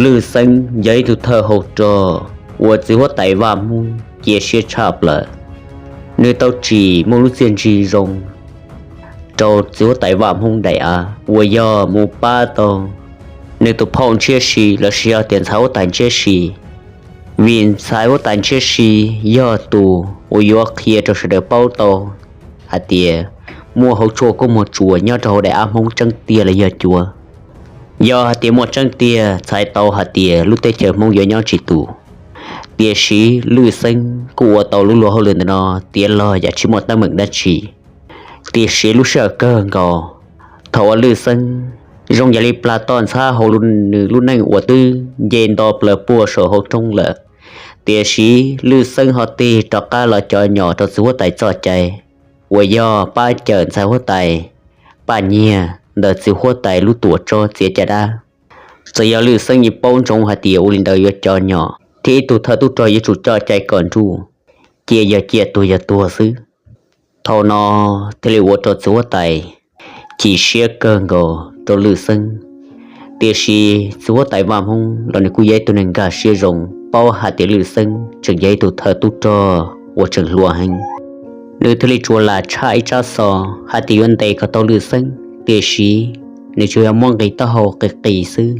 Lwj Xeeb yog ib tug thawj hauv rog uas txiv huab tais Vaj Hmoob cia siab tshaj plaws. Nws tau tsim muaj lub txiaj ntsig zoo rau txiv huab tais Vaj Hmoob daim av uas yog mus pab tau nws tus phauj Ntshiab Si lossis yog tias ntxhais huab tais Ntshiab Si. Vim ntxhais huab tais Ntshiab Si yog tus uas yuav qhia rau sawv daws paub tau hais tias muaj hauv tshuaj kub muag tsuas nyob rau hauv daim av Hmoob tseeb tiag los yog cuav. Yog hais tias muaj tseeb tiag txhais tau hais tias lub teb chaws Hmoob yuav nyob tsis tus. Tiam sis Lwj Xeeb kuj ua tau lub luag hauj lwm ntawm no tiav los yam tsis muaj teeb meem dab tsi. Tiam sis lub sij hawm kawg nkaus, thaum uas Lwj Xeeb zoo yam li plag toj ntxhab hauv nws lub neej uas twb nce nto plaws puag saum hauv roob lawm, tiam sis Lwj Xeeb ho tig rov qab los cov nyom rau txiv huab tais txoj cai uas yog pab cawm ntxhais huab tais Paj Nyiag ntawm txiv huab tais lub tuam tsob txiav caj dab. Txawm yog Lwj Xeeb yeej paub ntsoov hais tias ua li ntawd yuav cov nyom thiab ib tug thawj tub rog yuav tsum coj cai kom nruj, cia yog cia tuag yog tuag xwb. Thaum no thiaj li ua rau txiv huab tais chim siab kawg nkaus rau Lwj Xeeb. Tiam sis txiv huab tais Vaj Hmoob los nws kuj yog ib tug neeg nkag siab zoo, paub hais tias Lwj Xeeb tseem yog ib tug thawj tub rog uas tseem hluas heev. Nws thiaj li tsuas lam tshaj ib tsab xov hais tias yuav ntes kom tau Lwj Xeeb, tiam sis nws tsuas yog muab nqi taub hau qis qis xwb,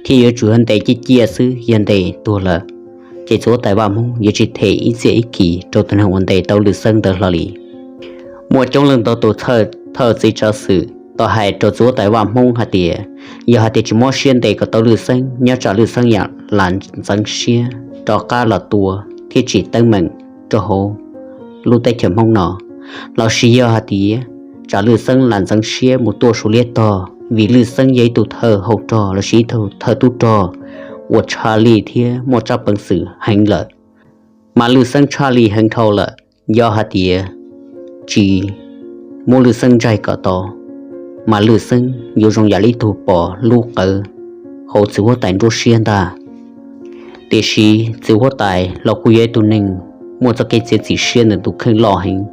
thiab yuav tsum yog ntes ciaj ciaj xwb, yog ntes tuag lawm ces txiv huab tais Vaj Hmoob yuav tsis them ib txhiab ib kis rau tus neeg uas ntes tau Lwj Xeeb ntawd hlo li. Muaj coob leej ntau tus thawj txiv tsav xwm tau hais rau txiv huab tais Vaj Hmoob hais tias, yog hais tias tsis mob siab ntes kom tau Lwj Xeeb, nyob tsam Lwj Xeeb yam lam ntxeev siab rov qab los tua thiab tsim teeb meem rau hauv lub teb chaws Hmoob no, lossis yog hais tias tsam Lwj Xeeb lam ntxeev siab mus tuaj Suav liab tog, vim Lwj Xeeb yog ib tug thawj hauv rog lossis ib tug thawj tub rog uas tshaj lij thiab muaj tsab peev xwm heev lawm. Mas Lwj Xeeb tshaj lij heev dhau lawm, yog hais tias tsis muab Lwj Xeeb ntsaig kom tau, mas Lwj Xeeb yuav zoo yam li ib tug pom lub qawv hauv txiv huab tais nruab siab ntag. Tiam sis txiv huab tais los kuj yog ib tug neeg muaj txoj kev txiav txim siab ntawm tus kheej loj heev.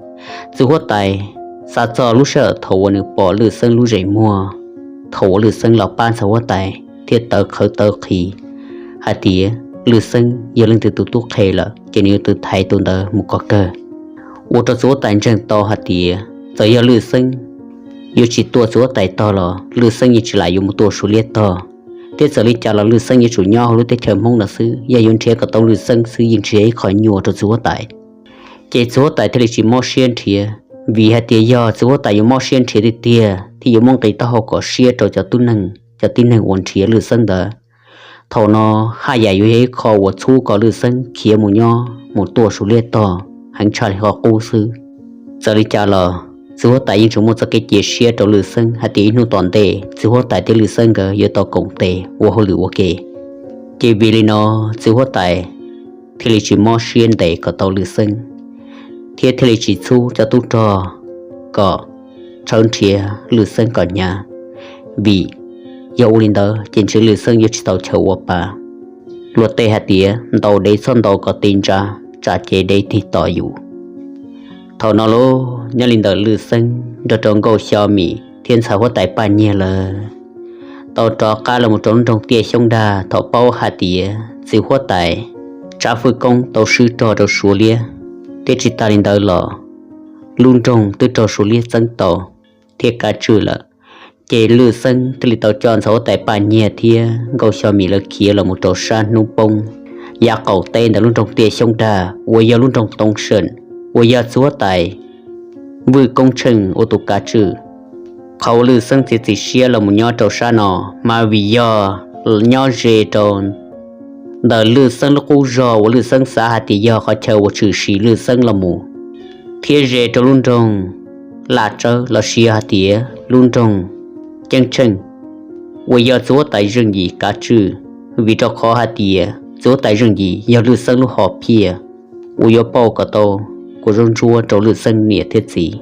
Txiv huab tais xav txog lub sij hawm thaum uas nws pom Lwj Xeeb lub zes muag, thaum uas Lwj Xeeb los pab ntxhais huab tais thiab tawv qhawv tawv qhis hais tias Lwj Xeeb yog leej twg tus tub qhe lawm, ces nws yuav tus thaiv tus ntawd mus kom kawg. Ua rau txiv huab tais ntseeg tau hais tias txawm yog Lwj Xeeb yuav tsis tua txiv huab tais tog los Lwj Xeeb yeej tsis lam yuav mus tua Suav liab tog, thiab txawm li cas los Lwj Xeeb yuav tsum nyob hauv lub teb chaws Hmoob no xwb, yog yuav nrhiav kom tau Lwj Xeeb xwb yeej tsis yog ib qho nyuaj rau txiv huab tais. Ces txiv huab tais thiaj li tsis mob siab nrhiav, vim hais tias yog txiv huab tais yuav mob siab nrhiav tiag tiag thiab yuav muab nqi taub hau kom siab rau cov tib neeg uas nrhiav Lwj Xeeb ntawd, thaum no haj yam yuav yog ib qho uas txhub kom Lwj Xeeb khiav mus nyob mus tuaj Suav liab tog heev tshaj li qhov qub xwb. Txawm li cas los txiv huab tais yeej tseem muaj txoj kev cia siab rau Lwj Xeeb hais tias ib hnub tom ntej txiv huab tais thiab Lwj Xeeb nkawd yuav tau koom tes ua hauj lwm ua ke. Ces vim li no txiv huab tais thiaj li tsis mob siab ntes kom tau Lwj Xeeb, thiab thiaj li tsis txhub cov tub rog kom tshawb nrhiav Lwj Xeeb kom hnyav, vim yog ua li ntawd ces ntshe Lwj Xeeb yuav tsis tau chaw ua pa. Luag tej hais tias ntaus dev txhob ntaus kom ti ntsa, tsam ces dev tig tom yus. Thaum no los nyob li ntawm Lwj Xeeb nrog rau Nkauj Xyo Mim thiab ntxhais huab tais Paj Nyiag lawv tau rov qab los mus rau lub nroog Tiaj Xyoob Dag thaum paub hais tias txiv huab tais Tsab Fwj Koob tau swb rog rau Suav liab, thiab tsis tas li ntawd los lub nroog twb raug Suav liab txeeb tau thiab kav tswj lawm. Ces Lwj Xeeb thiaj li tau coj ntxhais huab tais Paj Nyiag thiab Nkauj Xyo Mim lawv khiav los mus rau sab hnub poob yav qaum teb ntawm lub nroog Tiaj Xyoob Dag uas yog lub nroog Toob Seem, uas yog txiv huab tais Vwj Koob Tsheej ua tus kav tswj. Qhov uas Lwj Xeeb txiav txim siab los mus nyob rau sab no mas vim yog nyob ze rau ntawm Lwj Xeeb lub qub zog uas Lwj Xeeb xav hais tias yog qhov chaw uas tshwm sim Lwj Xeeb los mus, thiab ze rau lub nroog Laj Tsawb lossis yog hais tias lub nroog Ceeb Tsheej uas yog txiv huab tais Zeej Yim kav tswj, vim rau qhov hais tias txiv huab tais Zeej Yim yog Lwj Xeeb lub hom phiaj uas yuav pauj kom tau kua zaub ntsuab rau Lwj Xeeb niam thiab txiv.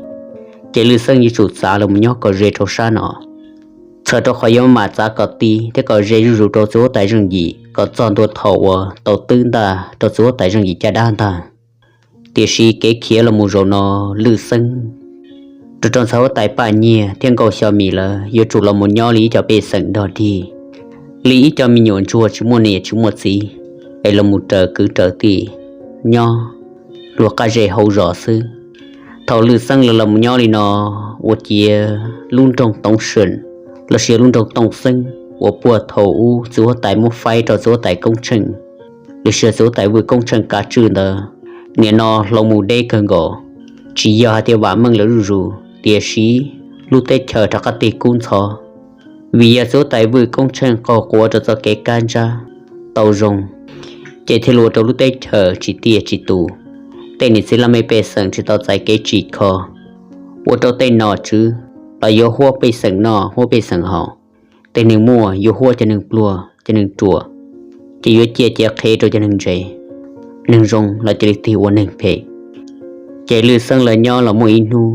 Ces Lwj Xeeb yuav tsum txav los mus nyob kom ze rau sab no, txhawm rau qhov yuav mam txav kom ti thiab kom ze zuj zus rau txiv huab tais Zeej Yim kom txog ntua thaum uas tau twb ntaj rau txiv huab tais Zeej Yim caj dab ntag. Tiam sis kev khiav los mus zaum no, Lwj Xeeb rau rau ntxhais huab tais Paj Nyiag thiab Nkauj Xyo Mim lawv yuav tsum los mus nyob li ib co pej xeem dog dig. li ib co me nyuam ntsuag tsis muaj niam tsis muaj txiv, es los mus raws kwv raws tij nyob luag qab zej hauv zos xwb. Thaum Lwj Xeeb lawv los mus nyob li no, ua ciav lub nroog Toov Seem lossis lub nroog Tooj Xeeb uas puag thaum ub txiv huab tais muab faib rau txiv huab tais Koob Tsheej lossis txiv huab tais Vwj Koob Tsheej kav tswj ntawd, nim no hloov mus deb kawg nkaus. Tsis yog hais tias vam meej lawv zuj zus, tiam sis lub teb chaws rov qab tig kub ntxhov, vim yog txiv huab tais Vwj Koob Tsheej qaug quav rau txoj kev kab ntsab tau zoo, ces thiaj li ua rau lub teb chaws tsis tiaj tsis tus. Tej niam txiv laj mej pej xeem tsis tau txais kev tsim kho, ua rau tej nom tswv los yuav huab pej xeem noj huab pej xeem haus, tej neeg muaj yuav huab cov neeg pluag cov neeg ruam, ces yuav ciaj ciav qhev rau cov neeg ntse, neeg zoo los cia li tig ua neeg phem. Ces Lwj Xeeb lawv nyob los muaj ib hnub,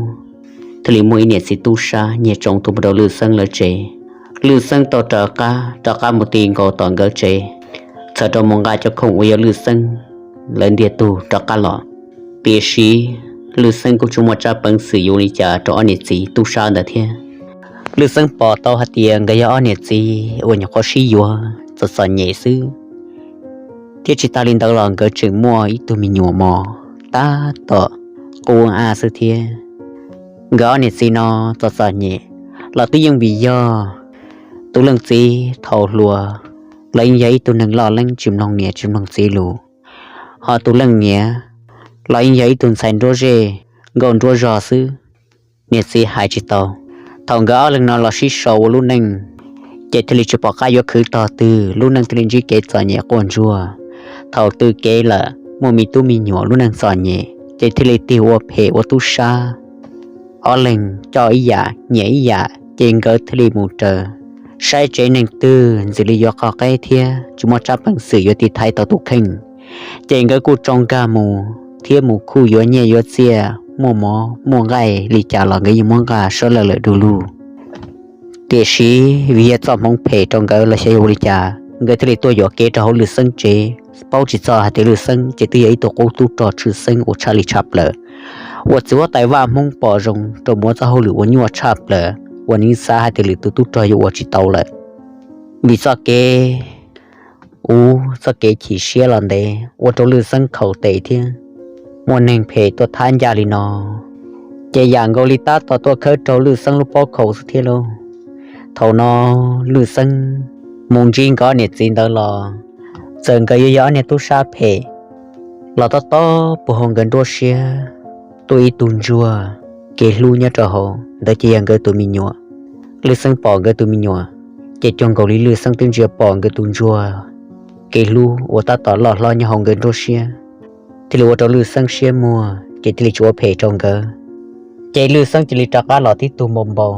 thiaj li muaj ib niam txiv tub sab nyiag tsoom tuaj mus rau Lwj Xeeb lawv tsev. Lwj Xeeb tau raws qab rov qab mus ti nkaus tom nkawd tsev, txhawm rau mus nqa cov khoom uas yog Lwj Xeeb lawv ntiag tug rov qab los. Tiam sis Lwj Xeeb kuj tsis muaj tsab peev xwm yuav li cas rau ob niam txiv tub sab ntawd thiab. Lwj Xeeb pom tau hais tias nkawd yog ob niam txiv uas nyuam qhuav sib yuav txom txom nyem xwb, thiab tsis tas li ntawd los nkawd tseem muaj ib tug me nyuam mos tab tom qub a xwb thiab. Nkawd ob niam txiv no txom txom nyem los twb yeej vim yog tus leej txiv thaum hluas los yeej yog ib tug neeg loj leeb tsis mloog niam tsis mloog txiv lus, ho tus leej niam los yeej yog ib tug ntxhais nruab zej nkauj nruab zog xwb. Niam txiv hais tsis tau. Thaum nkawd ob leeg no los sib sau ua lub neej, ces thiaj li tsis pom qab yuav khwv tog twg, lub neej thiaj li ntsib kev txom nyem quaj ntsuag. Thaum twg kev lawm muaj me tub me nyuam lub neej txom nyem, ces thiaj li tig ua phem ua tub sab. Ob leeg coj ib yam nyiam ib yam, ces nkawd thiaj li mus raws saib tsev neeg twg ntxim li yuav qhov qeb thiab tsis muaj tsab peev xwm yuav tiv thaiv tau tus kheej. Ces nkawd kuj tsoo nkag mus thiab mus khuj yuav nyiaj yuav txiaj, muaj mov muaj nqaij li cas los nkawd yeej muab nqa sab lawj lawm du lug. Tiam sis vim yog txoj hmoov phem rau nkawd los xyov yog ua li cas, nkawd thiaj li tuaj yuam kev rau hauv Lwj Xeeb tsev. Paub tsis txog hais tias Lwj Xeeb ces twb yog ib tug qub tub rog tshwj xeeb uas tshaj li tshaj plaws, uas txiv huab tais Vaj Hmoob pom zoo rau mus ua txoj hauj lwm uas nyuaj tshaj plaws, uas nws xav hais tias lwm tus tub rog yuav ua tsis tau lawm. Vim txoj kev ub, txoj kev chim siab los ntev ua rau Lwj Xeeb khaus tes thiab muaj neeg phem tuaj thab ncaj li no, ces yam nkaus li tab tom tuaj khawb rau Lwj Xeeb lub pob khaus xwb thiab lauj. Thaum no Lwj Xeeb mus ntsib nkawd ob niam txiv ntawd los, txawm nkawd yuav yog ob niag tub sab phem los tob tob puag hauv nkawd nruab siab tuaj ib tug ntsuag kev hlub nyob rau hauv ntawd ces yog nkawd tus me nyuam. Lwj Xeeb pom nkawd tus me nyuam, ces cuag nkaus li Lwj Xeeb twb ntsia pom nkawd tus ntsuag kev hlub uas tab tom loj hlob nyob hauv nkawd nruab siab, thiaj li ua rau Lwj Xeeb siab muag ces thiaj li tsis ua phem rau nkawd. Ces Lwj Xeeb cia li rov qab los tib tug npau npau.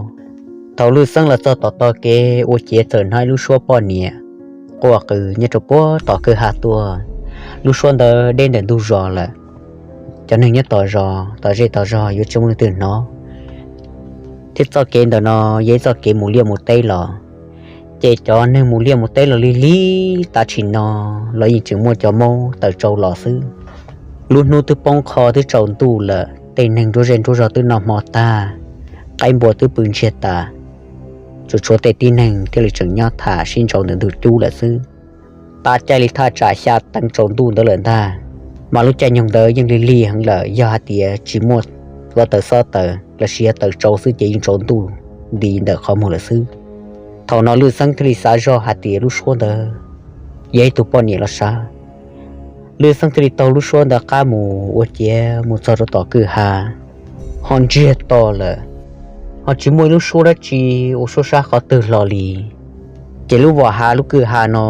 Thaum Lwj Xeeb los txog tom tog kev ua ciav txawm hnov ib lub suab poj niam quaj qw nyob rau puag tom kwj ha tuaj. Lub suab ntawd deb ntawm ntug zos lawm, cov neeg nyob tom zos tom zej tom zog yuav tsis muaj leej twg hnov. Thiab txoj kev ntawm no yog ib txoj kev mus liaj mus teb los, ces cov neeg mus liaj mus teb los lig lig tav tshis no los yeej tseem muaj cov maub taws tsau los xwb. Lub hnub twb poob qho twb tsaus ntuj lawm, tej neeg nruab zej nruab zog twb noj hmo tag, qaib npua twb pw ntsiag tas, tsuas tshuav tej tib neeg thiaj li tseem nyob tham sib ntsau ntawm ntug cub lawm xwb. Tav caij li thaj tsam xya teev tsaus ntuj ntawd lawm ntag, mas lub caij nyoog ntawd yeej lig lig heev lawm, yog hais tias tsis muaj hluav taws xob taws los sis yog taws tsau xwb ces yeej tsaus ntuj nti ntawm qhov muag lawm xwb. Thaum no Lwj Xeeb thiaj li xav zog hais tias lub suab ntawd yog ib tug poj niam los sav. Lwj Xeeb thiaj li taug lub suab ntawd qab mus ua ciav mus txog rau tom kwj ha, ho ntsiag to lawm, ho tsis muaj ib lub suab dab tsi ua suab sab qhov twg hlo li. Ces lub vom hav lub kwj ha no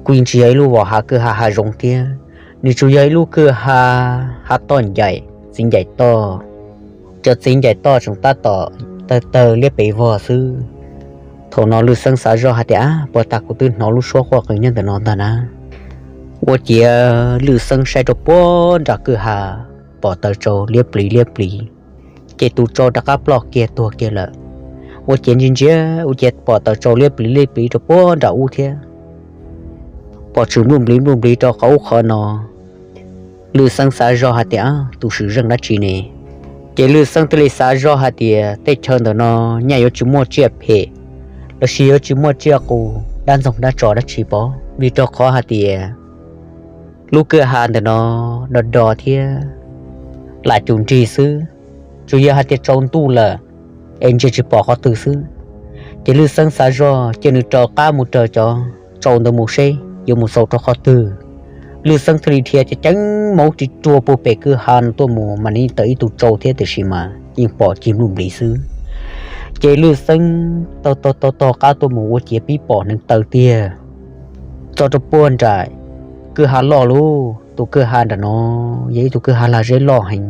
kuj yeej tsis yog ib lub vom hav kwj ha hav zoov thiab, nws tsuas yog ib lub kwj ha, hav toj ncaim, txiv ncaim toj. Cov txiv ncaim toj tseem tab tom tawg tawg liab pes vog xwb. Thaum no Lwj Xeeb xav zoj hais tias, ab, puag ta kuv twb hnov lub suab quaj qw nyob ntawm no ntag na. Ua ciav Lwj Xeeb saib rau puag nram kwj ha, pom taws tsau liab pliv liab pliv, ces tus tsau rov qab ploj kiag tuag kiag lawm. Ua ciav ntsia ntsia ua ciav pom taws tsau liab pliv liab pliv rau puag nram ub thiab, pom tshwm npluj npliv npluj npliv rau qhov ub qhov no. Lwj Xeeb xav zoj hais tias, ab, tus swm zeej dab tsi ne? Ces Lwj Xeeb thiaj li xav zoj hais tias tej chaw ntawm no nyaj yuav tsis muaj tsiaj phem los sis yuav tsis muaj tsiaj qus, dab ntxoog dab tso dab tsi pov, vim rau qhov hais tias lub kwj ha ntawm no do do thiab lam cum nrig xwb, tsuas yog hais tias tsaus ntuj lawm es ntsia tsis pom qhov twg xwb. Ces Lwj Xeeb xav zoj cia nws raws qab mus raws cov tsau ntawd mus seb yuav mus xaus rau qhov twg. Lwj Xeeb thiaj li dhia ceev ceev maub ris ruag puag pem kwj ha no tuaj mus mas nws yeej tawm ib tug tsau thiab tiam sis mas yeej pom cig npluj nplis xwb. Ces Lwj Xeeb taug taug taug taug qab tuaj mus ua ciav pib pom hneev taw tiag. Txog rau puag nram kwj ha loj lub, tus kwj ha nram no yog ib tug kwj ha lag zeb loj heev,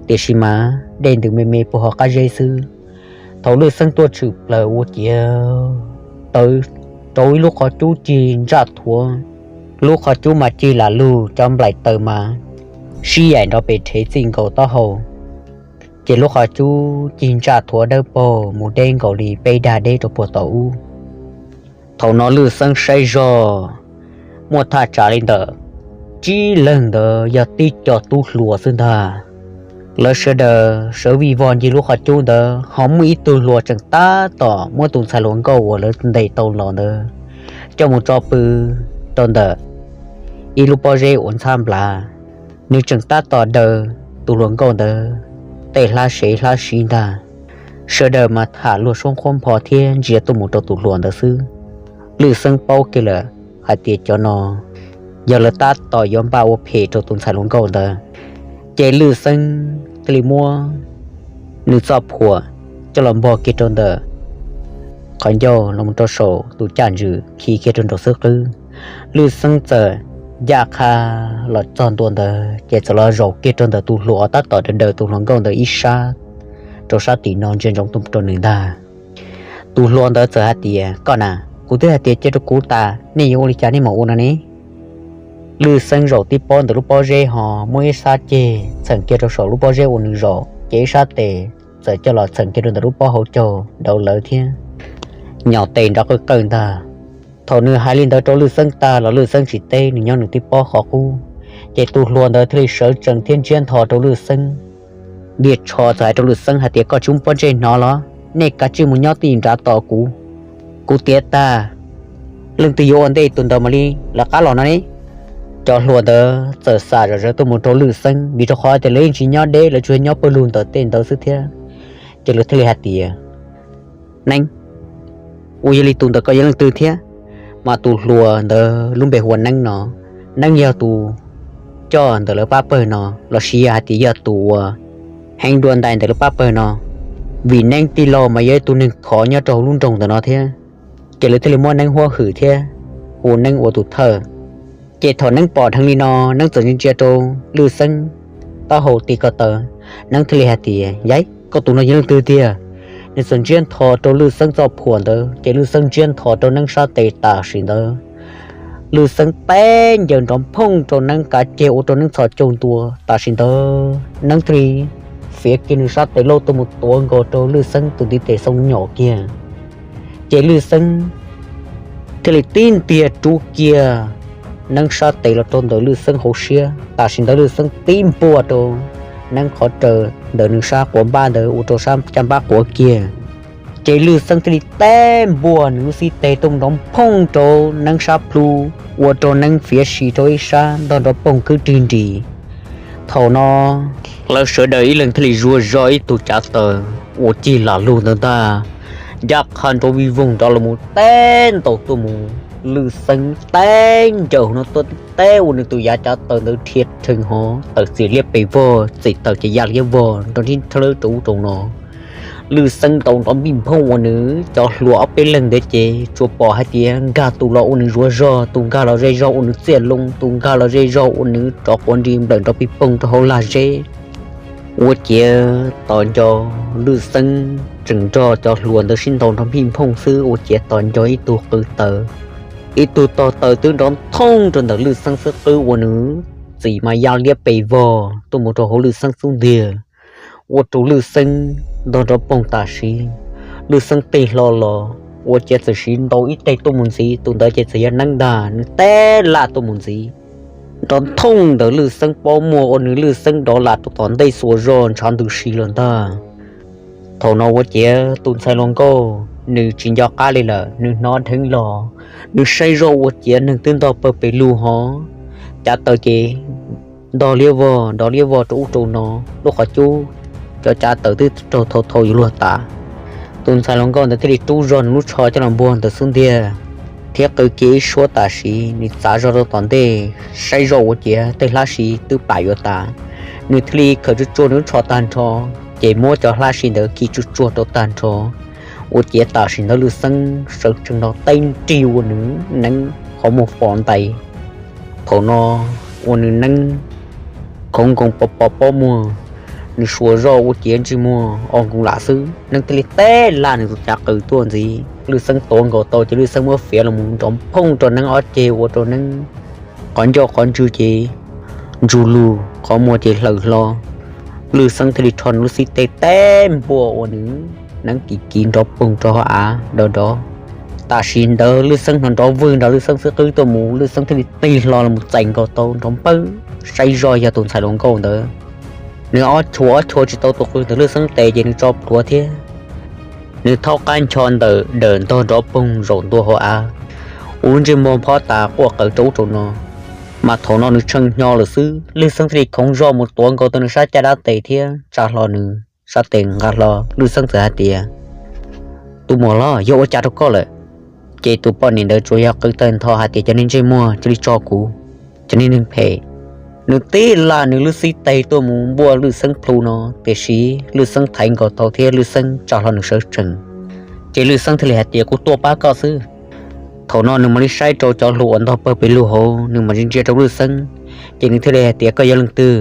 tiam sis mas dej ntws me me puag hauv qab zeb xwb. Thaum Lwj Xeeb tuaj tshwm plaws ua ciav tawm rau ib lub qhov cub cig ntsaj thuav, lub qhov cub mas cig lam lug, cov nplaim taws mas sib yaim nrov pes rhev txij nkaus taub hau. Ces lub qhov cub cig ntsaj thuav dawb paug mus deb nkaus li peb dag deb rau puag tom ub. Thaum no Lwj Xeeb saib zog muaj thaj tsam li ntawm tsib leeg ntawd yog tib co tub hluas xwb ntag. Lawv sawv daws sawv vij vog ncig lub qhov cub ntawd, ho muaj ib tug hluas tseem tab tom muab tus ntxhais hluas nkauj uas lawv ntes tau los ntawd coj mus tso pw rau ntawm ib lub pob zeb uas ntxhab nplav. Nws tseem tab tom daws tus hluas nkauj ntawd tej hlab sev hlab siv ntag. Sawv daws mas tham luag suab qhuab npho thiab ntsia tuaj mus rau tus hluas ntawd xwb. Lwj Xeeb paub kiag lawm hais tias cov no yog lawv tab tom yuav npaj ua phem rau tus ntxhais hluas nkauj ntawd. Ces Lwj Xeeb thiaj li muab nws txoj phuam coj los npog kiag rau ntawm qhov ncauj los rau saum tus caj ntswg khi kiag rau nraum xub qwb. Lwj Xeeb txawm ncaj qha los txog ntua ntawd ces txawm los zaum kiag rau ntawm tus hluas tab tom daws daws tus hluas nkauj ntawd ib sab rau sab tim no ntsia ntsoov tuaj rau nws ntag. Tus hluas ntawd txawm hais tias, koj na, kuv twb hais tias cia rau kuv tas, nej yuav ua li cas nej mam ua no ne. Lwj Xeeb zaum tib pob ntawm lub pob zeb ho muab ib sab ceg txheem kiag rau saum lub pob zeb uas nws zaum, ces ib sab tes txawm coj los txheem kiag rau ntawm lub pob hauv caug nraud lawv thiab nyom tes nrov qawj qawj ntag. Thaum nws hais li ntawd rau Lwj Xeeb tag los Lwj Xeeb tsis teb, nws nyob nws tib pob qhov qub. Ces tus hluas ntawd thiaj li sawv tsees thiab ntsiab ntho rau Lwj Xeeb. Diaj tsho txawm hais rau Lwj Xeeb hais tias, koj tsis muaj pob ntseg hnov los? Nej kav tsij mus nyob tim nrad tos kuv. Kuv tiav tag, leej twg yuav ua ntej tus ntawd mam li lawv qab los no ne. Cov hluas ntawd txawm xam zom zaws tuaj mus rau Lwj Xeeb vim rau qhov tias lawv yeej tsis nyob deb, lawv tsuas nyob pawg lug ntawm tej ntawd xwb thiab. Ces lawv thiaj li hais tias, Neeb, ua yog li tus ntawd koj yog leej twg thiab? Mas tus hluas ntawd lub npe hu ua Neeb no. Neeb yog tus coj ntawm lawv pab pawg no, los sis yog hais tias yog tus uas heev dua ntais ntawm lawv pab pawg no, vim Neeb tij laug mas yog ib tug neeg khov nyob rau hauv lub nroog ntawm no thiab. Ces lawv thiaj li muab Neeb huab hwm thiab hu Neeb ua tus thawj. Ces thaum Neeb pom dheev li no, Neeb txawm ntsia ntsia rau Lwj Xeeb taub hau ti ko taw, Neeb thiaj li hais tias, Yaiv, koj tus no yog leej twg tiag? Nws txawm ntsiab ntho rau Lwj Xeeb txoj phuam ntawd, ces Lwj Xeeb ntsiab ntho rau Neeb sab tes tam sim ntawd. Lwj Xeeb teb ncaws nrov nphooj rau Neeb kav ceg ua rau Neeb txhos caug ntua. Tam sim ntawd Neeb thiaj li fiav kiag nws sab tes lauj tuaj mus tuav nkaus rau Lwj Xeeb tus ntiv tes xoo nyom kiag. Ces Lwj Xeeb thiaj li tib ntiag rub kiag Neeb sab tes los rau ntawm Lwj Xeeb hauv siab. Tam sim ntawd Lwj Xeeb tib npuaj rau Neeb qhov raws ntawm nws sab quav npab ntawd ua rau sab caj npab quav kiag. Ces Lwj Xeeb thiaj li teb npuaj nws lub xib teg tuaj nrov nphooj rau Neeb sab plhu, ua rau Neeb fiav si rau ib sab ntog nrov poog kwb rig nris. Thaum no lawv sawv daws ib leeg thiaj li zuag zog ib tug cav taws uas cig lam lug ntawd ntag, ncaj qha nrov vij voog nrov los mus teb ntaus tuaj mus. Lwj Xeeb teb ncaws no tuaj tib teb ua nws tus yav cav taws ntawd dhia rhees hov tawm txias liab pes vog, txim tawm ces ya liab vog nrov nrib nrhawb rau ub rau no. Lwj Xeeb ntaus nrov npij nphooj ua nws cov hluas ob peb leeg ntawd ces tsuas pom hais tias nkag tus los ua nws zuav zog, tus nkag los ze zog ua nws txiaj loo, tus nkag los ze zog ua nws rov quav nri nplawm nrov pij poog rau hauv lag zeb. Ua ciav tos nco Lwj Xeeb tseem nrog cov hluas ntawd sib ntaus nrov npij nphooj xwb, ua ciav tos nco ib tug qw taws, ib tug tog taws twb nrov nthooj rau ntawm Lwj Xeeb xub qwb ua nws txim mas ya liab pes vog tuaj mus rau hauv Lwj Xeeb xub ntiag, ua rau Lwj Xeeb ntog nrov poog tam sim. Lwj Xeeb tig hlo los ua ciav txawm siv ntaus ib teg tuaj mus ntxiv, tus ntawd ces txawm yog Neeb ntag, nws teb laj tuaj mus ntxiv. Nrov nthooj ntawm Lwj Xeeb pob muag ua nws Lwj Xeeb dov lam rau tom ntej xuas zog ntshav ntws si los ntag. Thaum no ua ciav tus ntxhais hluas nkauj nws tsis nco qab li lawm, nws hnov dheev los Nws saib zoj ua ciav neeg twb ntog pawg pes lug hov, cav taws ces ntog liab vog nrov liab vog rau ub rau no, lub qhov cub cov cav taws twb raug thau thau yuav luag tas. Tus ntxhais hluas nkauj ntawd thiaj li rub zog nws lub tsho coj los npuag ntawd xub ntiag, thiab qw kiag ib suab tam sim nws txav zog rau tom ntej, saib zoj ua ciav tej hlab si twb plam yuav tas. Nws thiaj li khawm tsuag tsuag nws lub tsho tag nrho, ces muab cov hlab si ntawd khi tsuag tsuag rau tag nrho. Ua ciav tam sim ntawd Lwj Xeeb sawv tsees nrov teeb nrig ua nws neeb qhov muag pom ntais. Thaum no ua nws neeb khoov nkoos pos pos pob muag, nws suas zoj ua ciav ntsej muag o nkoos lam xwb, neeb thiaj li teb lag nws tus cav qws tuaj ntxiv. Lwj Xeeb tuav nkaus tau ces Lwj Xeeb muab fiav los mus nrov phooj rau neeb ob ceg ua rau neeb qhov ncauj qhov ntswg ces ntsug lug, qhov muag ces hlaws hlo. Lwj Xeeb thiaj li rho nws lub xib teg teb npuaj ua nws neeb kiv kiv nrov poog rau hauv av nrov nrov. Tam sim ntawd Lwj Xeeb hnov nrov vwg nrog Lwj Xeeb xwb qwb tuaj mus, Lwj Xeeb thiaj li tig hlo los mus txais nkaus tau nrov npawg, saib zoj yog tus ntxhais hluas nkauj ntawd. Nws ob chua ob chua tsis tau tus qws ntawm Lwj Xeeb tes ces nws tso plhuav thiab. Nws thaub qab ncho ntawm dawm ntog nrov poog zaum ntua hauv av, ua lub ntsej muag phob tas quaj qw rau ub rau no. Mas thaum no nws tshee hnyo lawm xwb, Lwj Xeeb thiaj li khoov zog mus tuav nkaus tau nws sab caj dab tes thiab tsa hlo nws sab tes nqa hlo. Lwj Xeeb txawm hais tias, tus muam hlob, yog ua cas rau koj lawm? Ces tus poj niam ntawd tsuas yog qw tawg ntho hais tias, cov niag ntsej muag cia li tso kuv, cov niag neeg phem. Nws tib lam nws lub xib teg tuaj mus npuaj Lwj Xeeb plhu no, tiam sis Lwj Xeeb thaiv nkaus tau thiab Lwj Xeeb tsa hlo nws sawv tsees. Ces Lwj Xeeb thiaj li hais tias, kuv tuaj pab koj xwb. Thaum no nws mam li saib rau cov hlua uas ntog pawg pes lug hauv, nws mam li ntsia rau Lwj Xeeb, ces nws thiaj li hais tias, koj yog leej twg?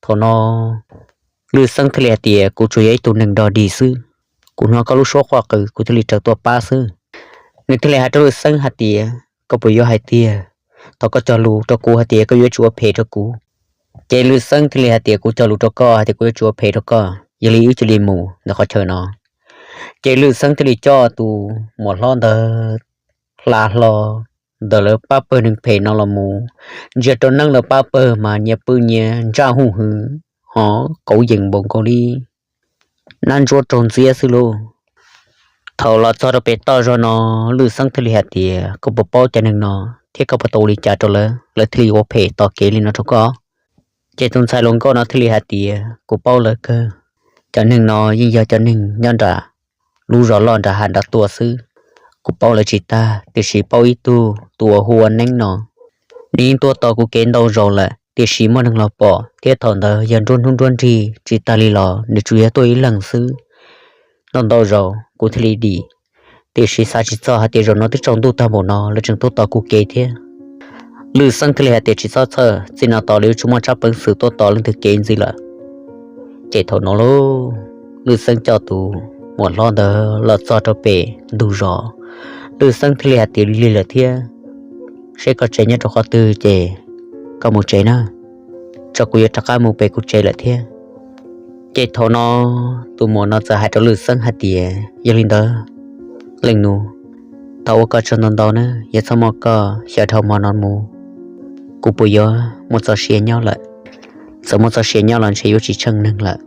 Thaum no Lwj Xeeb thiaj li hais tias, kuv tsuas yog ib tug neeg dog dig xwb, kuv hnov koj lub suab quaj qw kuv thiaj li raws tuaj pab xwb. Nws thiaj li hais rau Lwj Xeeb hais tias, koj puas yuav hais tiag, thaum koj cog lus rau kuv hais tias koj yuav tsis ua phem rau kuv? Ces Lwj Xeeb thiaj li hais tias, kuv cog lus rau koj hais tias kuv yuav tsis ua phem rau koj, yog li wb cia li mus ntawm qhov chaw no. Ces Lwj Xeeb thiaj li coj tus muam hlob ntawd hla hlo ntawm lawv pab pawg neeg phem no los mus, ntsia rau neeb lawv pab pawg mas nyias pw nyias ntsaj huj hwm, ho qauv yees npaum nkaus li nab ntsuab raug ntxiab xwb lauj. Thaum los txog rau pem toj zog no, Lwj Xeeb thiaj li hais tias, koj puas paub cov neeg no thiab koj puas tau ua li cas rau lawv, lawv thiaj li ua phem tos kev li no rau koj? Ces tus ntxhais hluas nkauj no thiaj li hais tias, kuv paub lawv kawg. Cov neeg no yeej yog cov neeg nyob nram lub zos loj nram hav nram tuaj xwb. Kuv paub lawv tsis tag, tiam sis paub ib tug tus uas hu ua Neeb no, nws yeej tuaj tos kuv kev ntau zaus lawm, tiam sis muaj neeg los pom thiab thaum ntawd yog nruab hnub nruab nrig tsis tag li los nws tsuas yog tuaj ib leeg xwb. Ntau ntau zaus kuv thiaj li dim, tiam sis xav tsis txog hais tias zaum no twb tsaus ntuj tag npaum no lawv tseem tuaj tos kuv kev thiab. Lwj Xeeb thiaj li hais tias, tsis txhob txhawj, txij no tos li yuav tsis muaj tsab peev xwm tuaj tos leej twg kev ntxiv lawm. Ces thaum no lauj, Lwj Xeeb coj tus muam hlob ntawd los txog rau pem ntug zos. Lwj Xeeb thiaj li hais tias, lig lig lawm thiab, seb koj tsev nyob rau qhov twg ces koj mus tsev na, tso kuv yuav rov qab mus pem kuv tsev lawm thiab. Ces thaum no tus muam no txawm hais rau Lwj Xeeb hais tias, yog li ntawd leej nus, thov ua koj tsaug ntau ntau na, yog txhob muaj koj xyaw dhau hmo no mus, kuv puas yuav muaj txoj sia nyob lawm? Txawm muaj txoj sia nyob los ntshe yuav tsis tsheej neeg lawm.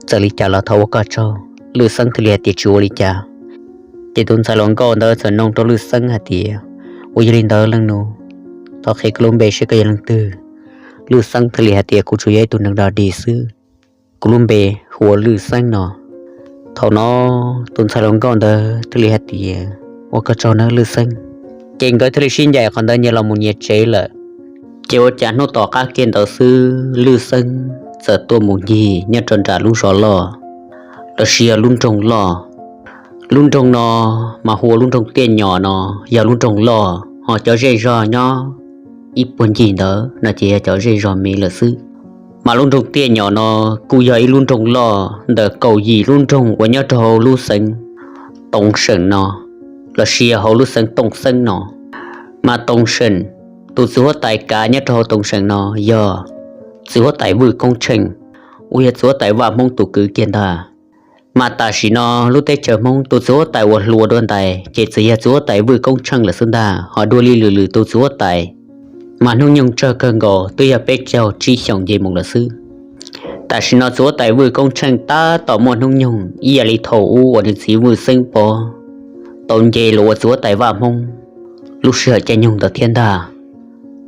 Txawm li cas los thov ua koj tsaug. Lwj Xeeb thiaj li hais tias, tsis ua li cas. Ces tus ntxhais hluas nkauj ntawd txawm nug rau Lwj Xeeb hais tias, ua yog li ntawd leej nus, thov qhia koj lub npe seb koj yog leej twg? Lwj Xeeb thiaj li hais tias, kuv tsuas yog ib tug neeg dog dig xwb, kuv lub npe hu ua Lwj Xeeb no. Thaum no tus ntxhais hluas nkauj ntawd thiaj li hais tias, ua koj tsaug nawb Lwj Xeeb. Ces nkawd thiaj li sib ncaim qhov ntawd nyias los mus nyias tsev lawm. Ces ua cas hnub tom qab kiag ntawd xwb Lwj Xeeb txawm tuaj mus ncig nyob rau nram lub zos loj, los sis yog lub nroog loj. Lub nroog no mas hu ua lub nroog Tiaj Nyom no, yog lub nroog loj, ho cov zej zog nyob ib puag ncig ntawd no ces yog cov zej zog me lawm xwb. Mas lub nroog Tiaj Nyom no kuj yog ib lub nroog loj ntawm kaum yim lub nroog uas nyob rau hauv lub xeev Tooj Seem no, los sis yog hauv lub xeev Tooj Xeeb no. Mas Tooj Seem, tus txiv huab tais kav nyob rau hauv Tooj Seem no yog txiv huab tais Vwj Koob Tsheej, uas yog txiv huab tais Vaj Hmoob tus kwv kiag ntag. Mas tam sim no lub teb chaws Hmoob tus txiv huab tais uas hluas dua ntais ces txawm yog txiv huab tais Vwj Koob Tsheej lawm xwb ntag, ho dua li lwm lwm tus txiv huab tais mas hnub nyoog tsawg kawg nkaus twb yog peb caug tsib xyoos nce mus lawm xwb. Tam sim no txiv huab tais Vwj Koob Tsheej tab tom muaj hnub nyoog ib yam li thaum ub uas nws txiv Vwj Xeeb Pov tau nce los ua txiv huab tais Vaj Hmoob. lub sij hawm caij nyoog ntawd thiab ntag,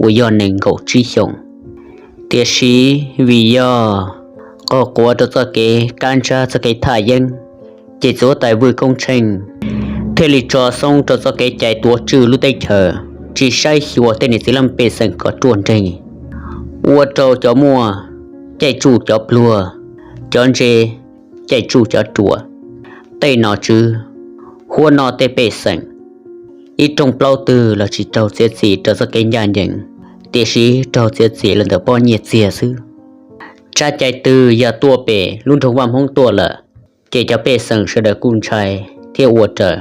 uas yog nees nkaum tsib xyoos. Tiam sis vim yog qaug quav rau txoj kev kab ntsab txoj kev thaj yeeb, ces txiv huab tais Vwj Koob Tsheej thiaj li tso xoob rau txoj kev cai tuav tswj lub teb chaws, tsis saib xyuas tej niam txiv laj mej pej xeem kom ruaj nreeg, ua rau cov muaj caij tsuj cov pluag, cov ntse caij tsuj cov ruam, tej nom tswv huab noj tej pej xeem, ib rooj plaub twg los tsis raug txiav txim rau txoj kev ncaj ncees, tiam sis raug txiav txim los ntawm pob nyiaj txiag xwb. Tsab cai twg yog tuaj pem lub nroog Vaj Hmoob tuaj lawm, ces cov pej xeem sawv daws kuj ntshai thiab ua raws.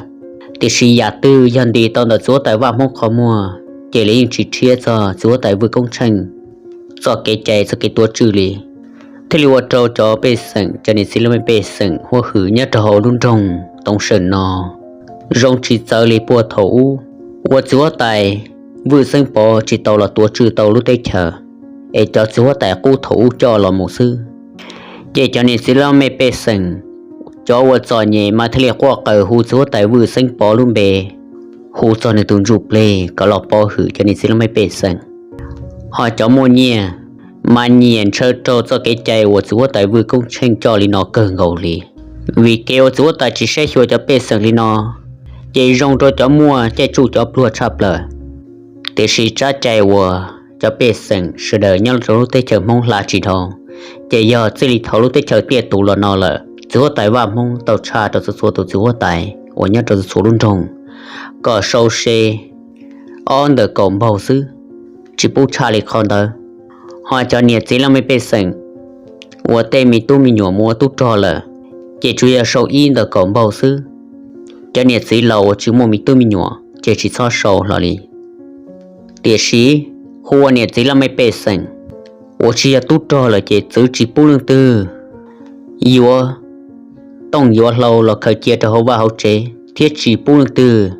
Tiam sis yam twg yog ntis tau ntawm txiv huab tais Vaj Hmoob qhov muag, ces lawv yeej tsis rhiab txog txiv huab tais Vwj Koob Tsheej txoj kev cai txoj kev tuav tswj li. Thiaj li ua rau cov pej xeem, cov niam txiv laj mej pej xeem huab hwm nyob rau hauv lub nroog Toov Sawm no zoo tsis txawv li puag thaum ub uas txiv huab tais Vwj Xeeb Pov tsis tau los tuav tswj tau lub teb chaws, es cov txiv huab tais qub thaum ub coj los mus xwb. Ces cov niam txiv laj mej pej xeem, cov uas txom nyem mas thiaj li quaj qw hu txiv huab tais Vwj Xeeb Pov lub npe, hu txog nws tus ntsuj plig kom los pov hwm cov niam txiv laj mej pej xeem. Ho cov muaj nyiaj mas nyiam ntshaw raug txoj kev cai uas txiv huab tais Vwj Koob Tsheej coj li no kawg nkaus li. Vim kev uas txiv huab tais tsis saib xyuas cov pej xeem li no, ces zoo rau cov muaj caij tsuj cov pluag tshaj plaws. Tiam sis tsab cai uas cov pej xeem sawv daws nyob rau lub teb chaws Hmoob hla tsis dhau, ces yog txij li thaum lub teb chaws tiaj tus los no lawm, txiv huab tais Vaj Hmoob tau tshaj rau txhua txhua tus txiv huab tais uas nyob rau txhua txhua lub nroog kom sau se ob ntawm kaum npaug xwb, tsis pub tshaj li qhov ntawd. Ho cov niam txiv laj mej pej xeem uas tej me tub me nyuam mus ua tub rog lawm, ces tsuas yog sau ib ntawm kaum npaug xwb. Cov niam txiv laus uas tsis muaj me tub me nyuam ces tsis txhob sau hlo li. Tiam sis hu ua niam txiv laj mej pej xeem uas tsis yog tub rog lawm ces txwv tsis pub leej twg yuav tooj yuav hlau los khaws cia rau hauv vaj hauv tsev, thiab tsis pub leej twg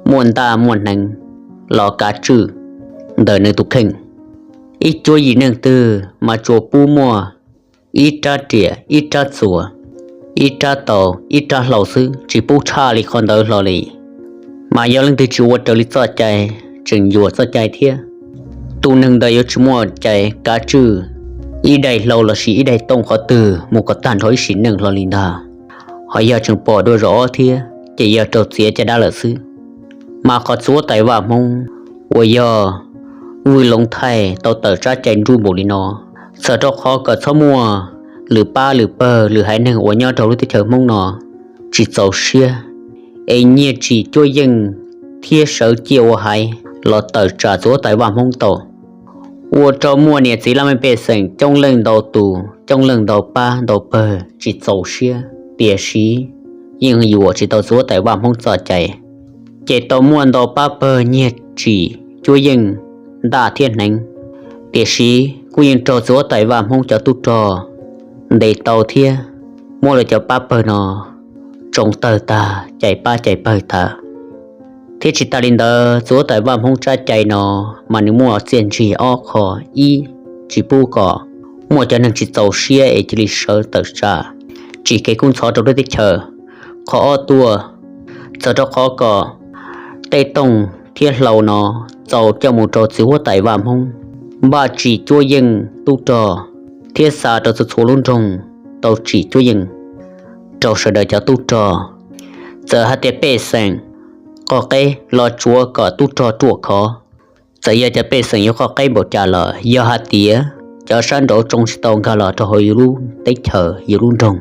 muaj ntaj muaj hneev los kav tswj ntawm nws tus kheej. Ib cuab yim neeg twg mas tsuas pub muaj ib rab riam, ib rab txuas, ib rab taus, ib rab hlau xwb, tsis pub tshaj li qhov ntawd hlo li. Mas yog leej twg tsis ua raws li txoj cai, tseem yuam txoj cai thiab, tus neeg ntawd yuav tsis muaj cai kav tswj ib daim hlau lossis ib daim tooj qhov twg mus kom tag nrho ib sim neej hlo li ntag. Ho yog tseem pom dua zaum ob thiab ces yog raug txiav caj dab lawm xwb. Mas qhov txiv huab tais Vaj Hmoob uas yog Vwj Loov Thaij tau tawm tsab cai nruj npaum li no, txhawm rau qhov kom txhob muaj lwm pab lwm pawg lwm haiv neeg uas nyob rau lub teb chaws Hmoob no tsis txaus siab, es nyiag tsim cuab yeej thiab sawv ciaj ua haiv los tawm tsam txiv huab tais Vaj Hmoob tau, ua rau muaj niam txiv laj mej pej xeem coob leej ntau tus, coob leej ntau pab ntau pawg tsis txaus siab, tiam sis yeej yuam tsis tau txiv huab tais Vaj Hmoob txoj cai. Ces tau muaj ntau pab pawg nyiag tsim cuab yeej ntaj thiab hneev, tiam sis kuj yeej raug txiv huab tais Vaj Hmoob cov tub rog ntes tau thiab muab lawv cov pab pawg no tsoo tawg tag cais pab cais pawg tag. Thiab tsis tas li ntawd, txiv huab tais Vaj Hmoob tsab cai no mas nws muaj txiaj ntsig ob qho. Ib, tsis pub kom muaj cov neeg tsis txaus siab es cia li sawv tawm tsam tsim kev kub ntxhov rau lub teb chaws. Qhov ob tuaj, txhawm rau qhov kom tej tooj thiab hlau no txaus coj mus rau txiv huab tais Vaj Hmoob npaj tsim cuab yeej tub rog, thiab xa rau txhua txhua lub nroog tau tsim cuab yeej rau sawv daws cov tub rog. Txawm hais tias pej xeem qoj qeb los tsuav kom tub rog ruaj khov. Txawm yog cov pej xeem yuav qoj qeb npaum cas los yog hais tias cov sab nraud tsoo tsis tau nkag los rau hauv yus lub teb chaws yus lub nroog,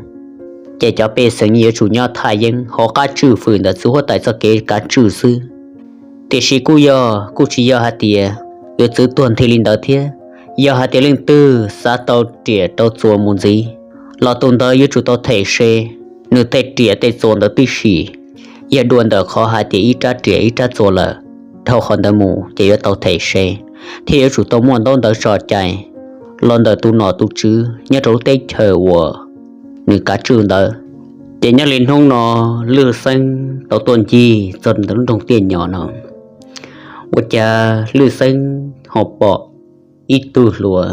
ces cov pej xeem yeej yuav tsum nyob thaj yeeb hauv qab tswj fwm ntawm txiv huab tais txoj kev kav tswj xwb. Tiam sis kuj yog kuj tsis yog hais tias yuav txwv tuag nthi li ntawd thiab. Yog hais tias leej twg xav tau riam rau txuas mus ntxiv los tus ntawd yuav tsum tau them se nws tej riam tej txuas ntawd tib si. Yog dua ntawm qhov hais tias ib rab riam ib rab txuas lawm, dhau qhov ntawd mus ces yuav tau them se, thiab yuav tsum tau muaj ntaub ntawv tso cai los ntawm tus nom tus tswv nyob rau lub teb chaws uas nws kav tswj ntawd. Ces nyob li hnub no Lwj Xeeb tau tuaj ncig txog ntawm lub nroog Tiaj Nyom no, ua cas Lwj Xeeb ho pom ib tug hluas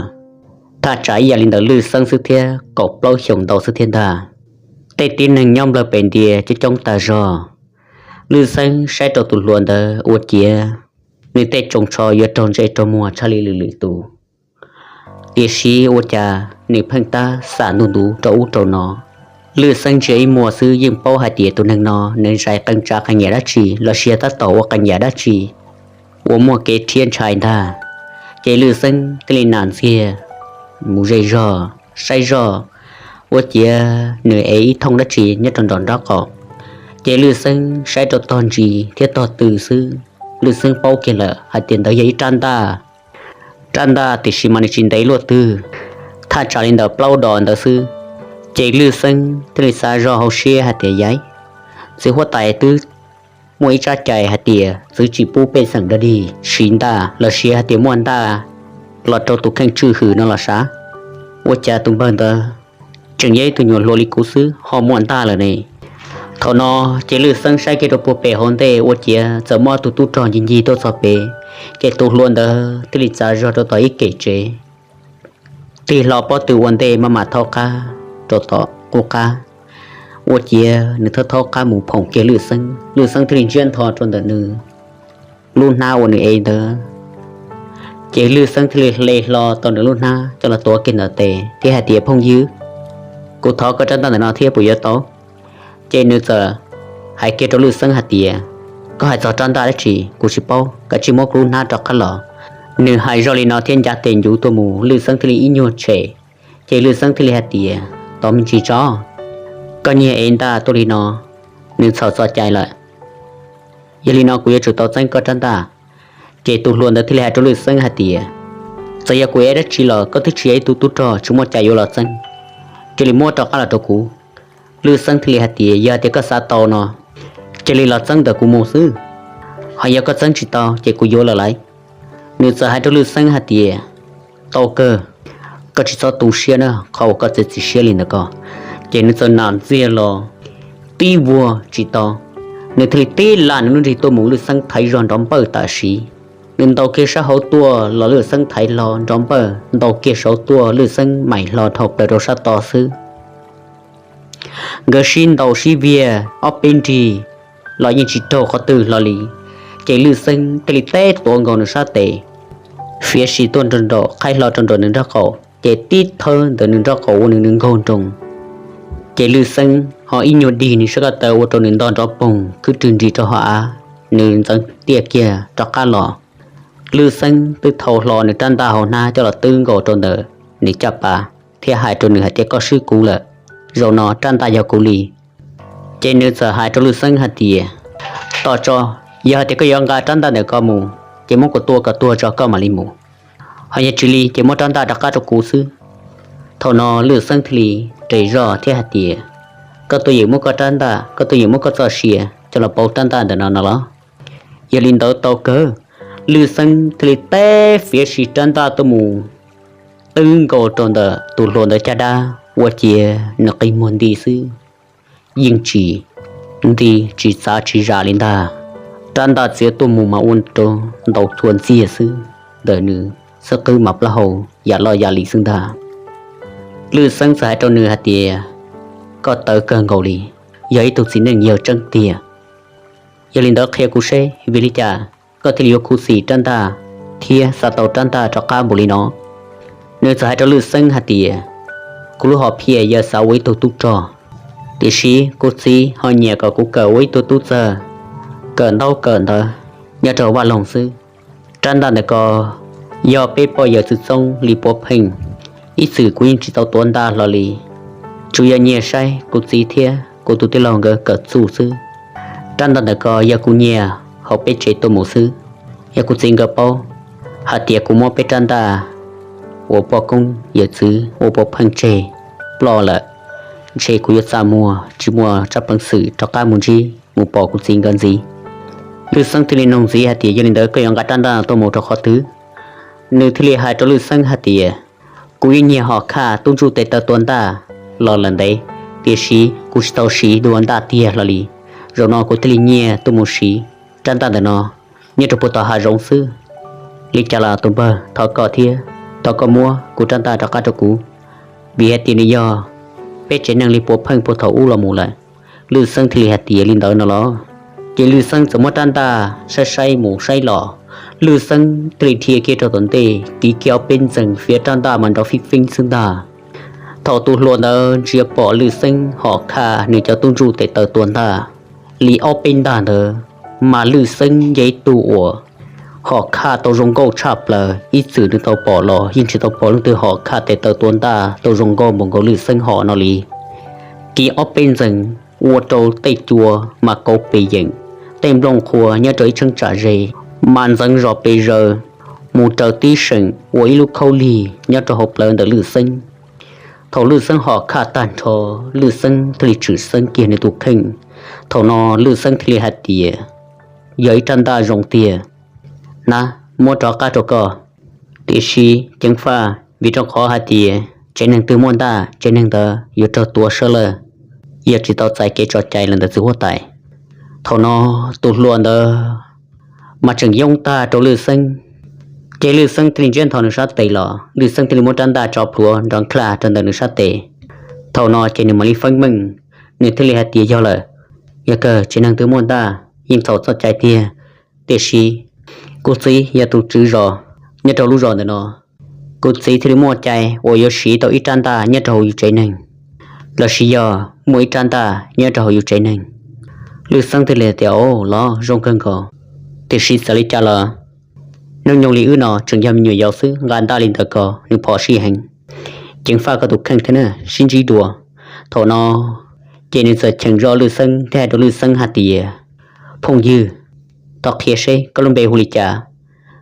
thaj tsam ib yam li ntawm Lwj Xeeb xwb thiab, kaum plaub xyoos ntau xwb thiab ntag. Tej tib neeg nyob nplawg pem ntias coob coob tag zog. Lwj Xeeb saib rau tus hluas ntawd ua ciav nws tej tsoos tsho yuav raug ntsej raug muag tshaj li lwm lwm tus. Tiam sis ua cas nws pheej tab xam ntuj ntuv rau ub rau no. Lwj Xeeb ntsia ib muag xwb yeej paub hais tias tus neeg no nws zais qee tsa qee yam dab tsi los sis tab tom ua qee yam dab tsi uas muaj kev rhiab ntshai ntag. Ces Lwj Xeeb thiaj li nam ntxiag mus ze zog saib zog, ua ciav nws ev ib thooj dab tsi nyob rau nram nraub qaum. Ces Lwj Xeeb saib rau tog ntsis thiab tog tw xwb, Lwj Xeeb paub kiag lawm hais tias ntawd yog ib rab ntaj. Rab ntaj tiam sis mas nws tsis ntev luaj twg, thaj tsam li ntawm plaub dos ntawd xwb. Ces Lwj Xeeb thiaj li xav zog hauv siab hais tias, yaiv, txiv huab tais twb muaj ib tsab cai hais tias txwv tsis pub pej xeem dog dig siv ntaj los sis hais tias muaj ntaj los rau tus kheej tswj hwm no los sav. Ua cas tus npawg ntawd tseem yog ib tug nyuam hluas li kuv xwb ho muaj ntaj lawm ne? Thaum no ces Lwj Xeeb saib kiag rau puag pem hauv ntej ua ciav txawm muaj tus tub rog ncig ncig tuaj txog pem. Ces tus hluas ntawd thiaj li txav zog rau tom ib kem tsev, tig hlo pob tw ua ntej maj mam thaub qab rau tom qub qab. Ua ciav nws thaub thaub qab mus phoom kiag Lwj Xeeb, Lwj Xeeb thiaj li ntsiab ntho rau ntawm nws lub hnab uas nws ev ntawd. Ces Lwj Xeeb thiaj li hle hlo tau nws lub hnab coj los tuav kiag ntawm tes thiab hais tias, phooj ywg, kuv thov koj rab ntaj ntawm no thiab puas yuav tau? Ces nws txawm hais kiag rau Lwj Xeeb hais tias, koj hais txog rab ntaj dab tsi kuv tsis paub, kav tsij muab kuv lub hnab rov qab los. Nws hais zoj li no thiab ncav tes ncuv tuaj mus, Lwj Xeeb thiaj li ib nyuag tshem. Ces Lwj Xeeb thiaj li hais tias, tos me ntsis tso, koj nyiag ev ntaj tuaj li no, nws txhaum txoj cai lawm. Yog li no kuv yuav tsum tau txeeb koj rab ntaj. Ces tus hluas ntawd thiaj li hais rau Lwj Xeeb hais tias, txawm yog kuv ev dab tsi los koj twb tsis yog ib tug tub rog, tsis muaj cai yuav los txeeb. Cia li muab rov qab los rau kuv. Lwj Xeeb thiaj li hais tias, yog tias koj xav tau no, cia li los txeeb ntawm kuv mus xwb. Ho yog koj txeeb tsis tau ces kuv yuav lawm lauj. Nws txawm hais rau Lwj Xeeb hais tias, tau kawg, koj tsis txhob tu siab na, qhov uas koj txiav txim siab li ntawd ko. Ces nws txawm nam ntxiag los tib vuag tsis tau, nws thiaj li tib lam nws lub nrig tuaj mus, Lwj Xeeb thaiv zog nrov npawj tam sim. Nws ntaus kiag sab hauv tuaj los Lwj Xeeb thaiv hlo nrov npawj, ntaus kiag saud tuaj Lwj Xeeb maim hlo dhau plaws rau sab tod xwb. Nkawd sib ntaus sib viag ob peb nrig los yeej tsis raug qhov twg hlo li. Ces Lwj Xeeb thiaj li teb tuav nkaus nws sab tes, fiav sim tuaj nraum nraum qhaib hlo rau nraum nws nraub qaum, ces tib thawb ntawm nws nraub qaum ua nws nws nkaug nroos. Ces Lwj Xeeb ho ib nyuag dig nws sab ko taw ua rau nws ntog nrov poog khwb rwg nrig rau hauv av, nws ntxeev tiaj kiag rov qab los. Lwj Xeeb twb thau hlo nws rab ntaj hauv hnab coj los twb nkaus rau ntawm nws caj pas thiab hais rau nws hais tias, koj swb kuv lawm, zaum no rab ntaj yog kuv li. Ces nws txawm hais rau Lwj Xeeb hais tias, tos tso, yog hais tias koj yuav nqa rab ntaj ntawm ko mus ces muab kuv tua kom tuag tso koj mam li mus. Ho yog tsis li ces muab rab ntaj rov qab rau kuv xwb. Thaum no Lwj Xeeb thiaj li rem zoj thiab hais tias, koj tuaj yeem muab koj rab ntaj, koj tuaj yeem muab koj txoj sia coj los pauv rab ntaj ntawm no no los? Yog li ntawd tau kawg. Lwj Xeeb thiaj li teb fiav sim rab ntaj tuaj mus twb nkaus rau ntawm tus hluas ntawd caj dab, ua ciav nws qi muag nti xwb, yeej tsis nti tsis txav tsis zam li ntag. Rab ntaj txiav tuaj mus mas ua rau ntaus txhua ntxiag xwb, ntawm nws xub qwb mas plaub hau yam loj yam li xwb ntag. Lwj Xeeb txawm hais rau nws hais tias, koj tawv kawg nkaus li, yog ib tug txiv neej yawg tseeb tiag. Yog li ntawd qhia kuv seb vim li cas koj thiaj li yuav khuv xim rab ntaj thiab xav tau rab ntaj rov qab npaum li no? Nws txawm hais rau Lwj Xeeb hais tias, kuv lub hom phiaj yog xav ua ib tug tub rog, tiam sis kuv txiv ho nyiam kom kuv kawm ua ib tug tub txawg, kawm ntaub kawm ntawv nyob rau vaj loog xwb. Rab ntaj ntawm ko yog peb poj yawm txwv txoob li puav pheej, ib txwm kuv yeej tsis tau tuav ntaj hlo li. Tsuas yog nyiag saib kuv txiv thiab kuv tus tij laug nkawd kawm txuj xwb. Rab ntaj ntawm ko yog kuv nyiag hauv peb tsev tuaj mus xwb. Yog kuv txiv nkawd paub hais tias kuv muab peb rab ntaj ua poj koob yawm txwv ua puav pheej tseg ploj lawm, ntshe kuv yuav txaj muag tsis muaj tsab peev xwm rov qab mus ntsib mus pom kuv txiv nkawd ntxiv. Lwj Xeeb thiaj li nug ntxiv hais tias, yog li ntawd koj yuav nqa rab ntaj tuaj mus rau qhov twg? Nws thiaj li hais rau Lwj Xeeb hais tias, kuv yeej nyiag hom khaj tub ntsuj tes taw tua ntaj los lawm ntev, tiam sis kuv tsis tau siv dua ntaj tiag hlo li. Zaum no kuv thiaj li nyiag tuaj mus siv rab ntaj ntawm no nyob rau puag tom hav zoov xwb. Li cas los tus npawg, thov koj thiab, thov koj muab kuv rab ntaj rov qab rau kuv, vim hais tias nws yog peb tsev neeg li puav pheej puag thaum ub los mus lawm. Lwj Xeeb thiaj li hais tias, li ntawd no los? Ces Lwj Xeeb txawm muab rab ntaj saib saib mus saib los, Lwj Xeeb thiaj li dhia kiag rau tom ntej, tiv kiag ob peb ntxees, fiav rab ntaj mas nrov fib feeb xwb ntag. Thaum tus hluas ntawd ntsia pom Lwj Xeeb hom khaj nws cov tub ntsuj tes taw tua ntaj li ob peb ntaj ntawd, mas Lwj Xeeb yog ib tug uas hom khaj tau zoo nkauj tshaj plaws, ib txwm nws tau pom los yeej tsis tau pom leej twg hom khaj tes taw tua ntaj tau zoo nkauj npaum nkaus Lwj Xeeb hom no li. Kiag ob peb ntxees, ua rau tej cua mas kauv pes yeem, tej nplooj qhuav nyob rau ib cheeb tsam ze mas ntxeev zos pes zaws, mus raws tib seem ua ib lub khaub lig nyob rau hauv plawv ntawm Lwj Xeeb. Thaum Lwj Xeeb hom khaj tag nrho, Lwj Xeeb thiaj li tshwm xeeb kiag nws tus kheej. Thaum no Lwj Xeeb thiaj li hais tias, yog ib rab ntaj zoo tiag, na, muab rov qab rau koj. Tiam sis ceev faj, vim rau qhov hais tias tsev neeg twg muaj ntaj, tsev neeg ntawd yuav raug tua sawv lawm, yog tsis tau txais kev tso cai los ntawm txiv huab tais. Thaum no tus hluas ntawd mas tseem yoob tag rau Lwj Xeeb. Ces Lwj Xeeb thiaj li ntsiab nthos nws sab tes los, Lwj Xeeb thiaj li muab rab ntaj tso plhuav nrov nklaj rau ntawm nws sab tes. Thaum no ces nws mam li feeb meej, nws thiaj li hais tias yog lawm, yog kawg tsev neeg twg muaj ntaj yeej txhaum txoj cai tiag. Tiam sis kuv txiv yog tus tswv zos nyob rau lub zos ntawm no, kuv txiv thiaj li muaj cai uas yuav siv tau ib rab ntaj nyob rau hauv yus tsev neeg, lossis yog muaj ib rab ntaj nyob rau hauv yus tsev neeg. Lwj Xeeb thiaj li tias, o, los zoo kawg nkaus, tiam sis txawm li cas los hnub nyoog li wb no tseem yog me nyuam yaus xwb, nqa ntaj li ntawd ko nws phom sij heev. Ceev faj, koj tus kheej thiab na, sib ntsib dua. Thaum no ces nws txawm cheem zog Lwj Xeeb thiab hais rau Lwj Xeeb hais tias, phooj ywg, thov qhia seb koj lub npe hu li cas?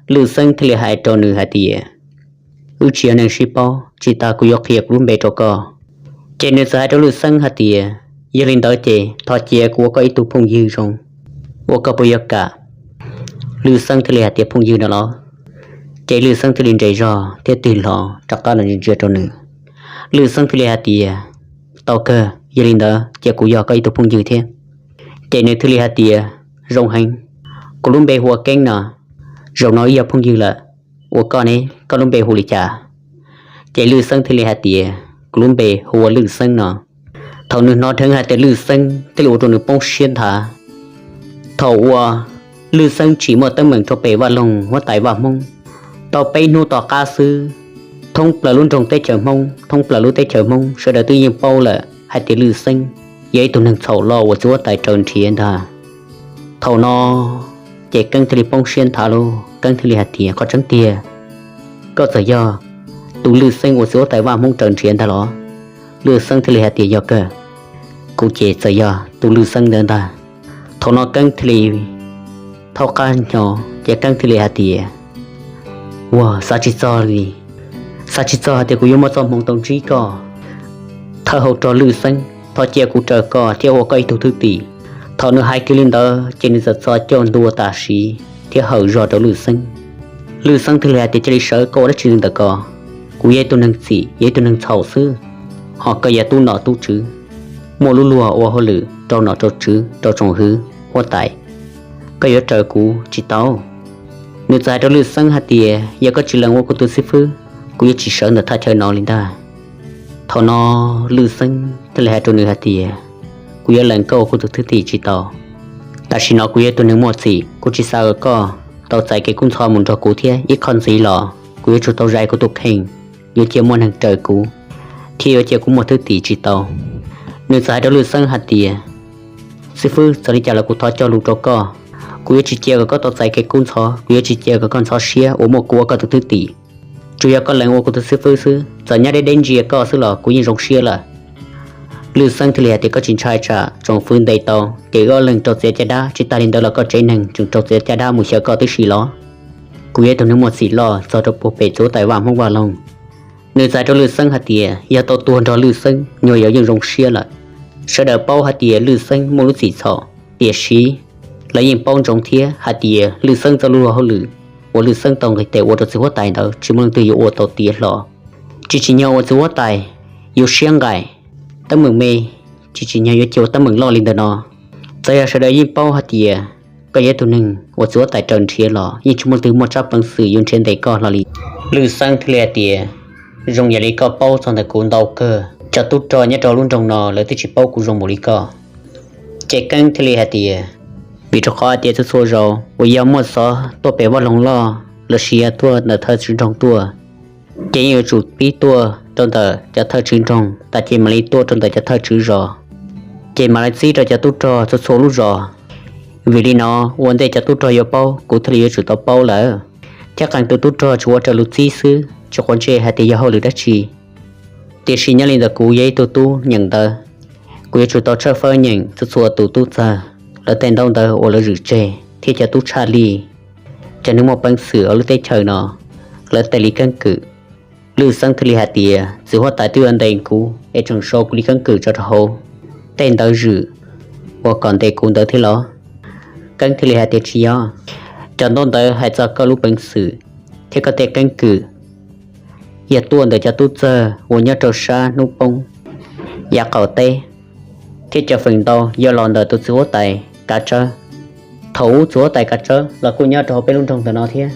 Lwj Xeeb thiaj li hais rau nws hais tias, wb tsis yog neeg sib paub, tsis tas kuv yuav qhia kuv lub npe rau koj. Ces nws txawm hais rau Lwj Xeeb hais tias, yog li ntawd ces thov cia kuv ua koj ib tug phooj ywg zoo, ua koj puas yuav kam? Lwj Xeeb thiaj li hais tias, phooj ywg no los? Ces Lwj Xeeb thiaj li nres zog thiab tig hlo rov qab los ntsia rau nws. Lwj Xeeb thiaj li hais tias, tau kawg, yog li ntawd cia kuv yog koj ib tug phooj ywg thiab. Ces nws thiaj li hais tias, zoo heev, kuv lub npe hu ua Keeb no, zaum no wb yog phooj ywg lawm. Ua koj ne, koj lub npe hu li cas? Ces Lwj Xeeb thiaj li hais tias, kuv lub npe hu ua Lwj Xeeb no. Thaum nws hnov dheev hais tias Lwj Xeeb thiaj li ua rau nws poob siab nthav. Thaum uas Lwj Xeeb tsim muaj teeb meem rau pem vaj loog huab tais Vaj Hmoob, tau peb hnub tom qab xwb, thoob plaws lub nroog teb chaws Hmoob, thoob plaws lub teb chaws Hmoob sawv daws twb yeej paub lawm hais tias Lwj Xeeb yog ib tug neeg txhaum loj uas txiv huab tais raws nrhiav ntag. Thaum no ces Keeb thiaj li poob siab nthav lauj, Keeb thiaj li hais tias, qhov tseeb tiag, koj txawm yog tus Lwj Xeeb uas txiv huab tais Vaj Hmoob raws nrhiav ntag los? Lwj Xeeb thiaj li hais tias, yog kawg, kuv ces txawm yog tus Lwj Xeeb ntawd ntag. Thaum no Keeb thiaj li thaub qab hnyo, ces Keeb thiaj li hais tias, ua, xav tsis txog li, xav tsis txog hais tias kuv yuav muaj txoj hmoov tau ntsib koj. Thawj hauv rog Lwj Xeeb, thov cia kuv raws koj thiab ua koj ib tug thwj tim. Thaum nws hais kiag li ntawd ces nws txawm txo coj ntua tam sim thiab hawm zog rau Lwj Xeeb. Lwj Xeeb thiaj li hais tias, cia li sawv, koj ua dab tsi li ntawm ko? Kuv yog ib tug neeg txim, yog ib tug neeg txhaum xwb, ho koj yog tub nom tub tswv, muaj lub luag ua hauj lwm rau nom rau tswv rau tsoom hwv huab tais, koj yuav raws kuv tsis tau. Nws txawm hais rau Lwj Xeeb hais tias, yog koj tsis lees ua kuv tus xib fwb, kuv yuav tsis sawv ntawm thaj chaw no li ntag. Thaum no Lwj Xeeb thiaj li hais rau nws hais tias, kuv yuav lees koj ua kuv tus thwj tim tsis tau. Tam sim no kuv yog tus neeg muaj txim, kuv tsis xav kom koj tau txais kev kub ntxhov mus nrog kuv thiab, ib qho ntxiv los kuv yuav tsum tau zais kuv tus kheej, yuav cia muaj neeg raws kuv, thiab yuav cia kuv muaj thwj tim tsis tau. Nws txawm hais rau Lwj Xeeb hais tias, xib fwb, txawm li cas los kuv thov cog lus rau koj, kuv yuav tsis cia kom koj tau txais kev kub ntxhov, kuv yuav tsis cia kom koj ntxhov siab uas muaj kuv ua koj tus thwj tim. Tsuas yog koj lees ua kuv tus xib fwb xwb, txawm nyab deb deb ntsia koj xwb los kuv yeej zoo siab lawm. Lwj Xeeb thiaj li hais tias, koj tsis ntshai tsam tsoom fwv ntes tau ces wb ob leeg raug txiav caj dab, tsis tas li ntawd los koj tsev neeg tseem raug txiav caj dab mus xyaw koj tib si los? Kuv yog ib tug neeg muaj txim loj txog rau puag pem txiv huab tais Vaj Hmoob Vaj Loog. Nws txawm hais rau Lwj Xeeb hais tias, yog tau tuag nrog Lwj Xeeb, nyuag yaus yeej zoo siab lawm. Sawv daws paub hais tias Lwj Xeeb muaj lub txim txhaum, tiam sis lawv yeej paub ntsoov thiab hais tias Lwj Xeeb txoj lub luag hauj lwm uas Lwj Xeeb tau nqis tes ua rau txiv huab tais ntawd tsis muaj leej twg yuav ua tau tiav hlo. Tsis tsim nyog uas txiv huab tais yuav siab nqaim teeb meem me, tsis tsim nyog yuav cia ua teeb meem loj li ntawm no. Txawm yog sawv daws yeej paub hais tias koj yog ib tug neeg uas txiv huab tais raws nrhiav los yeej tsis muaj leej twg muaj tsab peev xwm yuav nrhiav ntes koj hlo li. Lwj Xeeb thiaj li hais tias, zoo yam li koj paub txog ntawm kuv ntau kawg, cov tub rog nyob rau lub nroog no lawv twb tsis paub kuv zoo npaum li koj. Ces Keeb thiaj li hais tias, Vim rau qhov tias txhua txhua zaus uas yog muaj xov tuaj pem vaj loog loj los sis yog tuaj ntawm thawj tswv nroog tuaj, ces yeej yuav tsum pib tuaj rau ntawm cov thawj tswv nroog tas ces mam li tuaj rau ntawm cov thawj tswv zos, ces mam li txib rau cov tub rog txhua txhua lub zos. Vim li no, ua ntej cov tub rog yuav paub kuv thiaj li yuav tsum tau paub lawm, thiab qee tus tub rog tsuas ua raws lus txib xwb, tsis quav ntsej hais tias yog hauj lwm dab tsi. Tiam sis nyob li ntawm kuv yog ib tug tub nyeem ntawv, kuv yuav tsum tau tshawb fawb nyeem txhua txhua tus tub txawg lawv tej ntaub ntawv uas lawv zwm tseg thiab cov tub tshaj lij, cov neeg muaj peev xwm hauv lub teb chaws no, lawv tej li keeb kwm. Lwj Xeeb thiaj li hais tias, txiv huab tais twb yuav ntes kuv es tseem sau kuv li keeb kwm tso rau hauv tej ntawv zwm uas kom ntes kuv ntawd thiab los? Keeb thiaj li hais tias, tsis yog. Cov ntaub ntawv hais txog koj lub peev xwm thiab koj tej keeb kwm yog tuaj ntawm cov tub txawg uas nyob rau sab hnub poob yav qaum teb, thiab cov feem ntau yog los ntawm tus txiv huab tais Kav Tsawb. Thaum ub txiv huab tais Kav Tsawb los kuj nyob rau hauv peb lub nroog ntawm no thiab.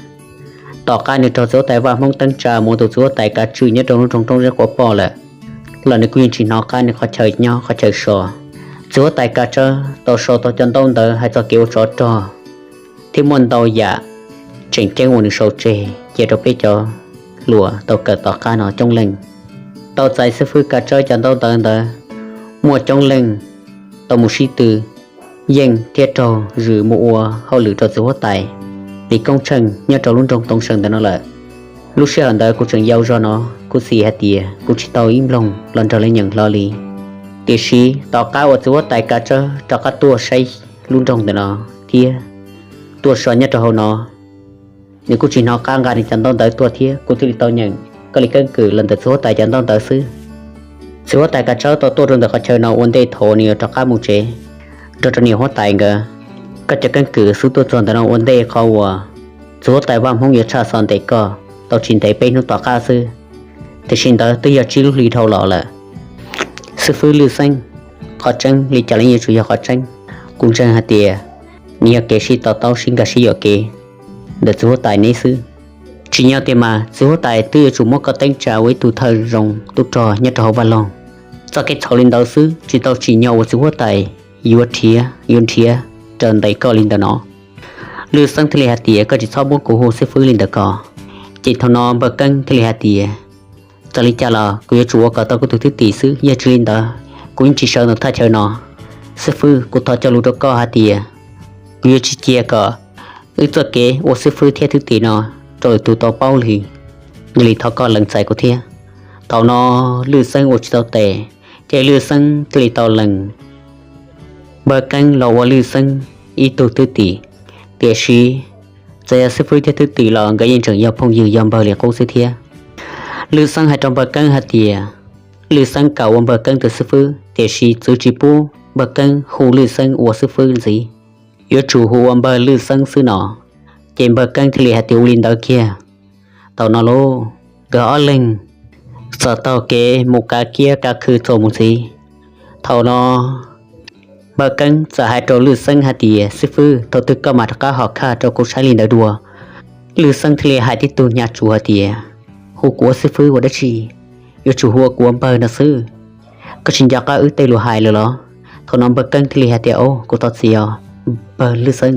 Tom qab nws raug txiv huab tais Vaj Hmoob teeb tsa mus ua tus txiv huab tais kav tswj nyob rau lub nroog Roob Zeb Quav Poj lawm, los nws kuj yeej tsis hnov qab nws qhov chaw nyob qhov chaw so. Txiv huab tais Kav Tsawb tau sau tau cov ntaub ntawv hais txog kev ua tsov rog thiab muaj ntau yam tseem ceeb uas nws sau tseg cia rau peb cov hluas tau kawm tom qab no coob leej. Tau txais xib fwb Kav Tsawb cov ntaub ntawv ntawd, muaj coob leej tau mus sib tw yeej thiab raug zwm mus ua hauj lwm rau txiv huab tais li koob tsheej nyob rau lub nroog Toov Seem ntawm no lawm. Lub sij hawm ntawd kuv tseem yau zog no, kuv xav hais tias kuv tsis tau ib nploog los nrog lawv nyeem hlo li. Tiam sis tom qab uas txiv huab tais Kav Tsawb rov qab tuaj saib lub nroog ntawm no thiab tuaj so nyob rau hauv no, nws kuj tsis hnov qab nqa nws cov ntaub ntawv tuaj thiab kuv thiaj li tau nyeem koj li keeb kwm los ntawm txiv huab tais cov ntaub ntawv xwb. Txiv huab tais Kav Tsawb tau tuaj rau ntawm qhov chaw no ua ntej thaum nws yuav rov qab mus tsev, nrog rau niam huab tais nkawd. Koj cov keeb kwm xub tuaj txog ntawm no ua ntej qhov uas txiv huab tais Vaj Hmoob yuav tshaj xov ntes koj tau tsis ntev peb hnub tom qab xwb, tiam sis ntawd twb yog tsib lub hlis dhau los lawm. Xib fwb Lwj Xeeb, qhov tseeb li cas los yuav tsum yog qhov tseeb. Kuv ntseeg hais tias nws yog kev sib to taub sib nkag sib yuam kev ntawm txiv huab tais neb xwb. Tsim nyog tias mas txiv huab tais twb yuav tsum muab koj teeb tsa ua ib tug thawj zoo tub rog nyob rau hauv vaj loog. Txoj kev txhaum li ntawd xwb tsis tau tsim nyog uas txiv huab tais yuav nrhiav, yuav nrhiav raws ntes koj li ntawm no. Lwj Xeeb thiaj li hais tias, koj tsis txhob muab kuv hu xib fwb li ntawd ko. Ces thaum no Npawg Keeb thiaj li hais tias, txawm li cas los kuv yuav tsum ua kom tau kuv tus thwj tim xwb, yog tsis li ntawd kuv yeej tsis sawv ntawm thaj chaw no. Xib fwb, kuv thov cog lus rau koj hais tias kuv yuav tsis cia kom wb txoj kev ua xib fwb thiab thwj tim no rau lwm tus tau paub li. Yog li thov koj lees txais kuv thiab. Thaum no Lwj Xeeb ua tsis tau tes, ces Lwj Xeeb thiaj li tau lees Npawg Keeb los ua Lwj Xeeb ib tug thwj tim. Tiam sis txawm yog xib fwb thiab thwj tim los nkawd yeej tseem yog phooj ywg yog npawg li qub xwb thiab. Lwj Xeeb hais rau Npawg Keeb hais tias, Lwj Xeeb kam ua Npawg Keeb tus xib fwb, tiam sis txwv tsis pub Npawg Keeb hu Lwj Xeeb ua xib fwb ntxiv, yuav tsum hu ua Npawg Lwj Xeeb xwb no. Ces Npawg Keeb thiaj li hais tias, ua li ntawd kiag. Thaum no lauj, nkawd ob leeg txawm taug kev mus kav kiab kav khw txuas mus ntxiv. Thaum no Npawg Keeb txawm hais rau Lwj Xeeb hais tias, xib fwb, thaum twg koj mam rov qab hom khaj rau kuv saib li ntawd dua? Lwj Xeeb thiaj li hais tib tug hnyav tsuas hais tias, hu kuv ua xib fwb ua dab tsi? Yuav tsum hu ua kuv ua npawg no xwb. Koj tsis nco qab wb tej lus hais lawm los? Thaum no Npawg Keeb thiaj li hais tias, au, kuv thov txim os, npawg Lwj Xeeb.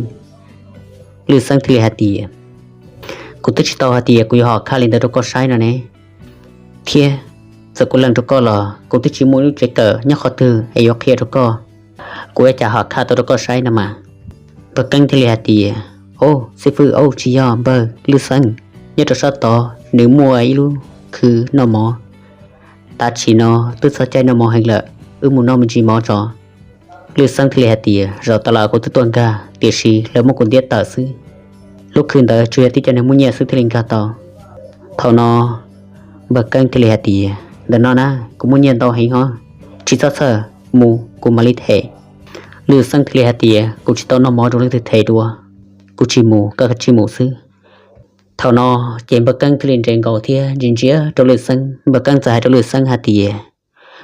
Lwj Xeeb thiaj li hais tias, kuv twb tsis tau hais tias kuv yuav hom khaj li ntawd rau koj saib no ne. Thiab txawm kuv lees rau koj los kuv twb tsis muaj lub tsev kawm nyob qhov twg es yuav qhia rau koj, kuv ua cas hom khaj tau rau koj saib no mas. Npawg Keeb thiaj li hais tias, au, xib fwb, au, tsis yog, npawg Lwj Xeeb. Nyob rau sab tod nws muaj ib lub khw noj mov. Tam sim no twb txog caij noj mov heev lawm, wb mus noj me ntsis mov tso. Lwj Xeeb thiaj li hais tias, zaum tas los kuv twb tuaj nkag, tiam sis lawv muab kuv ntiab tawm xwb. Lub khw ntawd tsuas yog tib cov neeg muaj nyiaj xwb thiaj li nkag tau. Thaum no Npawg Keeb thiaj li hais tias, ntawm no na, kuv muaj nyiaj ntau heev os, tsis txhob txhawj, mus kuv mam li them. Lwj Xeeb thiaj li hais tias, kuv tsis tau noj mov rau leej twg them dua, kuv tsis mus, koj kav tsij mus xwb. Thaum no ces Npawg Keeb thiaj li nres nkaus thiab ntsia ntsia rau Lwj Xeeb. Npawg Keeb txawm hais rau Lwj Xeeb hais tias,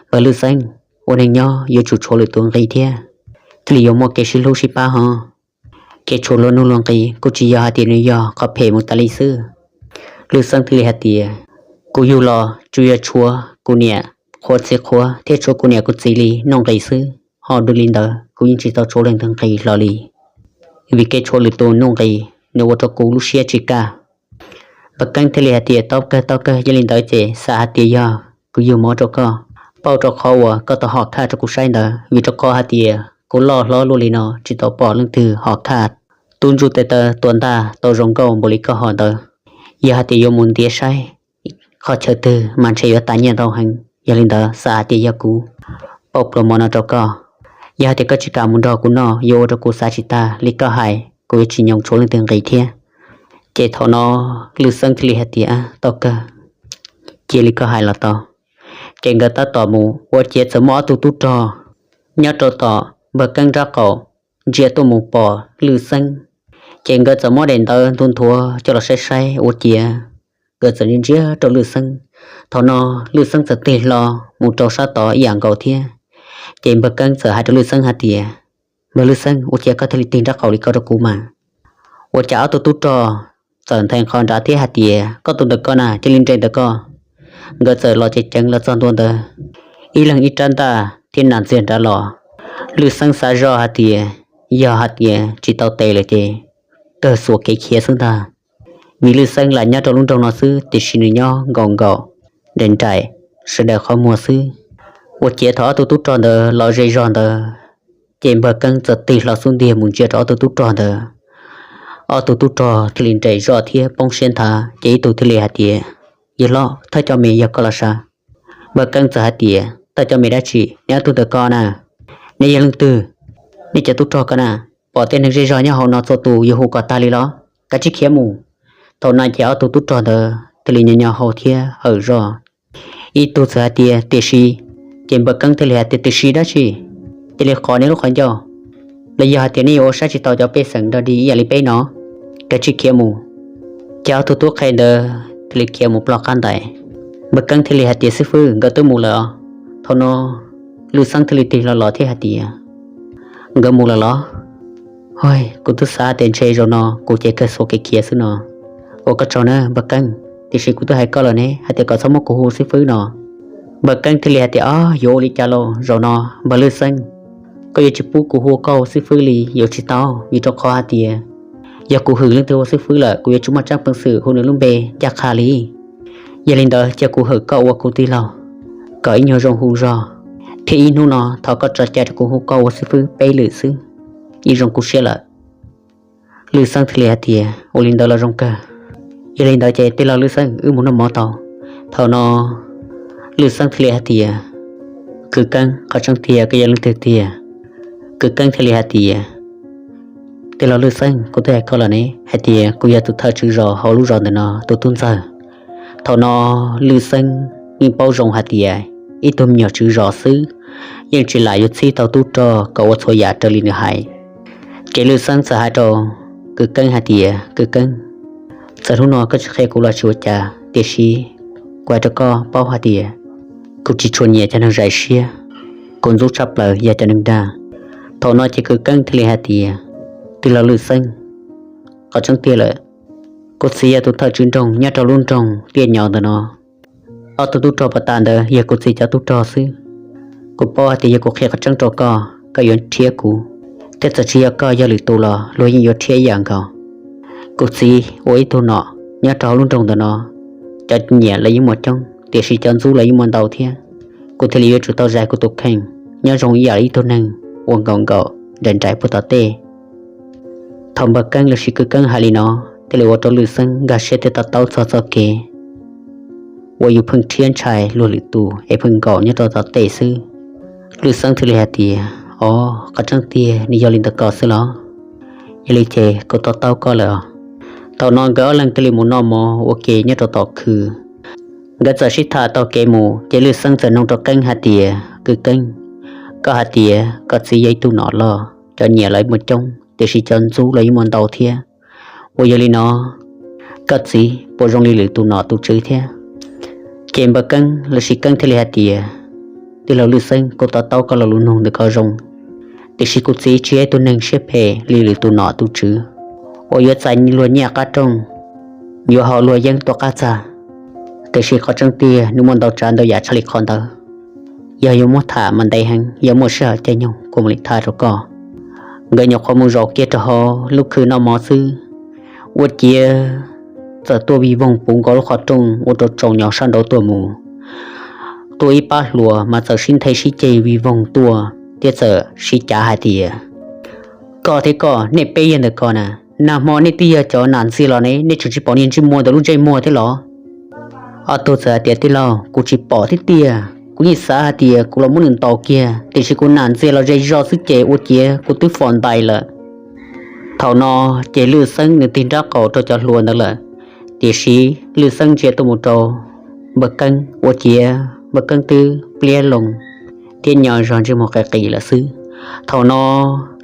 npawg Lwj Xeeb, ua neeg nyob yuav tsum tshuav lwm tus nqi thiab, thiaj li yuav muaj kev sib hlub sib pab ho. Kev tshuav luag nuj luag nqi kuj tsis yog hais tias nws yog qhov phem mus tas li xwb. Lwj Xeeb thiaj li hais tias, kuv yug los tsuas yog tshuav kuv niam qhuav txiv qhuav thiab tshuav kuv niam kuv txiv li noj nqi xwb, ho dua li ntawd kuv yeej tsis tau tshuav leej twg nqi hlo li. vim kev tshuav lwm tus nuj nqis nws ua rau kuv lub siab tsis kaj. Npawg Keeb thiaj li hais tias, Tau kawg, tau kawg, yog li ntawd ces xav hais tias yog kuv yug mov rau koj, pauj rau qhov uas koj tau hom khaj rau kuv saib ntawd, vim rau qhov hais tias kuv loj hlob luaj li no tsis tau pom leej twg hom khaj tub ntsuj tes taw tua ntaj tau zoo nkauj npaum li koj hom ntawd. Yog hais tias yuav mus ntiav saib qhov chaw twg mas ntshe yuav tas nyiaj ntau heev. Yog li ntawd xav hais tias yog kuv pauj pluas mov no rau koj, yog hais tias koj tsis kam mus nrog kuv noj yuav ua rau kuv xav tsis tag li koj hais, kuv yuav tsis nyoo tshuav leej twg nqis thiab. Ces thaum no Lwj Xeeb thiaj li hais tias, Tau kawg, cia li koj hais los tau. Ces nkawd tab tom mus ua ciav txawm muaj ob tug tub rog nyob rau tom Npawg Keeb nrab qaum ntsia tuaj mus pom Lwj Xeeb. Ces nkawd txawm muab daim ntawv ntuav nthuav coj los saib saib ua ciav nkawd txawm ntsia ntsia rau Lwj Xeeb. Thaum no Lwj Xeeb txawm tig hlo mus rau sab tod ib yam nkaus thiab. Ces Npawg Keeb txawm hais rau Lwj Xeeb hais tias, Npawg Lwj Xeeb, ua ciav koj thiaj li tig nrab qaum li ko rau kuv mas? Ua cas ob tug tub rog txawm nthe qhov nrad thiab hais tias, Koj tus ntawm koj na, cia li nres ntawm koj. Nkawd txawm los ceev ceev los txog ntua ntawd, ib leeg ib rab ntaj thiab nas ntxiag nrad los. Lwj Xeeb xav zoj hais tias, yog hais tias tsis tau tes lawm ces kawg xuas kev khiav xwb ntag. Vim Lwj Xeeb lam nyob rau lub nroog no xwb tiam sis nws nyob nkaum nkaum, nraim nraim sawv daws qhov muag xwb. Ua ciav thaum ob tug tub rog ntawd los ze zog ntawd, ces Npawg Keeb txawm tig hlo xub ntiag mus ntsia rau ob tug tub rog ntawd. Ob tug tub rog thiaj li nres zoj thiab poob siab nthav, ces ib tug thiaj li hais tias, Yawg hlob, thawj cov me yog koj los sav? Npawg Keeb txawm hais tias, Thawj cov me dab tsi? Neb ob tug ntawm ko na, neb yog leej twg? Nej cov tub rog ko na, pom tej neeg zej zog nyob hauv no txhua tus yuav hu kom tag li los? Kav tsij khiav mus. Thaum no ces ob tug tub rog ntawd thiaj li nyo nyo hau thiab hawm zog. Ib tug txawm hais tias, Tiam sis. Ces Npawg Keeb thiaj li hais tias, Tiam sis dab tsi? Cia li qhov nej lub qhov ncauj, los yog hais tias nej yuav ua saib tsis taus cov pej xeem dog dig ib yam li peb no? Kav tsij khiav mus. Ces ob tug tub qhe ntawd thiaj li khiav mus ploj qab ntais. Npawg Keeb thiaj li hais tias, Xib fwb, nkawd twb mus lawm os. Thaum no Lwj Xeeb thiaj li tig hlo los thiab hais tias, Nkawd mus lawm los? Hos, kuv twb xav tias ntshe zaum no kuv ces kawg xuas kev khiav xwb no. Ua koj tsaug na Npawg Keeb, tiam sis kuv twb hais koj lawm ne hais tias kom txhob muab kuv hu xib fwb no. Npawg Keeb thiaj li hais tias, Ob, yuav ua li cas lauj? Zaum no Npawg Lwj Xeeb, koj yuav tsis pub kuv hu koj ua xib fwb li yuav tsis tau, vim rau qhov hais tias yog kuv hwm leej twg ua xib fwb lawm kuv yuav tsis muaj tsab peev xwm hu nws lub npe ncaj qha li. Yog li ntawd cia kuv hwm koj ua kuv tij laug kom ib nyuag zoo hu zog thiab ib hnub no thov koj tso cai rau kuv hu koj ua xib fwb peb lwm xwb, ib zoo kuv siab lawm. Lwj Xeeb thiaj li hais tias, Ua li ntawd los zoo kawg. Yog li ntawd ces tij laug Lwj Xeeb, wb mus noj mov tau. Thaum no Lwj Xeeb thiaj li hais tias, Kwv Keeb, qhov tseeb tiag koj yog leej twg tiag? Kwv Keeb thiaj li hais tias, Tij laug Lwj Xeeb, kuv twb hais koj lawm ne hais tias kuv yog tus thawj tswv zos hauv lub zos ntawm no tus tub ntxawg. Thaum no Lwj Xeeb yeej paub zoo hais tias ib tug me nyuam tswv zos xwb yeej tsis lam yuav txhib tau tub rog kom ua txhua yam raws li nws hais. Ces Lwj Xeeb txawm hais rau Kwv Keeb hais tias, Kwv Keeb, txawm hnub no koj tsis qhia kuv los tsis ua cas, tiam sis kuv hais rau koj paub hais tias kuv tsis tshua nyiam cov neeg zais siab, kuv ntxub tshaj plaws yog cov neeg dag. Thaum no ces Kwv Keeb thiaj li hais tias, Tij laug Lwj Xeeb, qhov tseeb tiag lawm, kuv txiv yog tus thawj tswv nroog nyob rau lub nroog Tiaj Nyo ntawm no. Ob tug tub rog pas tas ntawd yog kuv txiv cov tub rog xwb. Kuv paub hais tias yog kuv qhia qhov tseeb rau koj, koj yuav rhiab kuv, thiab txawm tsis yog koj yog lwm tus los luag yeej yuav rhiab ib yam nkaus. Kuv txiv ua ib tug nom nyob rau hauv lub nroog ntawm no, cov nyiam los yeej muaj coob tiam sis cov ntxub los yeej muaj ntau thiab. Kuv thiaj li yuav tsum tau zais kuv tus kheej nyob zoo ib yam li ib tug neeg uas nkaum nkaum nraim nraim puag tom tej. Thaum Npawg Keeb lossis Kwv Keeb hais li no, thiaj li ua rau Lwj Xeeb nkag siab thiab to taub txog txoj kev uas yus pheej rhiab ntshai luag lwm tus es pheej nkaum nyob rau tom tej xwb. Lwj Xeeb thiaj li hais tias, Os, qhov tseeb tiag nws yog li ntawd ko xwb los? Yog li ces kuv to taub koj lawm os. Thaum no nkawd ob leeg thiaj li mus noj mov ua ke nyob rau tom khw. Nkawd txawm sib tham taug kev mus ces Lwj Xeeb txawm nug rau Keeb hais tias, Kwv Keeb, koj hais tias koj txiv yog ib tug nom loj, cov nyiam los muaj coob tiam sis cov ntxub los yeej muaj ntau thiab. Uas yog li no, koj txiv puas zoo li lwm tus nom tus tswv thiab? Ces Npawg Keeb lossis Keeb thiaj li hais tias, Tij laug Lwj Xeeb, kuv to taub koj lo lus nug ntawm ko zoo, tiam sis kuv txiv tsis yog ib tug neeg siab phem li lwm tus nom tus tswv uas yuav txais luag nyiaj qab rooj, yuav haus luag yeeb tuaj qab txag. Tiam sis qhov tseeb tiag nws muaj ntau tsav ntau yam tshaj li qhov ntawd. Yog yuav muab tham mas ntev heev, yog muaj sij hawm caij nyoog kuv mam li tham rau koj. Nkawd nyuam qhuav mus zaum kiag rau hauv lub khw noj mov xwb, ua ciav txawm tuaj vij voog puv nkaus lub qhov rooj ua rau tsaus nyo sab nraud tuaj mus. Tuaj ib pab hluas mas txawm sib nthe sib ceg vij voog tuaj thiab txawm sib cav hais tias, Koj thiab koj, nej peb yog ntawm ko na, nag hmo nej twb yog cov nas ntxiag los ne, nej tseem tsis pom niag ntsej muag ntawm lub ntsej muag thiab los? Ob tug txawm hais tias, Tij laug, kuv tsis pom thiab tiag, kuv yeej xav hais tias kuv los muab nws ntaus kiag, tiam sis kuv nas ntxiag los ze zog xwb ces ua ciav kuv twb fom ntais lawm. Thaum no ces Lwj Xeeb nws tig nrab qaum rau cov hluas ntawd lawm, tiam sis Lwj Xeeb ntsia tuaj mus rau Npawg Keeb ua ciav Npawg Keeb twb pliab loo thiab nyo zog ntsej muag qis qis lawm xwb. Thaum no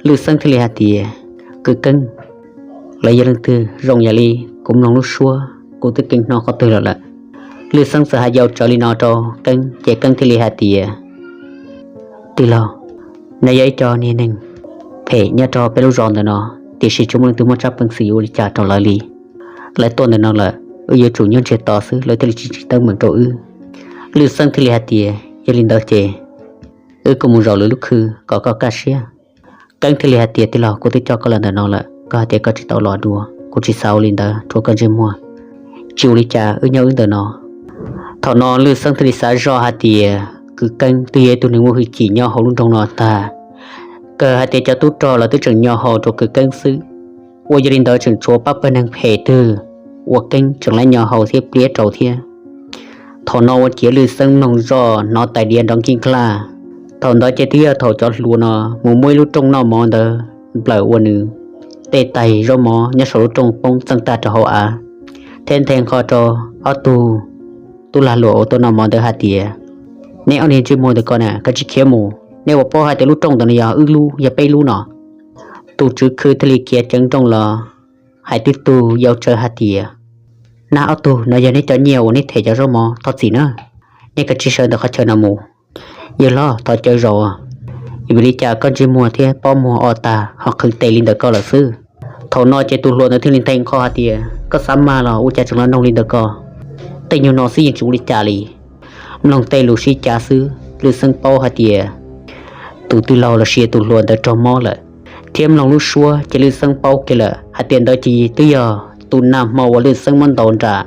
Lwj Xeeb thiaj li hais tias, Kwv Keeb, lawv yog leej twg? Zoo yam li kuv mloog lub suab kuv twb keev hnov qhov twg lawm lawm. Lwj Xeeb txawm hais yau tsawv li no rau Keeb ces Keeb thiaj li hais tias, Tij laug, no yog ib co niag neeg phem nyob rau peb lub zos ntawm no, tiam sis tsis muaj leej twg muaj tsab peev xwm yuav ua li cas rau lawv li. Lawv tuaj ntawm no lawm, wb yuav tsum nyob ntsiag to xwb lawv thiaj li tsis tsis teeb meem rau wb. Lwj Xeeb thiaj li hais tias, Yog li ntawd ces wb kuj mus zaum lwm lub khw kom koj kaj siab. Keeb thiaj li hais tias, Tij laug, kuv twb coj koj los ntawm no lawm, koj hais tias koj tsis tau los dua, kuv tsis xav ua li ntawd rau koj ntsej muag. Tsis ua li cas, wb nyob wb ntawm no. Thaum no Lwj Xeeb thiaj li xav zog hais tias, Kwv Keeb twb yog ib tug neeg muaj hwj chim nyob hauv lub nroog no tag, kawg hais tias cov tub rog los twb tseem nyo hau rau Kwv Keeb xwb, ua yog li ntawd tseem tshuav pab pawg neeg phem twg ua Keeb tseem lab nyo hau thiab pliab rau thiab. Thaum no ua ciav Lwj Xeeb mloog zoj hnov tais diav nrov nkig nklag. Thaum ntawd ces twb yog thaum cov hluas no mus muab ib lub rooj noj mov ntawd nplawm ua nws tej tais zaub mov nyob saum lub rooj poob txeej tag rau hauv av, thiab nthe nqho rau ob tug tub lag luam uas tuaj noj mov ntawd hais tias, Neb ob niag ntsej muag ntawm ko na, koj tsis khiav mus, neb puas paub hais tias lub rooj ntawm no yog wb lub yog peb lub no? Tus tswv khw thiaj li khiav ceev nrooj los hais tib tug yau tsawv hais tias, Nab ob tug, no yog neb cov nyiaj uas neb them cov zaub mov, thov txim na, neb kav tsij sawv ntawm qhov chaw no mus. Yawg hlob, thov caw zaum, vim li cas koj ntsej muag thiab pob muag o tag ho qhwv tes li ntawm ko lawm xwb? Thaum no ces tus hluas ntawd thiaj li nthe nqho hais tias, Koj xav mag los ua cas tseem los noog li ntawd ko? Tej nyuag no xwb yeej tsis ua li cas li. Mloog tej lus sib cav xwb Lwj Xeeb paub hais tias tus tij laug los sis tus hluas ntawd raug mob lawm, thiab mloog lub suab ces Lwj Xeeb paub kiag lawm hais tias ntawd ces twb yog tus nag hmo uas Lwj Xeeb muab ntaus nram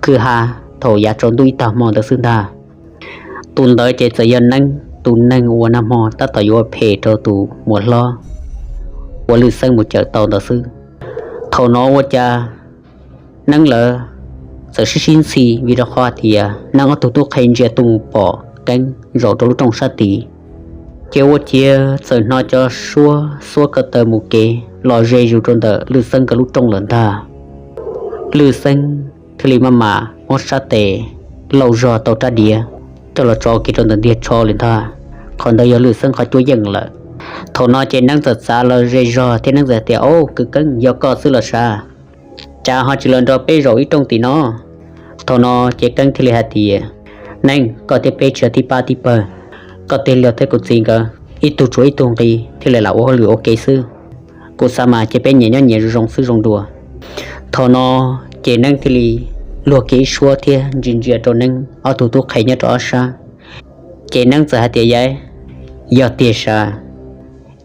kwj ha thaum yav tsaus ntuj ib tag hmo ntawd xwb ntag. Tus ntawd ces txawm yog Neeb, tus neeg uas nag hmo tab tom yuav phem rau tus muam hlob uas Lwj Xeeb mus cawm tau ntawd xwb. Thaum no ua cas Neeb lawv txawm sib sib ntxhi vim rau qhov tias Neeb ob tug tub qhe ntsia tuaj mus pom Keeb zaum rau lub rooj sab tid, ces ua ciav txawm hnov cov suab xuab ko taw mus kev los ze zus rau ntawm Lwj Xeeb nkawd lub rooj lawm ntag. Lwj Xeeb thiaj li maj mam muab sab tes lauj zog tau rab diav coj los tso kiag rau ntawm ntiag tsho li ntag. Qhov ntawd yog Lwj Xeeb qhov cuab yeej lawm. Thaum no ces Neeb txawm txav los ze zog thiab Neeb txawm tias, Au, kwv Keeb, yog koj xwb los sav? Cas ho tsis los nrog peb zaum ib rooj tim no? Thaum no ces Keeb thiaj li hais tias, Neeb, koj thiab peb tsis yog tib pab tib pawg, koj tig los thiab kuv txiv nkawd ib tug tshuav ib tug nqi thiaj li lam ua hauj lwm ua ke xwb. Kuv xav mas ces peb nyias nyob nyias zoo zoo xwb zoo dua. Thaum no ces Neeb thiaj li luag kiag ib suab thiab ntsia ntsia rau Neeb ob tug tub qhe nyob rau ob sab, ces Neeb txawm hais tias, Yaiv, yog tiag sav,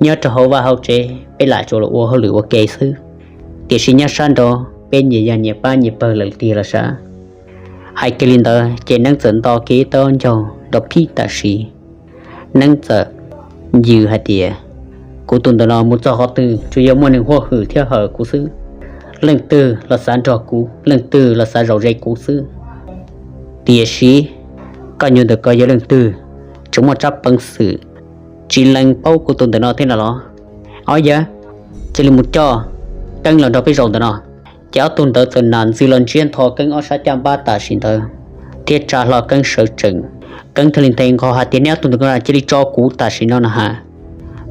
nyob rau hauv vaj hauv tsev peb lam tsuas los ua hauj lwm ua ke xwb, tiam sis nyob sab nraud peb nyias yog nyias pab nyias pawg lawm tiag los sav? Hais kiag li ntawd ces Neeb txawm nto kiag ib taub ncaug nrov phij tam sim. Neeb txawm yws hais tias, Kuv tus ntawm no mus txog qhov twg tsuas yog muaj neeg huaj hwm thiab hawm kuv xwb. Leej twg los xav nrog kuv, leej twg los xav zaum ze kuv xwb. Tiam sis koj nyuag ntawm ko yog leej twg, tseem muaj tsab peev xwm tsis lees paub kuv tus ntawm no thiab no los? Ob yawg, cia li mus coj Keeb los nrog peb zaum ntawm no. Ces ob tug ntawd txawm nam ntxiv los ntsiab ntho Keeb ob sab caj npab tam sim ntawd thiab tsa hlo Keeb sawv tsees. Keeb thiaj li nthe nqho hais tias, Neb ob tug ntawm ko cia li tso kuv tam sim no no ha.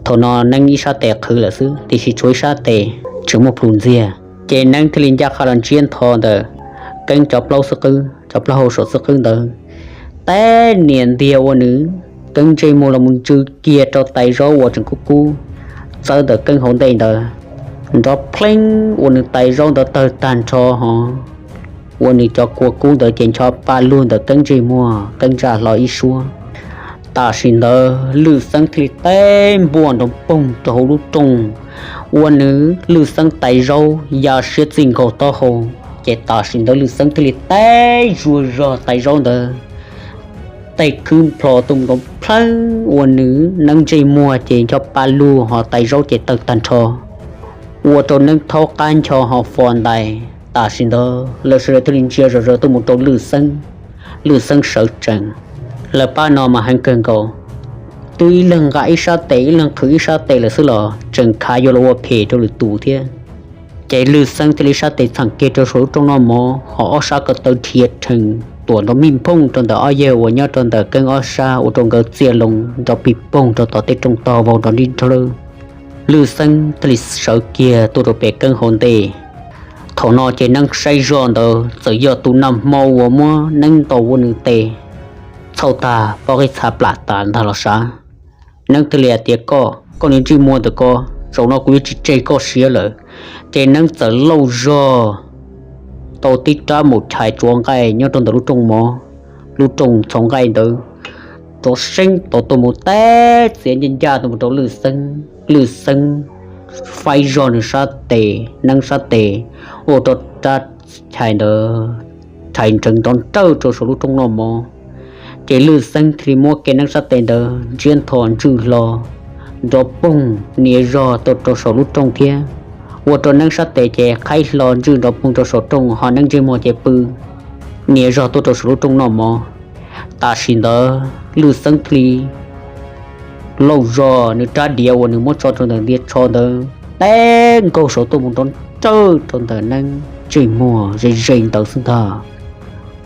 Thaum no Neeb ib sab tes qhwv lawm xwb, tiam sis tshuav ib sab tes tseem muaj plhus ntxiag. Ces Neeb thiaj li ncaj qha los ntsiab ntho ntawm Keeb cov plaub xub qwb, cov plaub hau saum xub qwb ntawd, tab niam ntiag ua nws, Keeb ntsej muag los mus ntsw kiag rau tais zaub uas tseem kub kub txawb ntawm Keeb hauv ntej ntawd, nrov pleeb ua nws tais zaub ntawd tawg tag nrho ho ua nws cov kua kub ntawd ces ncho pa lug ntawm Keeb ntsej muag, Keeb ntsa hlo ib suab. Tam sim ntawd Lwj Xeeb thiaj li teb npuaj nrov poog rau hauv lub rooj, ua nws Lwj Xeeb tais zaub ya siab txij nkaus taub hau. Ces tam sim ntawd Lwj Xeeb thiaj li teb zuag zog tais zaub ntawd, tej khwb nplho tuaj mus rau plhawb, ua nws neeb ntsej muag ces ncho pa lug, ho tais zaub ces tawg tag nrho, ua rau neeb thaub qab ncho ho fo ntais. Tam sim ntawd lawv sawv daws thiaj li ntsia zom zaws tuaj mus rau Lwj Xeeb. Lwj Xeeb sawv tsees, lawv pab no mas heev kawg nkaus, twb ib leeg nqa ib sab tes ib leeg qhwv ib sab tes lawm xwb los tseem khav yuav los ua phem rau lwm tus thiab. Ces Lwj Xeeb thiaj li ib sab tes txheem kiag rau saum lub rooj noj mov, ho ob sab ko taw dhia rhees tuam nrov mij nphooj rau ntawm ob yawg uas nyob rau ntawm Keeb ob sab, ua rau nkawd txia loo nrov pig poog rau tom tej rooj tog vau nrov nrib nrhawb. Lwj Xeeb thiaj li sawv kiag tuaj rau pem Keeb hauv ntej. Thaum no ces neeb saib zoj ntawd txawm yog tus nag hmo uas muab neeb ntaus ua nws tes txhauj tag pob qij txha plam tas ntag los sav. Neeb thiaj li hais tias, Koj, koj niag ntsej muag ntawm ko, zaum no kuv yuav tsis tseg koj siab lawm. Ces neeb txawm lauj zog tau tib rab mus chais tsuav nqaij nyob rau ntawm lub rooj mov, lub rooj txhaus nqaij ntawd rov seeb tau tuaj mus teb txiav ncaj ncaj tuaj mus rau Lwj Xeeb. Lwj Xeeb faib zog nws sab tes, neeb sab tes, ua rau rab chais ntawd rhais nreev nrov nrawj rau saum lub rooj noj mov. Ces Lwj Xeeb thiaj li muab kiag neeb sab tes ntawd ntsiab ntho ntswj hlo nrov poog nias zog tuaj rau saum lub rooj thiab, ua rau neeb sab tes ces qhaib hlo ntswj nrov poog rau saum rooj, ho neeb ntsej muag ces pw nias zog tuaj rau saum lub rooj noj mov. Tam sim ntawd Lwj Xeeb thiaj li lauj zog nws rab diav uas nws muab tso rau ntawm ntia tsho ntawd teb nkaug saud tuaj mus nrov nrawj rau ntawm neeb ntsej muag ze ze ntawd xwb ntag.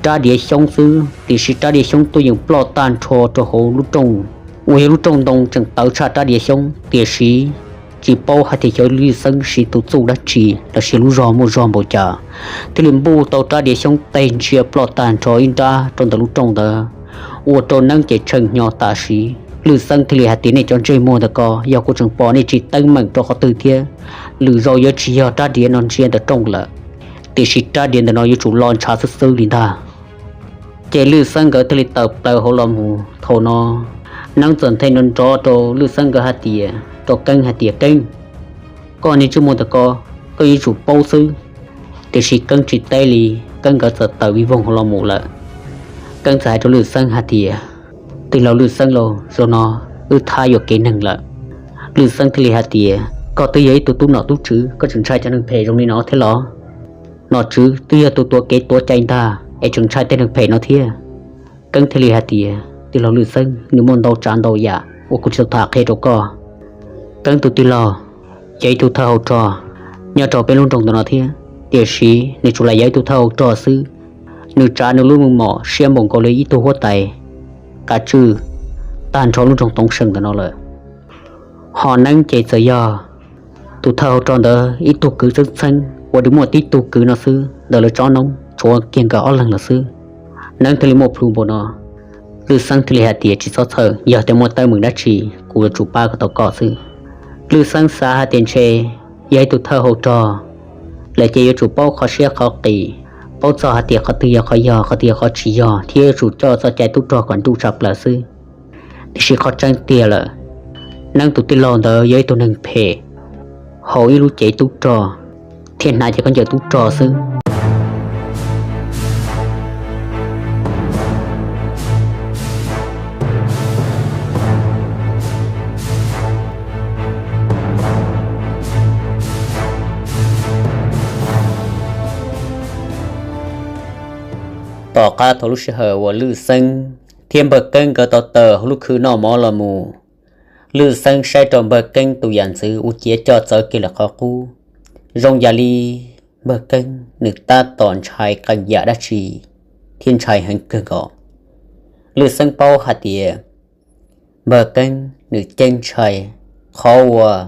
Rab diav xyoob xwb, tiam sis rab diav xyoob tuaj yeem ploj tag nrho rau hauv lub rooj, uas yog lub rooj ntoo tseem tawv tshaj rab diav xyoob, tiam sis tsis paub hais tias xyov Lwj Xeeb siv tus txuj dab tsi los sis lub zog muaj zog npaum cas, thiaj li npuj tau rab diav xyoob teg ntsia ploj tag nrho ib nrab rau ntawm lub rooj ntawd, ua rau neeb ces tshee hnyo tam sim. Lwj Xeeb thiaj li hais tias, Nej cov ntsej muag ntawm ko, yog kuv tseem pom nej tsis teeb meem rau qhov twg thiab, lwm zaus yuav tsis yog rab diav no ntsia ntawm rooj lawm, tiam sis rab diav ntawm no yuav tsum lo ntshav xwb xwb li ntag. Ces Lwj Xeeb nkawd thiaj li tawm plaws hauv los mus. Thaum no neeb txawm nthe nrov nrov rau Lwj Xeeb nkawd hais tias, rau Keeb hais tias, Keeb, koj niag ntsej muag ntawm ko, koj yuav tsum paub xwb. Tiam sis Keeb tsis teb li, Keeb nkawd txawm tawm vij voog hauv los mus lawm. Keeb txawm hais rau Lwj Xeeb hais tias, Tij laug Lwj Xeeb lauj, zaum no wb thab yuam kev neeg lawm. Lwj Xeeb thiaj li hais tias, Koj twb yog ib tug tub nom tub tswv, koj tseem ntshai cov neeg phem zoo li no thiab los? Nom tswv twb yog tus tuav kev tuav cai ntag es tseem ntshai tej neeg phem no thiab. Keeb thiaj li hais tias, Tij laug Lwj Xeeb, nws muaj ntau tsav ntau yam uas kuv tsis tau tham qhia rau koj. Keeb tus tij laug yog ib tug thawj hauv rog nyob rau peb lub nroog ntawm no thiab, tiam sis nws tsuas lam yog ib tug thawj hauv rog xwb. Nws tsav nws lub meej mom siab npaum nkaus li ib tug huab tais kav tswj tag nrho lub nroog Toov Seem ntawm no lawm. Ho Neeb ces txawm yog tus thawj hauv rog ntawd ib tug kwv txheeb txheeb uas nws muaj tib tug kwv no xwb ntawm lawv tsob noob, tshuav kiag nkawd ob leeg lawm xwb. Neeb thiaj li muaj plhus npaum no. Lwj Xeeb thiaj li hais tias, Tsis txhob txhawj, yog tias muaj teeb meem dab tsi kuv yuav tsum pab kom tau koj xwb. Lwj Xeeb xav hais tias ntshe yog ib tug thawj hauv rog lawm ces yuav tsum paub qhov siab qhov qis, paub txog hais tias qhov twg yog qhov yog, qhov twg yog qhov tsis yog, thiab yuav tsum coj txoj cai tub rog kom nruj tshaj plaws xwb. Tiam sis qhov tseeb tiag lawm, Neeb tus tij laug ntawd yog ib tug neeg phem, haus ib lub cev tub rog, thiab hnav cev khaub ncaws tub rog xwb. Tom qab thaum lub sij hawm uas Lwj Xeeb thiab Npawg Keeb nkawd tau tawm hauv lub khw noj mov los mus, Lwj Xeeb saib rau Npawg Keeb tus yam ntxwv ua ciav coj txawv kiag lawm qhov qub. Zoo yam li Npawg Keeb nws tab tom ntshai qee yam dab tsi thiab ntshai heev kawg nkaus. Lwj Xeeb paub hais tias Npawg Keeb nws ceeb ntshai qhov uas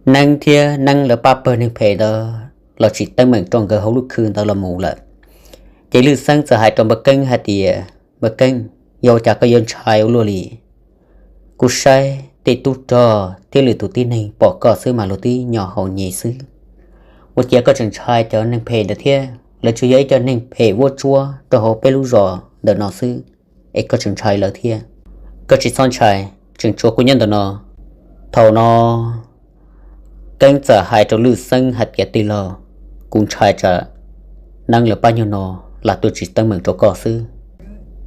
Neeb thiab Neeb lawv pab pawg neeg phem ntawd los tsim teeb meem rau nkawd hauv lub khw ntawd los mus lawm. Ces Lwj Xeeb txawm hais rau Npawg Keeb hais tias, Npawg Keeb, yog ua cas koj yuav ntshai ua luaj li? Kuv saib tej tub rog thiab lwm tus tib neeg pom koj xwb mas luag twb nyo haus nyem xwb. Ua ciav koj tseem ntshai cov neeg phem ntawd thiab? Lawv tsuas yog ib co neeg phem vuab tsuab rau hauv peb lub zos ntawm no xwb. es koj tseem ntshai lawv thiab. Koj tsis txhob ntshai, tseem tshuav kuv nyob ntawm no. Thaum no Keeb txawm hais rau Lwj Xeeb hais tias, Tij laug, kuv ntshai tsam neeb lawv pab nyuag no lam tuaj tsim teeb meem rau koj xwb.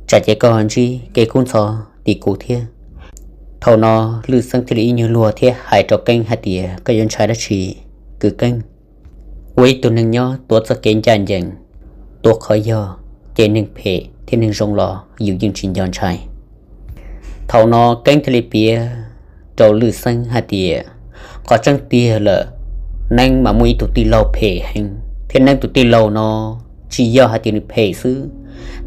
Tsam ces koj ntsib kev kub ntxhov tim kuv thiab. Thaum no Lwj Xeeb thiaj li ib nyuag luag thiab hais rau Keeb hais tias, Koj yuav ntshai dab tsi, kwv Keeb? Ua ib tug neeg nyob tuav txoj kev ncaj ncees, tuav qhov yog, ces neeg phem thiab neeg zoo los yus yeej tsis nco ntshai. Thaum no Keeb thiaj li piav rau Lwj Xeeb hais tias, Qhov tseeb tiag lawm, neeb mas muaj ib tug tij laug phem heev thiab neeb tus tij laug no tsis yog hais tias nws phem xwb,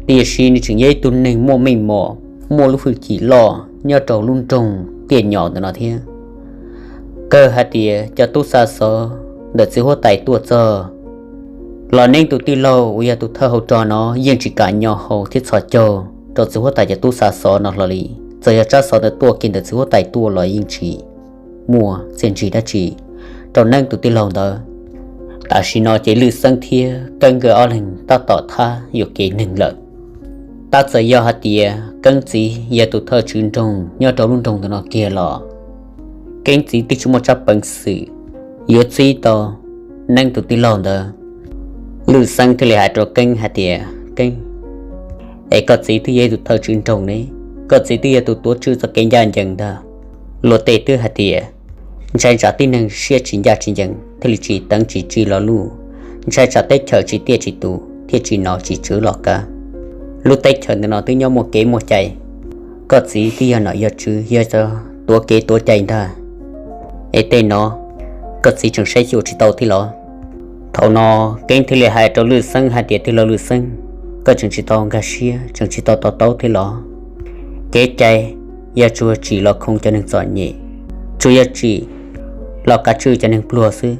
tiam sis nws tseem yog ib tug neeg muaj meej mom, muaj lub hwj chim loj nyob rau lub nroog Tiaj Nyom ntawm no thiab. Kawg hais tias cov tub xa xov ntawm txiv huab tais tuaj txog los neeb tus tij laug uas yog tus thawj hauv rog no yeej tsis kam nyo hau thiab txhos caug rau txiv huab tais cov tub xa xov no hlo li. Txawm yog tsab xov ntawd tuaj kiag ntawm txiv huab tais tuaj los yeej tsis muaj txiaj ntsig dab tsi rau neeb tus tij laug ntawd. Tam sim no ces Lwj Xeeb thiab Keeb nkawd ob leeg tab tom thab yuam kev neeg lawm. Tab txawm yog hais tias Keeb txiv yog tus thawj tswv nroog nyob rau lub nroog ntawm no kiag los Keeb txiv twb tsis muaj tsab peev xwm yuav txib tau neeb tus tij laug ntawd. Lwj Xeeb thiaj li hais rau Keeb hais tias, Keeb, es koj txiv twb yog ib tus thawj tswv nroog ne, koj txiv twb yog tus tuav tswj txoj kev ncaj ncees ntag. Luag tej twb hais tias ntshai tsam tib neeg siab tsis ncaj tsis ncees thiaj li tsis teev tsis tsim los luj, ntshai tsam teb chaws tsis tiaj tsis tus thiaj tsis nom tsis tswv los kav. Lub teb chaws ntawm no twb nyob muaj kev muaj cai, koj txiv twb yog nom yog tswv yog tuav kev tuav cai ntag. Es tej no koj txiv tseem saib xyuas tsis tau thiab los? Thaum no Keeb thiaj li hais rau Lwj Xeeb hais tias, Tij laug Lwj Xeeb, koj tseem tsis tau nkag siab tseem tsis tau to taub thiab los? Kev cai yog tsuas tsim los khoom cov neeg txom nyem, tsuas yog tsim los kav tswj cov neeg pluag xwb,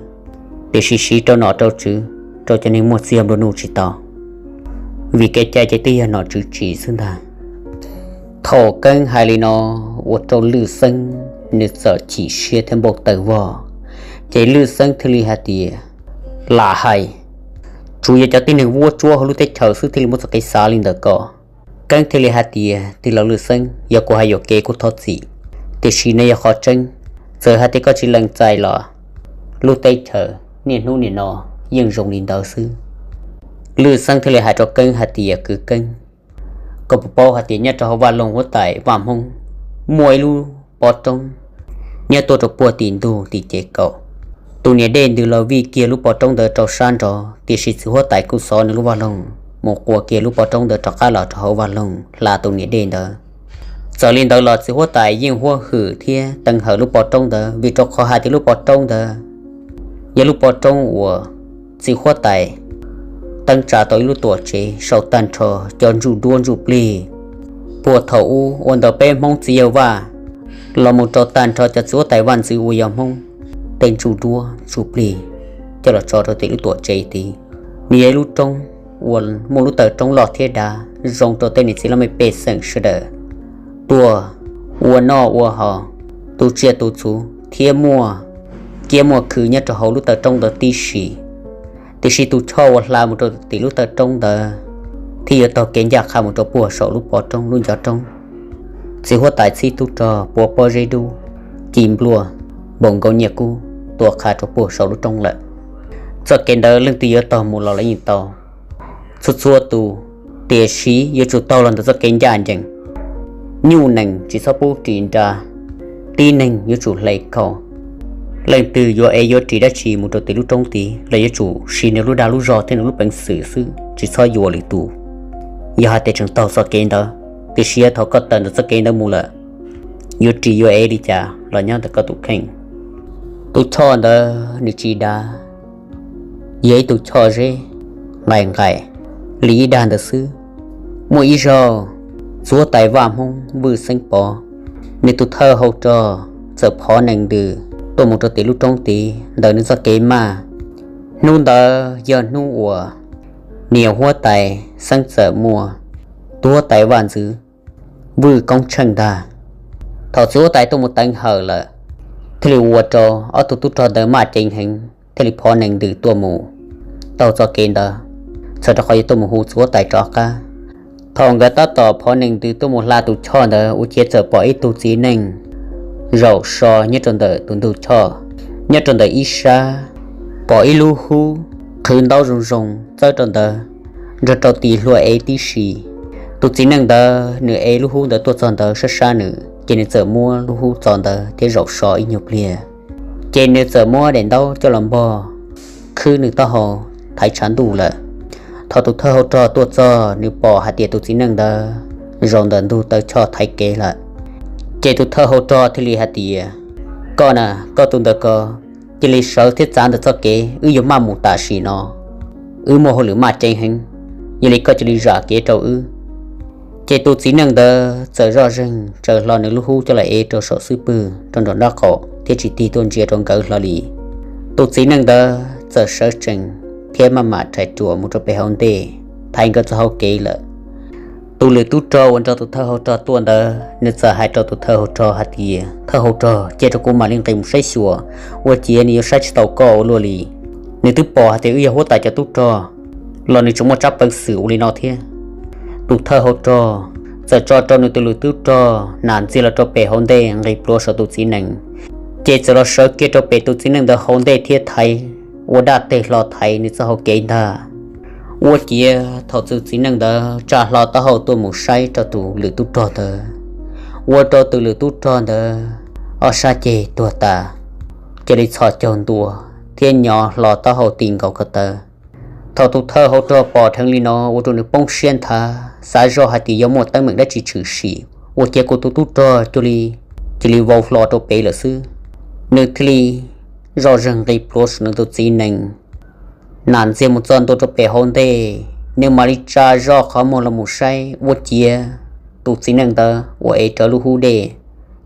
tiam sis siv rau nom rau tswv, rau cov neeg muaj txiag nplua nuj tsis tau, vim kev cai ces twb yog nom tswv tsim xwb ntag. Thaum Keeb hais li no ua rau Lwj Xeeb nws txawm chim siab thiab npau taws vog. Ces Lwj Xeeb thiaj li hais tias, Lam hais, tsuas yog cov tib neeg vuab tsuab hauv lub teb chaws xwb thiaj li muaj txoj kev xav li ntawm ko. Keeb thiaj li hais tias, Tij laug Lwj Xeeb, yog kuv hais yuam kev kuv thov txim, tiam sis no yog qhov tseeb. Txawm hais tias koj tsis lees txais los lub teb chaws niaj hnub nim no yeej zoo li ntawd xwb. Lwj Xeeb thiaj li hais rau Keeb hais tias, Kwv Keeb, koj puas paub hais tias nyob rau hauv vaj loog huab tais Vaj Hmoob muaj ib lub pov roob nyob tuaj rau puag tim ntug tim cev kaum? Tus niam dej ntws los vij kiag lub pov roob ntawd rau sab nrov, tiam sis txiv huab tais kuj xov nws lub vaj loog mus qua kiag lub pov roob ntawd rov qab los rau hauv vaj loog hla tus niam dej ntawd. Txawm li ntawd los txiv huab tais yeej huab hwm thiab teev hawm lub pov roob ntawd, vim rau qhov hais tias lub pov roob ntawd yog lub pov roob uas txiv huab tais teeb tsa tau ib lub tuam tsev sau tag nrho cov ntsuj duab ntsuj plig puag thaum ub ua ntawm peb Hmoob txiv yawg Vaj los mus rau tag nrho cov txiv huab tais vaj ntxwv uas yog Hmoob tej ntsuj duab ntsuj plig coj los tso rau tim lub tuam tsev tid. Nws yog ib lub roob uas muaj lub taw roob loj thiab dav zoo rau tej niam txiv laj mej pej xeem sawv daws tuaj ua noj ua haus, tu tsiaj tu txhuv thiab muaj kiab muaj khw nyob rau hauv lub taw roob ntawd tib si. Tiam sis tus choj uas hla mus rau tim lub taw roob ntawd thiaj yuav taug kev ncaj qha mus rau puag saum lub pov roob lub ncov roob. Txiv huab tais txhib tub rog puav pob zeb dub, ci nplua, npau nkaus nyiaj kub tuaj qha rau puag saum lub roob lawm. Txoj kev ntawd leej twg yuav taug mus los los yeej tau, txhua txhua tus, tiam sis yuav tsum taug los ntawm txoj kev ncaj ncees. Nyuj nees tsis txhob pub ris nra, tib neeg yuav tsum hle khau. Leej twg yuav ev yuav ris dab tsi mus rau tim lub roob tid los yuav tsum siv nws lub dag lub zog thiab nws lub peev xwm xwb, tsis txhob yuam lwm tus. Yog hais tias tseem taug txoj kev ntawd, tiam sis yog thaum koj tawm ntawm txoj kev ntawd mus lawm, yuav ris yuav ev li cas los nyob ntawm koj tus kheej. Tus choj ntawd nws tsis dav, yog ib tug choj zeb nqaim nqaim li ib dag ntawd xwb. Muaj ib zaug, txiv huab tais Vaj Hmoob Vwj Xeeb Pov, nws tus thawj hau rog txawm phov nees ntws tuaj mus rau tim lub roob tid ntawm nws txoj kev maj. Hnub ntawd yog hnub uas niam huab tais Xeeb Txawm Muas, tus huab tais vaj ntxwv Vwj Koob Tsheej ntag. Thaum txiv huab tais tuaj mus teev hawm lawm, thiaj li ua rau ob tug tub rog ntawd maj ceev heev, thiaj li phov nees ntws tuaj mus taug txoj kev ntawd, txhawm rau qhov yuav tuaj mus hu txiv huab tais rov qab. Thaum nkawd tab tom phov nees ntws tuaj mus hla tus choj ntawd ua ciav txawm pom ib tug txiv neej zaum so nyob rau ntawm tus ntug choj, nyob rau ntawm ib sab pom ib lub hub qhwv ntaub zoo zoo txawb rau ntawd, nrog rau tis hlua ev tib si. Tus txiv neej ntawd nws ev lub hub ntawd tuaj txog ntawd sab sab nws, ces nws txawm muab lub hub txo ntawd thiab zaum so ib nyuag pliag, ces nws txawm muab daim ntaub coj los npog khwb nws taub hau thaiv tshav ntuj lawm. Thaum tus thawj hau rog tuaj txog, nws pom hais tias tus txiv neej ntawd zaum ntawm ntug taw choj thaiv kev lawm. Ces tus thawj hau rog thiaj li hais tias, koj na, koj tus ntawd ko, cia li sawv thiab txav ntawm txoj kev, wb yuav maj mus tam sim no, wb muaj hauj lwm maj ceev heev, yog li koj cia li zam kev rau wb. Ces tus txiv neej ntawd txawm zoj zeeg tsaws hlo nws lub hub coj los ev rau saum xub pwg rau nraum nraub qaum thiab tsis tig tuaj ntsia rau nkawd hlo li. Tus txiv neej ntawd txawm sawv tsees thiab maj mam rhais ruam mus rau pem hauv ntej, thaiv nkawd txoj hau kev lawm. Tus lwm tub rog uas nrog tus thawj hau rog tuaj ntawd, nws txawm hais rau tus thawj hau rog hais tias, thawj hau rog, cia rau kuv mam li nqis mus saib xyuas, ua ciav nws yuav saib tsis taus koj ua luaj li. Nws twb pom hais tias wb yog huab tais cov tub rog los nws tseem muaj tsab peev xwm ua li no thiab. Tus thawj hau rog txawm tso rau nws tus lwm tub rog nas ntxiag los rau pem hauv ntej nqis pluav saum tus txiv neej, ces txawm los sawv kiag rau pem tus txiv neej ntawd hauv ntej thiab thaiv ua dab teg hlo thaiv nws txoj hau kev ntag. Ua ciav thaum tus txiv neej ntawd tsa hlo taub hau tuaj mus saib rau tus lwm tub rog ntawd, ua rau tus lwm tub rog ntawd ob sab ceg tuag tas, cia li txhos caug ntua thiab nyo hlo taub hau ti nkaus ko taw. Thaum tus thawj hau rog pom dheev li no ua rau nws poob siab nthav, xav zoj hais tias yog muaj teeb meem dab tsi tshwm sim ua ciav kuv tus tub rog cia li, cia li vau hlo rau pem lawm xwb. Nws thiaj li zoj zeeg nqis pluav saum nws tus txiv neej, nas ntxiag mus txog ntua rau pem hauv ntej, nws mam li tsa zoj qhov muag los mus saib ua ciav tus txiv neej ntawd uas ev rawv lub hub dej,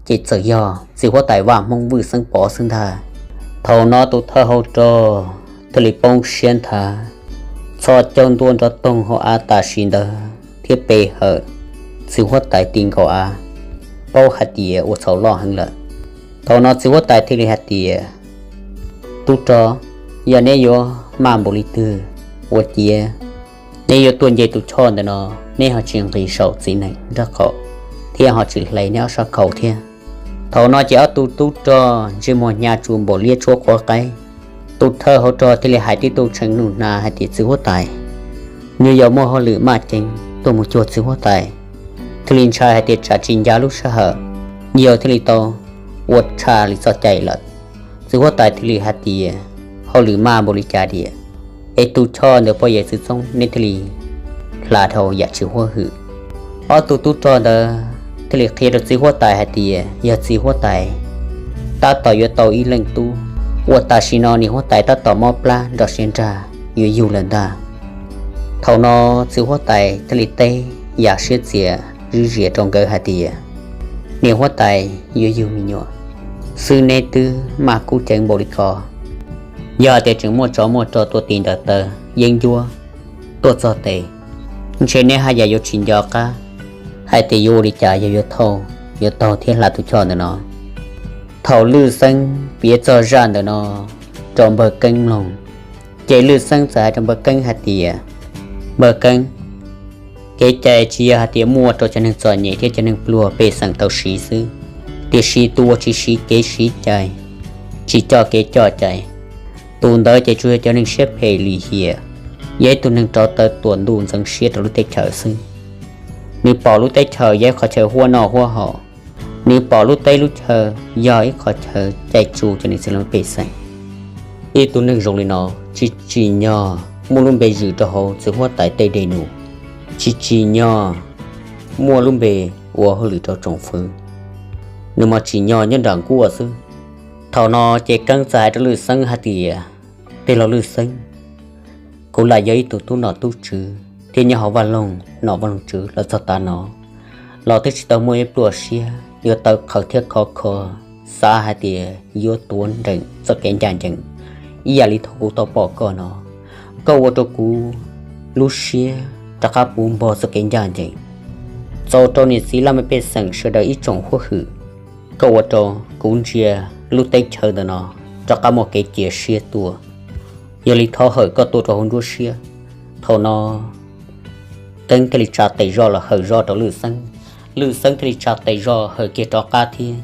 ces txawm yog txiv huab tais vaj Hmoob Vwj Xeeb Pov xwb ntag. Thaum no tus thawj hau rog thiaj li poob siab nthav, txhos caug ntua nrov toog hauv av tam sim ntawd thiab pe hawm txiv huab tais ti nkaus av, paub hais tias ua txhaum loj heev lawm. Thaum no txiv huab tais thiaj li hais tias, tub rog, yog neb yuav maj npaum li twg ua ciav neb yuav tuaj nce tus choj ntawm no, neb ho tsis nqis saum txiv neej nraub qaum thiab ho tsis hle neb ob sab khau thiab. Thaum no ces ob tug tub rog ntsej muag hnyav tsuas npaum liab tshuab qhuav qaib. Tus thawj hau rog thiaj li hais tib tug tshee nug hnav hais tias, txiv huab tais, nyuag yaus muaj hauj lwm maj ceev tuaj mus cuag txiv huab tais, thiaj li ntshai hais tias tsam tsis ncav lub sij hawm, yog thiaj li tau ua tshaj li txoj cai lawm. Txiv huab tais thiaj li hais tias, hauj lwm maj npaum li cas diam, es tus choj ntawm pog yawm txiv Txoob neb thiaj li hla dhau yam tsis huab hwm. Ob tug tub rog ntawd thiaj li qhia rau txiv huab tais hais tias yog txiv huab tais tab tom yuav tau ib leej tub uas tam sim no niam huab tais tab tom mob plab nrog siab nrag yuav yug lawm ntag. Thaum no txiv huab tais thiaj li teb yam siab txias zib zias rau nkawd hais tias, niam huab tais yuav yug me nyuam xwb neb twb maj kub ceev npaum li ko, yog hais tias tseem muaj tsov muaj rog tuaj tis ntawm taw yeeb ncuab tuaj txog tes, ntshe neb haj yam yuav tsis nco qab hais tias yuav ua li cas yog yuav thauj, yuav taug thiab hla tus choj ntawm no. Thaum Lwj Xeeb piav txog zaj ntawm no rau npawg Keeb mloog, ces Lwj Xeeb txawm hais rau npawg Keeb hais tias, npawg Keeb, kev cai tsis yog hais tias muaj rau cov neeg txom nyem thiab cov neeg pluag pej xeem tau siv xwb, tiam sis tus uas tsis siv kev siv cai, tsis coj kev coj cai, tus ntawd ces tsuas yog cov neeg siab phem lim hiam, yog ib tug neeg rauv taws tuam ntuj ntxeev siab rau lub teb chaws xwb. Nws pom lub teb chaws yog ib qhov chaw huab noj huab haus, nws pom lub teb lub chaw yog ib qhov chaw caij tsuj cov neeg txwj laug pej xeem. Ib tug neeg zoo li no tsis tsim nyog muaj lub npe zwm rau hauv txiv huab tais tej dej num, tsis tsim nyog muaj lub npe ua hauj lwm rau tsoom fwv, nws mas tsim nyog nyob nram nkuaj xwb. Thaum no ces Keeb txawm hais rau Lwj Xeeb hais tias, tij laug Lwj Xeeb, kuv lam yog ib tug tub nom tub tswv thiab nyob hauv vaj loog nom vaj loog tswv los txog tav no los twb tsis tau muaj ib pluaj siab yuav tawv qhawv thiab khov kho xav hais tias yuav tuav nreem txoj kev ncaj ncees ib yam li thaum kuv tau pom koj no. Koj ua rau kuv lub siab rov qab puv npog txoj kev ncaj ncees, txaus rau niam txiv laj mej pej xeem sawv daws ib tsoom huab hwm. Koj ua rau kuv ntsia lub teb chaws ntawm no rov qab muaj kev cia siab tuaj. Yog li thov hawm koj tuaj rau hauv nruab siab. Thaum no Keeb thiaj li tsa tes zoj los hawm zoj rau Lwj Xeeb. Lwj Xeeb thiaj li tsa tes zoj hawm kiag rov qab thiab.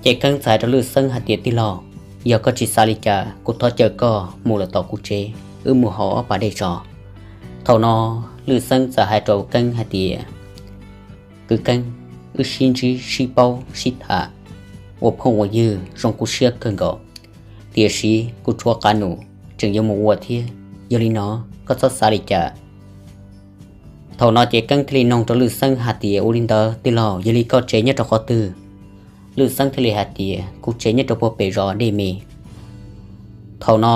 Ces Keeb txawm hais rau Lwj Xeeb hais tias, Tij laug, yog koj tsis xav li cas, kuv thov caw koj mus lawm tom kuv tsev, wb mus haus ob pas dej tso. Thaum no Lwj Xeeb txawm hais rau Keeb hais tias, Kwv Keeb, wb sib ntsib sib paub sib tham ua phooj ua ywg zoo kuv siab kawg nkaus, tiam sis kuv tshuav qab num tseem yuav mus ua thiab, yog li no koj txhob xav li cas. Thaum no ces Keeb thiaj li nug rau Lwj Xeeb hais tias, Ua li ntawd tij laug, yog li koj tsev nyob rau qhov twg? Lwj Xeeb thiaj li hais tias, Kuv tsev nyob rau puag pem zos Dej Me. Thaum no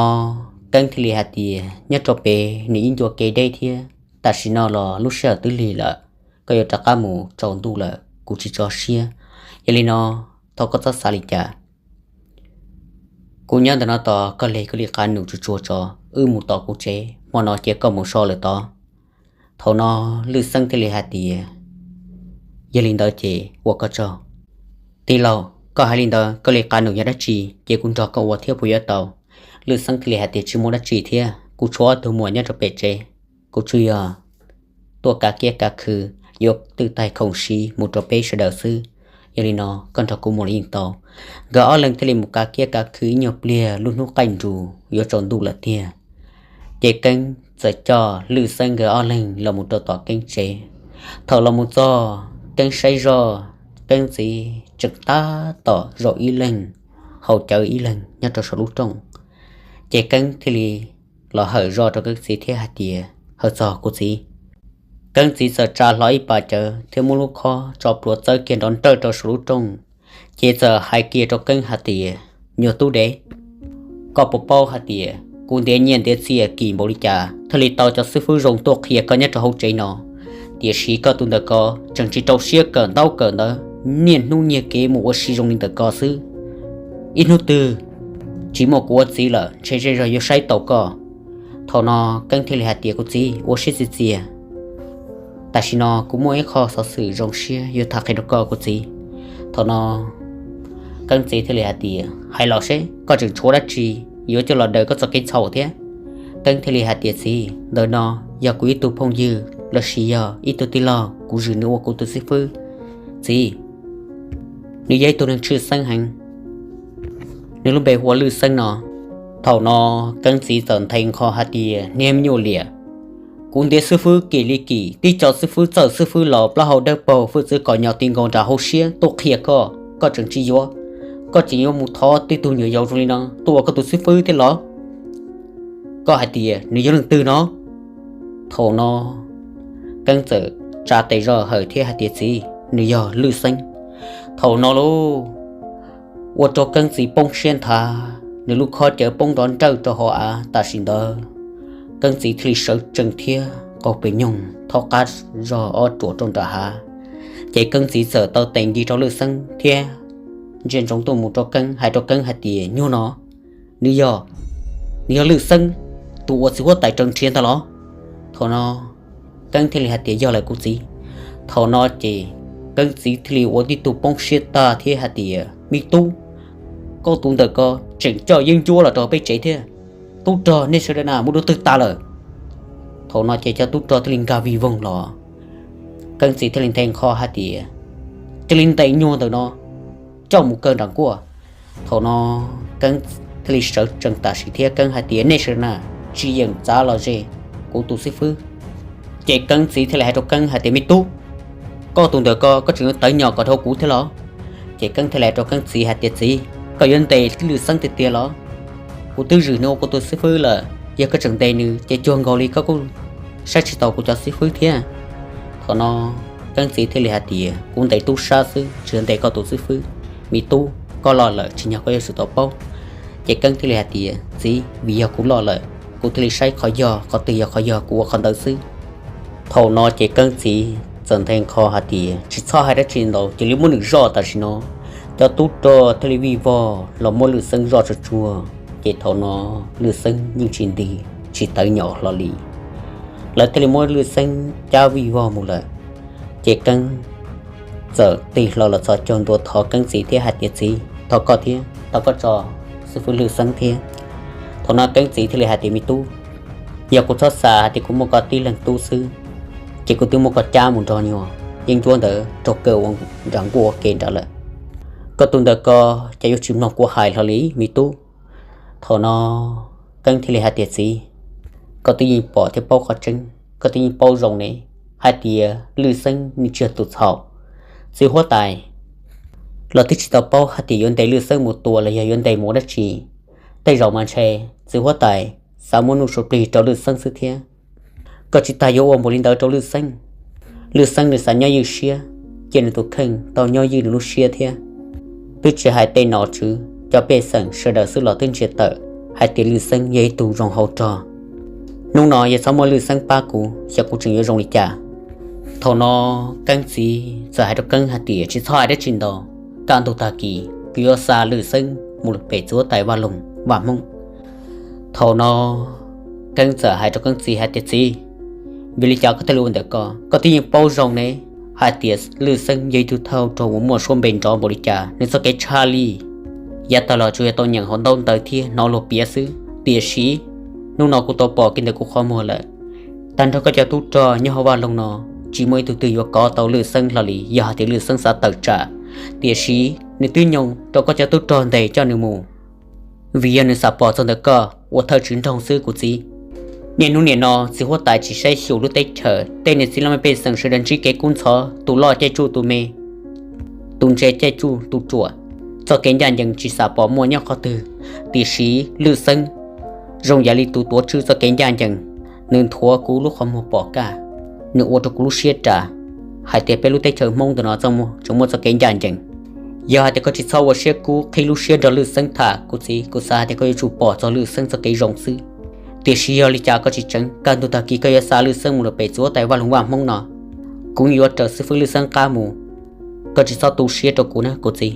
Keeb thiaj li hais tias, Nyob rau pem nws ib ncua kev deb thiab, tam sim no los lub sij hawm twb lig lawm, koj yuav rov qab mus tsaus ntuj lawm kuv tsis tso siab. Yog li no thov koj txhob xav li cas. Kuv nyob ntawm no tos koj hle koj li qab num tsuag tsuag tso, wb mus tom kuv tsev, hmo no cia koj mus so lawm tod. Thaum no Lwj Xeeb thiaj li hais tias, Yog li ntawd ces ua koj tsaug. Tij laug, koj hais li ntawd koj li qab num yog dab tsi, ces kuv nrog koj ua thiab puas yuav tau? Lwj Xeeb thiaj li hais tias, Tsis muaj dab tsi thiab, kuv tshuav ob tug muam nyob rau pem tsev, kuv tsuas yog tuaj kav kiab kav khw yuav twj taig khoom siv mus rau peb sawv daws xwb. Yog li no koj nrog kuv mus los yeej tau. Nkawd ob leeg thiaj li mus kav kiab kav khw ib nyuag pliag, lub hnub qaij nrus yuav tsaus ntuj lawm tiag. Ces Keeb txawm coj Lwj Xeeb nkawd ob leeg los mus rau tom Keeb tsev. Thaum los mus txog, Keeb saib zoj, Keeb txiv tseem tab tom zaum ib leeg, haus cawv ib leeg nyob rau saum lub rooj. Ces Keeb thiaj li los hawm zoj rau Keeb txiv thiab hais tias, Hawm txog kuv txiv. Keeb txiv txawm tsa hlo ib pas cawv thiab muab lub khob tso plhuav txawb kiag nrov nrawj rau saum lub rooj, ces txawm hais kiag rau Keeb hais tias, Nyuag tub dev, koj puas paub hais tias kuv ntiav nyiaj ntiav txiaj kim npaum li cas thiaj li tau cov xib fwb zoo tuaj qhia koj nyob rau hauv tsev no? Tiam sis koj tus ntawm ko tseem tsis rau siab kawm ntaub kawm ntawv, niaj hnub nyiag kev mus ua si zoo li ntawm ko xwb. Ib hnub twg tsis muaj kuv ua txiv lawm, ntshe zej zog yuav saib taus koj. Thaum no Keeb thiaj li hais tias, Kuv txiv, ua siab txias txias, tam sim no kuv muaj ib qho xov xwm zoo siab yuav tham qhia rau koj kuv txiv. Thaum no Keeb txiv thiaj li hais tias, Hais los seb koj tseem tshuav dab tsi yuav coj los daws koj txoj kev txhaum thiab. Keeb thiaj li hais tias, Txiv, ntawm no yog kuv ib tug phooj ywg los sis yog ib tug tij laug, kuv zwm nws ua kuv tus xib fwb. Txiv, nws yog ib tug neeg tshwj xeeb heev, nws lub npe hu ua Lwj Xeeb no. Thaum no Keeb txiv txawm nthe nqho hais tias, Niag me nyuam liam, kuv ntiav xib fwb kim li kim, tib co xib fwb txawj xib fwb los plaub hau dawb paug, hwj txwv kom nyom ti nkaus nram hauv siab tuaj qhia koj, koj tseem tsis yuav. Koj tseem yuav mus thov tib tug nyuam yaus zoo li no tuaj ua koj tus xib fwb thiab los? Koj hais tias nws yog leej twg no? Thaum no Keeb txawm tsa tes zog hawm thiab hais tias, Txiv, nws yog Lwj Xeeb. Thaum no lauj, ua rau Keeb txiv poob siab nthav, nws lub khob cawv poob nrov nrawj rau hauv av. Tam sim ntawd Keeb txiv thiaj li sawv tsees thiab qaug pes nyoog thaub qab zog ob ruam rau nram hav. Ces Keeb txiv txawm taw tes nce rau Lwj Xeeb thiab ntsia ntsoov tuaj mus rau Keeb, hais rau Keeb hais tias, Nyuag no, nws yog, nws yog Lwj Xeeb tus uas txiv huab tais raws nrhiav ntag los? Thaum no Keeb thiaj li hais tias, Yog lawm kuv txiv. Thaum no ces Keeb txiv thiaj li ua tib tug poob siab tag thiab hais tias, Me tub, koj tus ntawm ko tseem coj yeeb ncuab los rau peb tsev thiab. Tub rog nej sawv daws na muab dua twg tas lawm? Thaum no ces cov tub rog thiaj li nkag vij voog los. Keeb txiv thiaj li nthe nqho hais tias, Cia li ntes nyuag ntawm no coj mus kaw nram nkuaj. Thaum no Keeb thiaj li sawv tsees tam sim thiab Keeb hais tias, Nej sawv daws na, tsis yeem txav los ze kuv tus xib fwb. Ces Keeb txiv thiaj li hais rau Keeb hais tias, Me tub, koj tus ntawm ko koj tseem yuav tawv nyom kom dhau kuv thiab los? Ces Keeb thiaj li hais rau Keeb txiv hais tias, Txiv, koj yuav ntes Lwj Xeeb tiag tiag los? Kuv twb zwm nws ua kuv tus xib fwb lawm, yog koj tseem ntes nws ces cuag nkaus li koj kuj saib tsis taus kuv cov xib fwb thiab. Thaum no Keeb txiv thiaj li hais tias, Kuv ntes tub sab xwb, tsis yog ntes koj tus xib fwb. Me tub, koj loj lawm tsim nyog koj yuav tsum tau paub. Ces Keeb thiaj li hais tias, Txiv, vim yog kuv loj lawm, kuv thiaj li saib qhov yog qhov twg yog qhov yog kuv ua qhov ntawd xwb. Thaum no ces Keeb txiv txawm nthe nqho hais tias, Tsis txhob hais dab tsi ntau, cia li muab nws zoj tam sim no. Cov tub rog thiaj li vij vog los muab Lwj Xeeb zoj tsuag tsuag. Ces thaum no Lwj Xeeb yeej tsis nti, tsis tawv nyom hlo li. Lawv thiaj li muab Lwj Xeeb cab vij vog mus lawm. Ces Keeb txawm tig hlo los txhos caug ntua thov Keeb txiv thiab hais tias, Txiv, thov koj thiab, thov koj tso xib fwb Lwj Xeeb thiab. Thaum no Keeb txiv thiaj li hais tias, Me tub, yog kuv txhob xav hais tias kuv muaj koj tib leeg tub xwb, ces kuv twb muab koj cab mus nrog nyuag yeeb ncuab ntawd raug kaw ua nram nkuaj ua ke nrad lawm. Koj tus ntawm ko ces yuav tsis mloog kuv hais hlo li me tub. Thaum no Keeb thiaj li hais tias, Txiv, koj twb yeej pom thiab paub qhov tseeb, koj twb yeej paub zoo ne, hais tias Lwj Xeeb nws tsis yog tus txhaum. Txiv huab tais los twb tsis tau paub hais tias yuav ntes Lwj Xeeb mus tua los yog yuav ntes mus ua dab tsi. Tej zaum mas ntshe txiv huab tais xav muab nuj sua plig rau Lwj Xeeb xwb thiab. Koj tsis tas yuav ua npaum li ntawd rau Lwj Xeeb. Lwj Xeeb nws xav nyob ywj siab, cia nws tus kheej tau nyob ywj nws lub siab thiab. Twb tsis hais tej nom tswv, cov pej xeem sawv daws xwb los twb ntsia tawm hais tias Lwj Xeeb yog ib tug zoo hauv rog. Hnub no yog txhob muaj Lwj Xeeb pab kuv, xyov kuv tseem yuav zoo li cas. Thaum no Keeb txiv txawm hais rau Keeb hais tias, Tsis txhob hais dab tsi ntau, kaj ntug tag kis kuv yuav xa Lwj Xeeb mus pem txiv huab tais Vaj Loog Vaj Hmoob. Thaum no Keeb txawm hais rau Keeb txiv hais tias, Txiv, vim li cas koj thiaj li ua ntawm ko? Koj twb yeej paub zoo ne hais tias Lwj Xeeb yog ib tug thawj rog uas muaj suab npe nrov npaum li cas, nws txoj kev tshaj lij yav tag los tsuas yog tau nyeem hauv ntaub ntawv thiab hnov luag piav xwb. Tiam sis hnub no kuv tau pom kiag ntawm kuv qhov muag lawm, tag nrho koj cov tub rog nyob hauv vaj loog no tsis muaj ib tug twg yuav kov tau Lwj Xeeb hlo li. Yog hais tias Lwj Xeeb xav tawm tsam, tiam sis nws twb nyoo rau koj cov tub rog ntes coj nws mus, vim yog nws xam pom txog ntawm koj ua thawj tswv nroog xwb kuv txiv. Niaj hnub nim no txiv huab tais tsis saib xyuas lub teb chaws, tej niam txiv laj mej pej xeem sawv daws ntsib kev kub ntxhov, tus loj caij tsuj tus me, tus ntse caij tsuj tus ruam, txoj kev ncaj ncees tsis xam pom muaj nyob qhov twg. Tiam sis Lwj Xeeb zoo yam li tus tuav tswj txoj kev ncaj ncees, nws nthuav kuv lub qhov muag pom kaj, nws ua rau kuv lub siab ras hais tias peb lub teb chaws Hmoob ntawm no txoj muag tseem muaj txoj kev ncaj ncees. Yog hais tias koj tsis txhob ua siab kub qhib lub siab nrog Lwj Xeeb tham kuv txiv, kuv xav hais tias koj yuav tsum pom txog Lwj Xeeb txoj kev zoo xwb. Tiam sis yog li cas koj tsis tseev, kaj ntug tag kis koj yuav xa Lwj Xeeb mus rau pem txiv huab tais Vaj Loog Vaj Hmoob no, kuv yuav raws xib fwb Lwj Xeeb qab mus. Koj tsis txhob tu siab rau kuv na kuv txiv.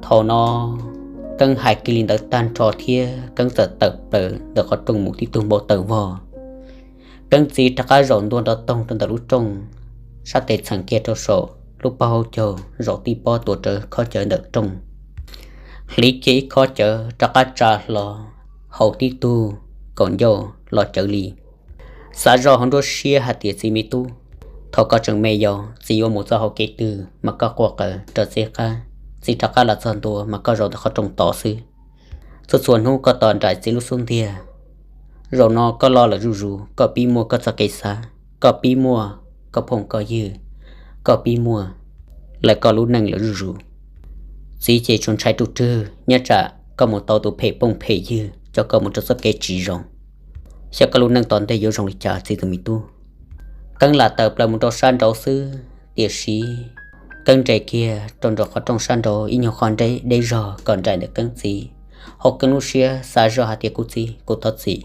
Thaum no Keeb hais kiag li ntawd tag nrho thiab Keeb txawm tawm plaws ntawm qhov rooj mus tib tug npau taws vog. Keeb txiv rov qab zaum ntua nrov toog rau ntawm lub rooj, sab tes txheem kiag rau saum lub pob hauv caug, zaum tib pob tuav rawv khob cawv ntawm rooj, hliv kiag ib khob cawv rov qab tsa hlo, haus tib tug kaum ncauj los cawv li. Xav zoj hauv nruab siab hais tias, Txiv me tub, thaum koj tseem me yau, txiv yuav mus txoj hauv kev twg mas koj quaj qw rau txiv qab, txiv rov qab los txog ntua mas koj zaum ntawm qhov rooj tos xwb. Txhua txhua hnub koj tos nraim txiv lub xub ntiag. Zaum no koj loj lawm zuj zus, koj pib muaj koj txoj kev xav, koj pib muaj koj phooj koj ywg, koj pib muaj lawv koj lub neej lawm zuj zus. Txiv ces tsuas ntshai tus rwg nyob tsam koj mus tau tus phem phooj phem ywg coj koj mus rau txoj kev tsis zoo. Xyov koj lub neej tom ntej yuav zoo li cas txiv tus me tub. Keeb lam tawm plaws mus rau sab nraud xwb, tiam sis Keeb nres kiag rau nraum qhov rooj sab nraud ib nyuag qho deb zog kom nraim ntawm Keeb txiv. Hauv Keeb lub siab xav zoj hais tias, Kuv txiv, kuv thov txim,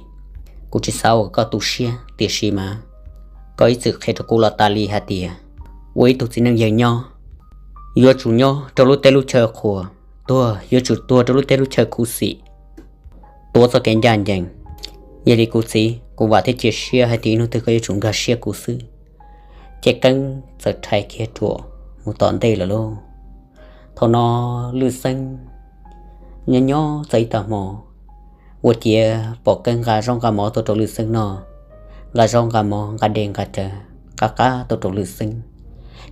kuv tsis xav ua koj tu siab, tiam sis mas koj ib txwm qhia rau kuv los tas li hais tias ua ib tug txiv neej yawg nyob yuav tsum nyob rau lub teb lub chaw qhuas, tuag yuav tsum tuag rau lub teb lub chaw khuv xim, tuav txoj kev ncaj ncees. Yog li kuv txiv, kuv vam thiab cia siab hais tias ib hnub twg koj yuav tsum nkag siab kuv xwb. Ces Keeb txawm rhais kiag ruam mus tom ntej lawm lauj. Thaum no Lwj Xeeb nyob nyob txog ib tag hmo, ua ciav pom Keeb nqa zaub nqa mov tuaj rau Lwj Xeeb noj, nqa zaub nqa mov nqa dej nqa cawv qab qab tuaj rau Lwj Xeeb.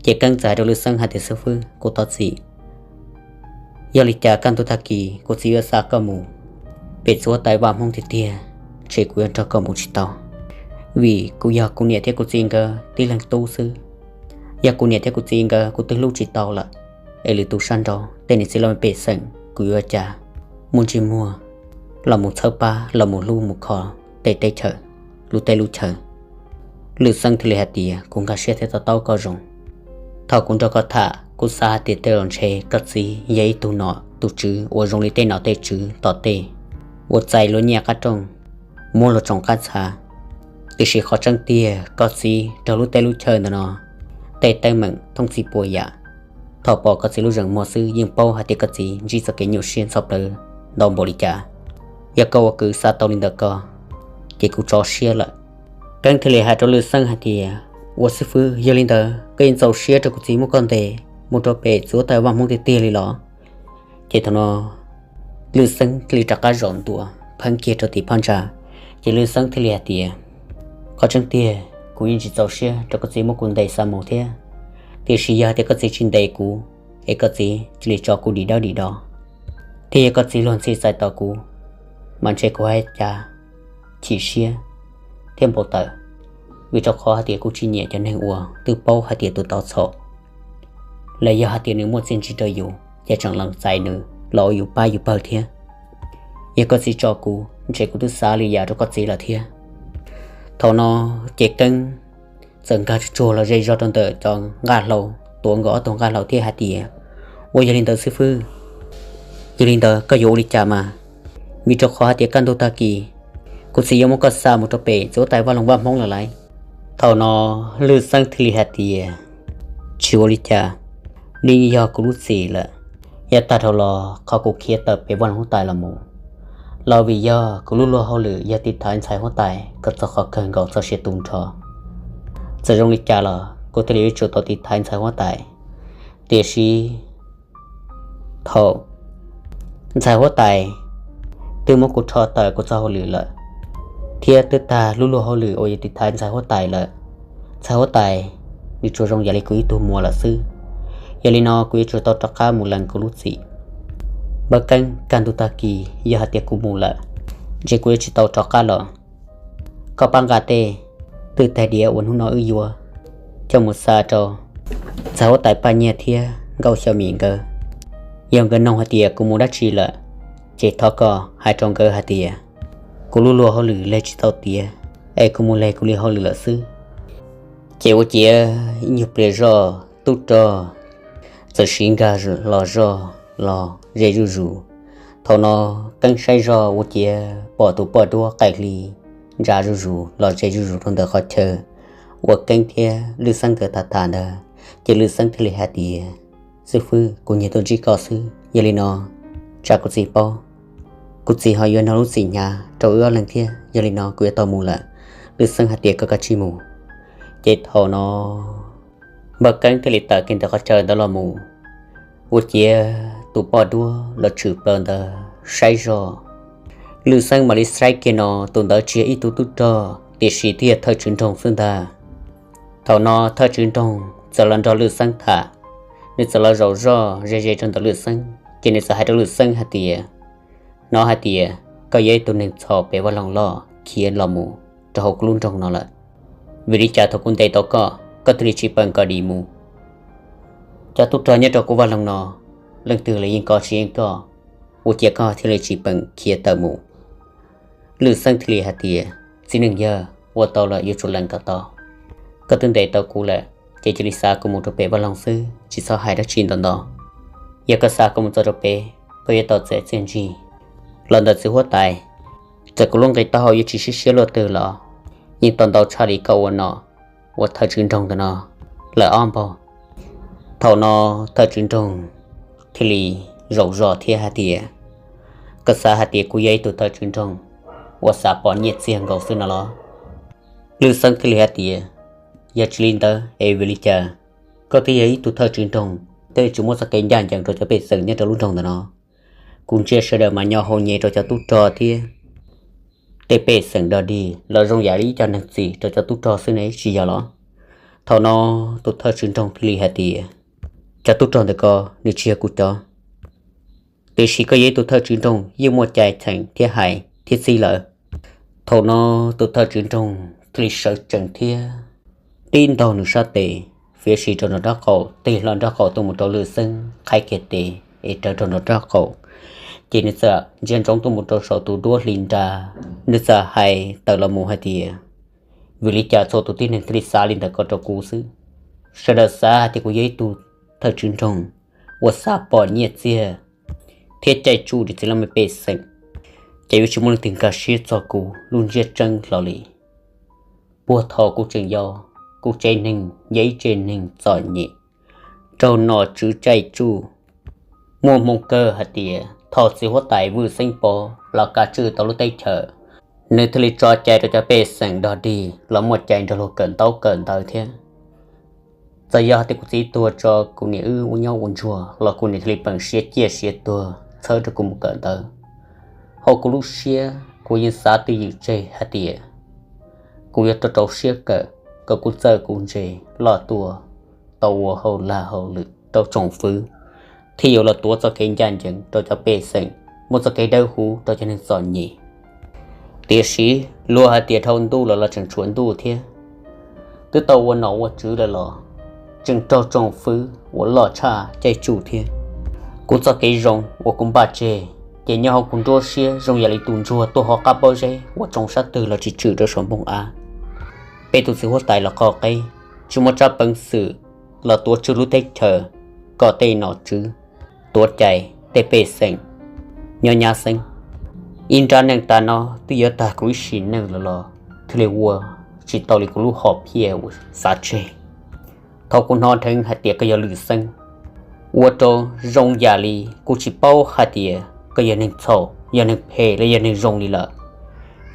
Ces Keeb txawm hais rau Lwj Xeeb hais tias, Xib fwb, kuv thov txim, yog li cas kaj ntug tag kis kuv txiv yuav xa koj mus pem txiv huab tais Vaj Hmoob tiag tiag, ntshe kuv yuav nrog koj mus tsis tau, vim kuv yog kuv niam thiab kuv txiv nkawd tib leeg tub xwb. Yog kuv niam thiab kuv txiv nkawd kuv twb hlub tsis tau lawm, es lwm tus sab nraud tej niam txiv laj mej pej xeem kuv yuav ua cas muaj ntsej muag los mus txhawb pab los mus hlub mus kho tej teb chaws, lub teb lub chaw. Lwj Xeeb thiaj li hais tias, Kuv nkag siab thiab to taub koj zoo. Thaum kuv nrog koj tham kuv xav hais tias tej zaum ntshe koj txiv yog ib tug nom tus tswv uas zoo li tej nom tej tswv tom tej uas txais luag nyiaj qab rooj, muab luag tsoos qab txha. Tiam sis qhov tseeb tiag koj txiv raug lub teb lub chaw ntawm no tej teeb meem thooj txhij puas yam. Thaum pom koj txiv lub zeem muag xwb yeej paub hais tias koj txiv ntsib txoj kev nyuaj siab ntxhov plawv ntau npaum li cas. Yog koj ua kwv xav tau li ntawm ko, ces kuv tso siab lawm. Keeb thiaj li hais rau Lwj Xeeb hais tias, Ua xib fwb, yog li ntawd koj yeej txaus siab rau kuv txiv muab koj ntes mus rau pem txiv huab tais Vaj Hmoob tiag tiag li los? Ces thaum no Lwj Xeeb thiaj li rov qab zaum ntua pheeb kiag rau tim phab ntsa. Ces Lwj Xeeb thiaj li hais tias, Qhov tseeb tiag, kuv yeej tsis txaus siab rau koj txiv muab kuv ntes xa mus thiab. Tiam sis yog hais tias koj txiv tsis ntes kuv, es koj txiv cia li tso kuv dim dawb dim do, thiab yog koj txiv luag ntxhi txais tos kuv, mas ntshe kuv hais cas chim siab thiab npau taws, vim rau qhov hais tias kuv tsis nyiam cov neeg uas twb paub hais tias tus tau txhaum, los yog hais tias nws muaj txiaj ntsig rau yus ces tseem lees txais nws los ua yus pab yus pawg thiab. Yog koj txiv tso kuv, ntshe kuv twb xav li yam rau koj txiv lawm thiab. Thaum no ces Keeb txawm nkag tsuag tsuag los ze zog rau ntawm cov nqaj hlau, tuav nkaus ob tug nqaj hlau thiab hais tias, Ua yog li ntawd xib fwb, yog li ntawd koj yuav ua li cas mas? Vim rau qhov hais tias kaj ntug tag kis kuv txiv yuav muab koj xa mus rau pem txiv huab tais vaj loog vaj Hmoob lawm lauj. Thaum no Lwj Xeeb thiaj li hais tias, Tsis ua li cas, nws yog kuv lub txim lawm. Yav tag dhau los qhov kuv khiav tawm pem vaj loog huab tais los mus, los vim yog kuv lub luag hauj lwm yog tiv thaiv ntxhais huab tais kom txog qhov kawg nkaus txoj sia tu nrho. Txawm zoo li cas los kuv thiaj li yuav tsum tau tiv thaiv ntxhais huab tais. Tiam sis thaum ntxhais huab tais twb muab kuv rho tawm kuv txoj hauj lwm lawm, thiab twb tag lub luag hauj lwm uas yog tiv thaiv ntxhais huab tais lawm, ntxhais huab tais nws tsuas zoo yam li kuv ib tug muam lawm xwb. Yog li no kuv yuav tsum tau rov qab mus lees kuv lub txim. Npawg Keeb, kaj ntug tag kis yog hais tias kuv mus lawm, ntshe kuv yuav tsis tau rov qab los. Koj pab nqa tej twj taig diav uas hnub no wb yuav coj mus xa rau ntxhais huab tais Paj Nyiaj thiab Nkauj Xyo Mim nkawd. Yog nkawd nug hais tias kuv mus dab tsi lawm, ces thov koj hais rau nkawd hais tias kuv lub luag hauj lwm leg tsis tau tiav, es kuv mus leg kuv li hauj lwm lawm xwb. Ces ua ciav ib nyuag pliag zoj tub rog txawm siv nkag los zoj los ze zuj zus. Thaum no Keeb saib zoj ua ciav pom tus poj duab qaim hli ntsa zuj zus los ze zuj zus rau ntawm qhov chaw uas Keeb thiab Lwj Xeeb nkawd tham tham ntawd. Ces Lwj Xeeb thiaj li hais tias, Xib fwb, kuv nyiag tuaj ntsib koj xwb, yog li no tsam kuv txiv paub, kuv txiv ho yuav nrog lub txim hnyav rau wb ob leeg thiab, yog li no kuv yuav tau mus lawm. Lwj Xeeb hais tias, Koj kav tsij mus. Ces thaum no Npawg Keeb thiaj li tawm kiag ntawm qhov chaw ntawd los mus, ua ciav tus poj duab los tshwm plaws ntawd saib zoj. Lwj Xeeb mam li saib kiag no tus ntawd tsis yog ib tug tub rog, tiam sis twb yog thawj tswv nroog xwb ntag. Thaum no thawj tswv nroog txawm los nrog Lwj Xeeb tham, nws txawm los zaum zoj ze ze rau ntawm Lwj Xeeb, ces nws txawm hais rau Lwj Xeeb hais tias, Hnov hais tias koj yog ib tug neeg txhaum pem vaj loog loj khiav los mus rau hauv kuv lub nroog no lawm, vim li cas thaum kuv ntes tau koj, koj thiaj li tsis peem kom dim mus? Cov tub rog nyob rau kuv vaj loog no, leej twg los yeej kov tsis yeej koj, ua ciav koj thiaj li tsis peem khiav tawm mus. Lwj Xeeb thiaj li hais tias, Txiv neej yawg, ua tau lawm yuav tsum lees kom tau. Koj twb ntes tau kuv lawm, ces cia li xa kuv mus rau pem vaj loog xwb, tsis txhob hais dab tsi ntau ntau. Yog koj xa kuv mus txog rau pem, koj yuav tau txais txiaj ntsig los ntawm txiv huab tais. Txawm kuv lub nqe taub hau yuav tsis siab siab luaj twg los yeej tau ntau tshaj li koj ua no, ua thawj tswv nroog ntawm no lawm ob npaug. Thaum no thawj tswv nroog thiaj li zaum zog thiab hais tias, Koj xav hais tias kuv yog ib tug thawj tswv nroog uas xav pom nyiaj txiag nkaus xwb no los? Lwj Xeeb thiaj li hais tias, Yog tsis li ntawd es vim li cas koj twb yog ib tug thawj tswv nroog, thiaj tsis muab txoj kev ncaj ncees rau cov pej xeem nyob rau lub nroog ntawm no? Kuv ntsia sawv daws mas nyo hau nyem rau cov tub rog thiab tej pej xeem dog dig los zoo yam li ib co neeg txim rau cov tub rog xwb ne, tsis yog los? Thaum no tus thawj tswv nroog thiaj li hais tias, Cov tub rog ntawm ko nws tsis yog kuv cov, tiam sis koj yog ib tug thawj tswv nroog yeej muaj cai cheem thiab hais thiab txib lawm. Thaum no tus thawj tswv nroog thiaj li sawv tsees thiab tib ntaug nws sab tes, fiav si rau nraum nraub qaum, tig hlo nraub qaum tuaj mus rau Lwj Xeeb qhaib kiag tes es rawv rau nraum nraub qaum. Ces nws txawm ntsia ntsoov tuaj mus rau saum tus duab hli nra, nws txawm hais tawm los mus hais tias, Vim li cas txhua tus tib neeg thiaj li xav li ntawd ko rau kuv xwb? Sawv daws xav hais tias kuv yog ib tug thawj tswv nroog uas xav pom nyiaj txiag thiab caij tsuj rau txiv laj mej pej xeem, ces yuav tsis muaj leej twg nkag siab txog kuv lub ntsiab tseeb hlo li. Puag thaum kuv tseem yau, kuv tsev neeg yog ib tsev neeg txom nyem, raug nom tswv caij tsuj. Muaj hmoo kawg hais tias thaum txiv huab tais Vwj Xeeb Pov los kav tswj tau lub teb chaws, nws thiaj li tso cai rau cov pej xeem dog dig los muaj cai nrog luag kawm ntaub kawm ntawv thiab. Txawm yog hais tias kuv txiv tuag tso kuv niam wb ua nyob ua ntsuag los kuv niam thiaj li peem siav ciaj siav tuag txhawb rau kuv mus kawm ntawv. Hauv kuv lub siab kuv yeej xav twj ywm tseg hais tias kuv yuav rau rau siab kawm, kom kuv txawj kuv ntse, loj tuaj tau ua hauj lag hauj lwm rau tsoom fwv, thiaj yuav los tuav txoj kev ncaj ncees rau cov pej xeem, muaj txoj kev dawb huv rau cov neeg txom nyem. Tiam sis luag hais tias dhau ntuj los los tseem tshuav ntuj thiab. Twb tau ua nom ua tswv lawm los tseem raug tsoom fwv uas loj tshaj caij tsuj thiab. Kuv txoj kev zoo uas kuv npaj tseg, ces nyob hauv kuv nruab siab zoo yam li tus ntsuag tuaj hov qab pob zeb uas tsoo sab twg los tsis tshwm rau saum npoo av. Peb tus txiv huab tais los qhov qeb, tsis muaj tsab peev xwm los tuav tswj lub teb chaws kom tej nom tswv tuav cai, tej pej xeem nyob nyab xeeb. Ib nrab neej tas no twb yuav tag kuv ib sim neej lawm los thiaj li ua tsis tau li kuv lub hom phiaj uas xav tseg. Thaum kuv hnov dheev hais tias koj yog Lwm Xeeb, ua rau zoo yam li kuv tsis paub hais tias koj yog neeg txhaum, yog neeg phem los yog neeg zoo li lawm.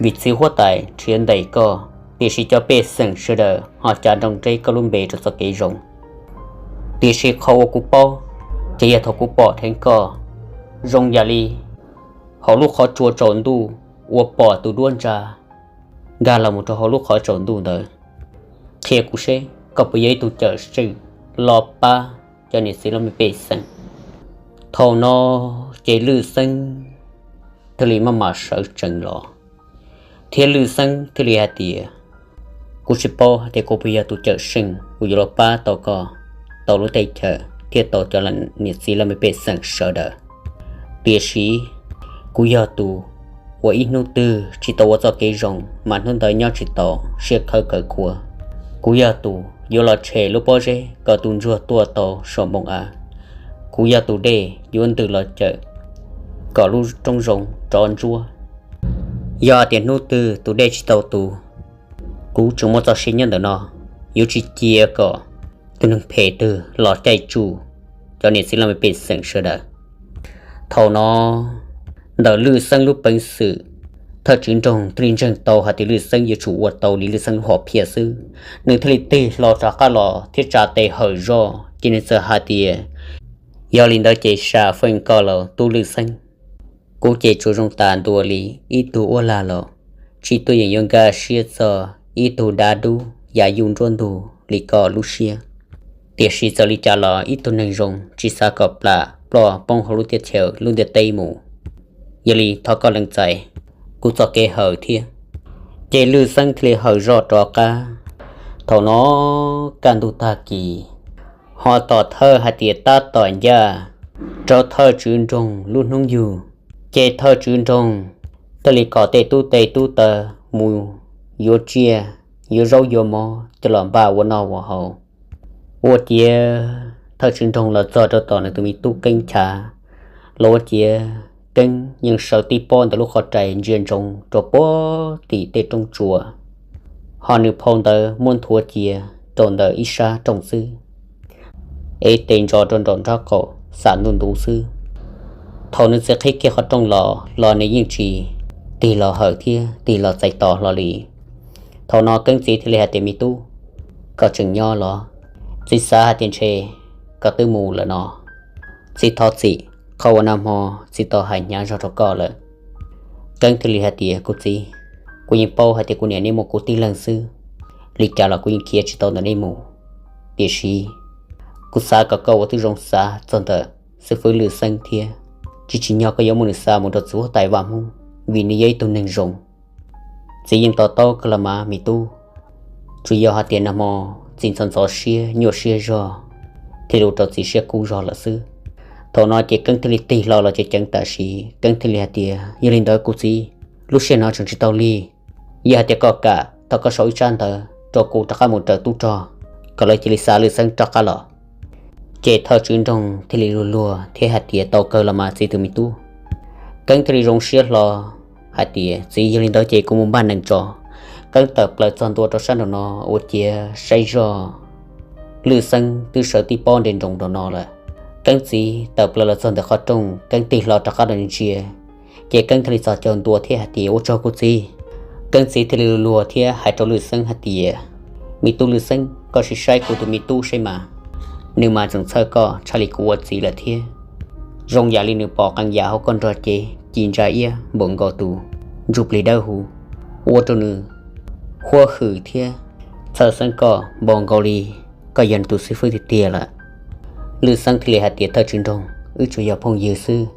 Vim txiv huab tais nrhiav ntes koj, tiam sis cov pej xeem sawv daws ho cav nroo nteb koj lub npe rau txoj kev zoo. Tiam sis qhov uas kuv paub, ces yog thaum kuv pom dheev koj zoo yam li hauv lub qhov tsua tsaus ntuj uas pom tus duab ntsa nkag los mus rau hauv lub qhov tsaus ntuj ntawd. Qhia kuv seb koj puas yog ib tug cawm seej los pab cov niam txiv laj mej pej xeem. Thaum no ces Lwm Xeeb thiaj li maj mam sawv tsees los, thiab Lwm Xeeb thiaj li hais tias, kuv tsis paub hais tias kuv puas yog tus cawm seej uas yuav los pab tau koj, tau lub teb chaws thiab tau cov niam txiv laj mej pej xeem sawv daws. Tiam sis kuv yog tus uas ib hnub twg tsis tau ua txoj kev zoo mas hnub ntawd nyob tsis tau siab khawb kawg kua. Kuv yog tus yuav los tshem lub pob zeb kom tus ntsuag tuaj tau saum npoo av. Kuv yog tus dej yuav ntws los cawm kom lub roob zoo rov ntsuab. Yog tias hnub twg tus dej tsis tau tu, kuv tseem muaj txoj sia nyob ntawm no, yuav tsis cia kom tus neeg phem twg los caij tsuj cov niam txiv laj mej pej xeem sawv daws. Thaum no ntawm Lwm Xeeb lub peev xwm, thawj tswv nroog thiaj li ntseeg tau hais tias Lwm Xeeb yuav tsum ua tau li Lwm Xeeb lub hom phiaj xwb. Nws thiaj li tig hlo rov qab los thiab tsa tes hawm zoj, ces nws txawm hais tias, yog li ntawd ces sam feej koj los tub Lwm Xeeb. Kuv ces tsuas zoo tas ntua li ib tug uab lag los, tsis tuaj yeem yuav nkag siab txog ib tug dab dub yav yuj nruab ntug li koj lub siab. Tiam sis txawm li cas los ib tug neeg zoo tsis xav kom plam ploj poob hauv lub teb chaws lub ntiaj teb mus. Yog li thov koj lees txais kuv txoj kev hawm thiab. Ces Lwm Xeeb thiaj li hawm zoj rov qab. Thaum no kaj ntug tag kis, ho tom thawj hais tias tab tom ncaj rau thawj tswv nroog lub hnub yug, ces thawj tswv nroog thiaj li kom tej tub tes tub taw mus yuav tsiaj, yuav zaub yuav mov coj los npaj ua noj ua haus. Ua ciav thawj tswv nroog los txog rau tom nws tus me tub Keeb chav, los ua ciav Keeb yeej sawv tib pob ntawm lub qhov rais ntsia ntsoov rau puag tim tej roob tsua, ho nws phau ntawd muab nthuav cia rau ntawm ib sab rooj xwb, ev tes ntsos rau nraum nraub qaum xam ntuj ntuv xwb. Thaum nws txiv qhib kiag qhov rooj los los nws yeej tsis tig los hawm thiab tig los txais tos hlo li. Thaum no Keeb txiv thiaj li hais tias, me tub, koj tseem nyob los? Txiv xav hais tias ntshe koj twb mus lawm no. Txiv thov txim, qhov uas nag hmo txiv tau hais hnyav zog rau koj lawm. Keeb thiaj li hais tias, kuv txiv, kuv yeej paub hais tias kuv niam neb muaj kuv tib leeg xwb, li cas los kuv yeej khiav tsis tau ntawm neb mus. Tiam sis kuv xav kom koj ua tib zoo xav txog ntawm xib fwb Lwm Xeeb thiab, tsis tsim nyog koj yuav muab nws xa mus rau txiv huab tais Vaj Hmoob, vim nws yog ib tug neeg zoo. Txiv yeej to taub kawg los mas me tub, tsuas yog hais tias nag hmo txiv ntxhov ntxhov siab nyuaj siab zog thiaj li ua rau txiv siab kub zog lawm xwb. Thaum no ces Keeb thiaj li tig hlo los ceev ceev tam sim, Keeb thiaj li hais tias, yog li ntawd kuv txiv, lub sij hawm no tseem tsis tau lig. Yog hais tias koj kam, thov koj sau ib tsab ntawv rau kuv rov qab mus raws tub rog, kom lawv cia li xa Lwm Xeeb rov qab los. Ces thawj tswv nroog thiaj li luag luag thiab hais tias, tau kawg los mas txiv tus me tub. Keeb thiaj li zoo siab hlo hais tias, txiv, yog li ntawd ces kuv mus npaj nees tso. Keeb tawm plaws txog ntua rau sab nraum no, ua ciav saib zoj Lwm Xeeb twb sawv tib pob nres nroos nraum no lawm. Keeb txiv tawm plaws los txog ntawm qhov rooj, Keeb tig hlo rov qab los ntsia, ces Keeb thiaj li txhos caug ntua thiab hais tias, ua tsaug kuv txiv. Keeb txiv thiaj li luag luag thiab hais rau Lwm Xeeb hais tias, me tub Lwm Xeeb, koj sim saib kuv tus me tub seb mas, nws mas tseem txhawj koj tshaj li kuv ua txiv lawm thiab. Zoo yam li nws pom qee yam hauv koj nrog cev ci ntsa iab npaum nkaus tus ntsuj plig dawb huv, ua rau nws huab hwm thiab Txhawj xeeb koj npaum nkaus li koj yog nws tus xib fwb tiag tiag lawm. Lwj Xeeb thiaj li hais tias, Thawj Tswv Nroog, wb tsuas yog phooj ywg xwb.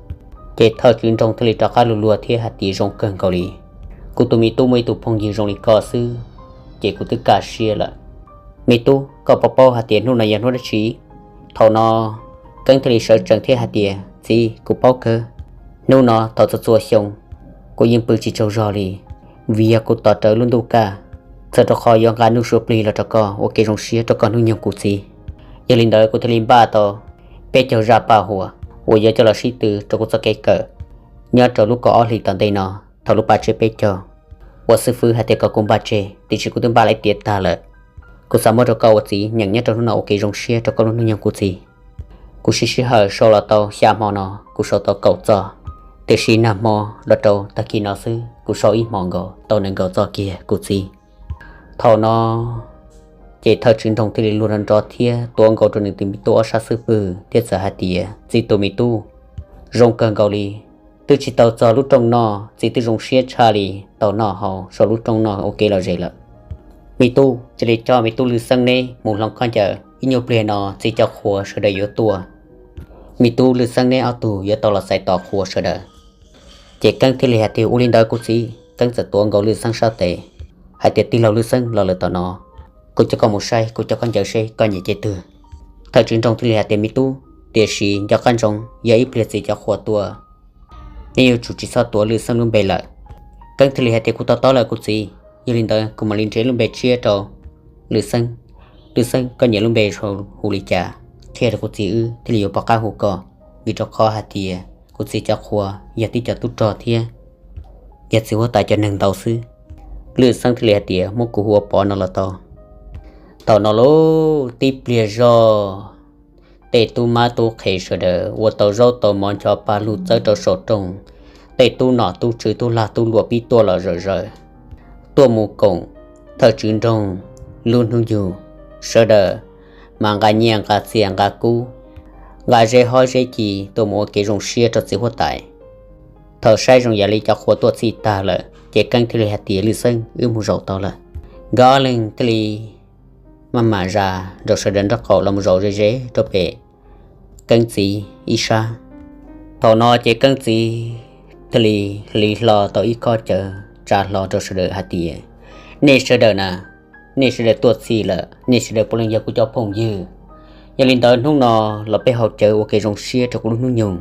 Ces Thawj Tswv Nroog thiaj li rov qab luag luag thiab hais tias, Zoo kawg nkaus li. Kuv tus me tub muaj ib tug phooj ywg zoo li koj xwb, ces kuv twb kaj siab lawm. Me tub, koj puas paub hais tias hnub no yog hnub dab tsi? Thaum no Keeb thiaj li sawv tsees thiab hais tias, Txiv, kuv paub kawg. Hnub no thaum txhua txhua xyoo kuv yeej pw tsis tsaug zog li, vim yog kuv tos rawv lub ntuj kaj, txhawm rau qhov yuav nqa nuj sua plig los rau koj ua kev zoo siab rau koj hnub nyoog kuv txiv. Yog li ntawd kuv thiaj li npaj tau peb caug zaj paj huam uas yuav coj los sib tw rau kuv txoj kev kawm nyob rau lub kaum ob hlis tom ntej no. Thaum lub paj tshiab peb caug uas xib fwb hais tias kom kuv npaj tseg, tiam sis kuv twb npaj lawm tiav tag lawm. Kuv xav muab rau koj ua txiv nyeem nyob rau hnub no ua kev zoo siab rau koj lub hnub nyoog kuv txiv. Kuv siv sij hawm sau los tau xya hmo no, kuv sau tau kaum txoj, tiam sis nag hmo los rau tag kis no xwb kuv sau ib hmo nkaus tau nees nkaum txoj kiag kuv txiv. Thaum no ces Thawj Tswv Nroog thiaj li luag nrov nrov thiab tuav nkaus rau nws tus me tub ob sab xub pwg thiab txawm hais tias, Txiv tus me tub, zoo kawg nkaus li. Twb tsis tau txog lub rooj noj, txiv twb zoo siab tshaj li, tau noj haus saum lub rooj noj ua kev lom zem lawm. Me tub, cia li coj me tub Lwj Xeeb neb mus hloov khaub ncaws, ib nyuag pliag no txiv cov qhua sawv daws yuav tuaj. Me tub Lwj Xeeb neb ob tug yuav tau los txais tos qhua sawv daws. Ces Keeb thiaj li hais tias, Ua li ntawd kuv txiv. Keeb txawm tuav nkaus Lwj Xeeb sab tes hais tias, Tij laug Lwj Xeeb, los lawm tom no, kuv coj koj mus saib, kuv coj koj ncaws seb koj nyiam cev twg. Thawj Tswv Nroog thiaj li hais tias, Me tub, tiam sis nco qab ntsoov, yog ib pliag txiv cov qhua tuaj, neb yuav tsum tsis txhob tuav Lwj Xeeb lub npe lawm. Keeb thiaj li hais tias, Kuv to taub lawm kuv txiv. Yog li ntawd kuv mam li nrhiav lub npe tshiab rau Lwj Xeeb. Lwj Xeeb, koj nyiam lub npe hu li cas, qhia rau kuv txiv wb thiaj li yuav pom qab hu koj, vim rau qhov hais tias kuv txiv cov qhua yog tib co tub rog thiab yog txiv huab tais cov neeg ntaus xwb. Lwj Xeeb thiaj li hais tias, Muab kuv hu ua Pov no los tau. Thaum no lauj, tib pliag zog tej tub mab tub qhe sawv daws ua tau zaub tau mov ncho pa lug txawb rau saum rooj, tej tub nom tub tswv tub lag tub luam pib tuaj los zawm zaws, tuaj mus koom Thawj Tswv Nroog lub hnub nyoog. Sawv daws mas nqa nyiaj nqa txiaj nqa kub, nqa zeb hob zeb ci tuaj mus ua kev zoo siab rau txiv huab tais. Thaum saib zoo yam li cov qhua tuaj txhij tag lawm ces Keeb thiaj li hais tias, Lwj Xeeb, wb mus zaum tau lawm. Nkawd ob leeg thiaj li maj mam zas nraum sawv daws nraub qaum los mus zaum ze ze rau pem Keeb txiv ib sab. Thaum no ces Keeb txiv thiaj li hliv hlo tau ib khob cawv tsa hlo rau sawv daws hais tias, Nej sawv daws na, nej sawv daws tuaj txhij lawm, nej sawv daws puav leej yog kuv cov phooj ywg. Yog li ntawd hnub no los peb haus cawv ua kev zoo siab rau kuv lub hnub nyoog.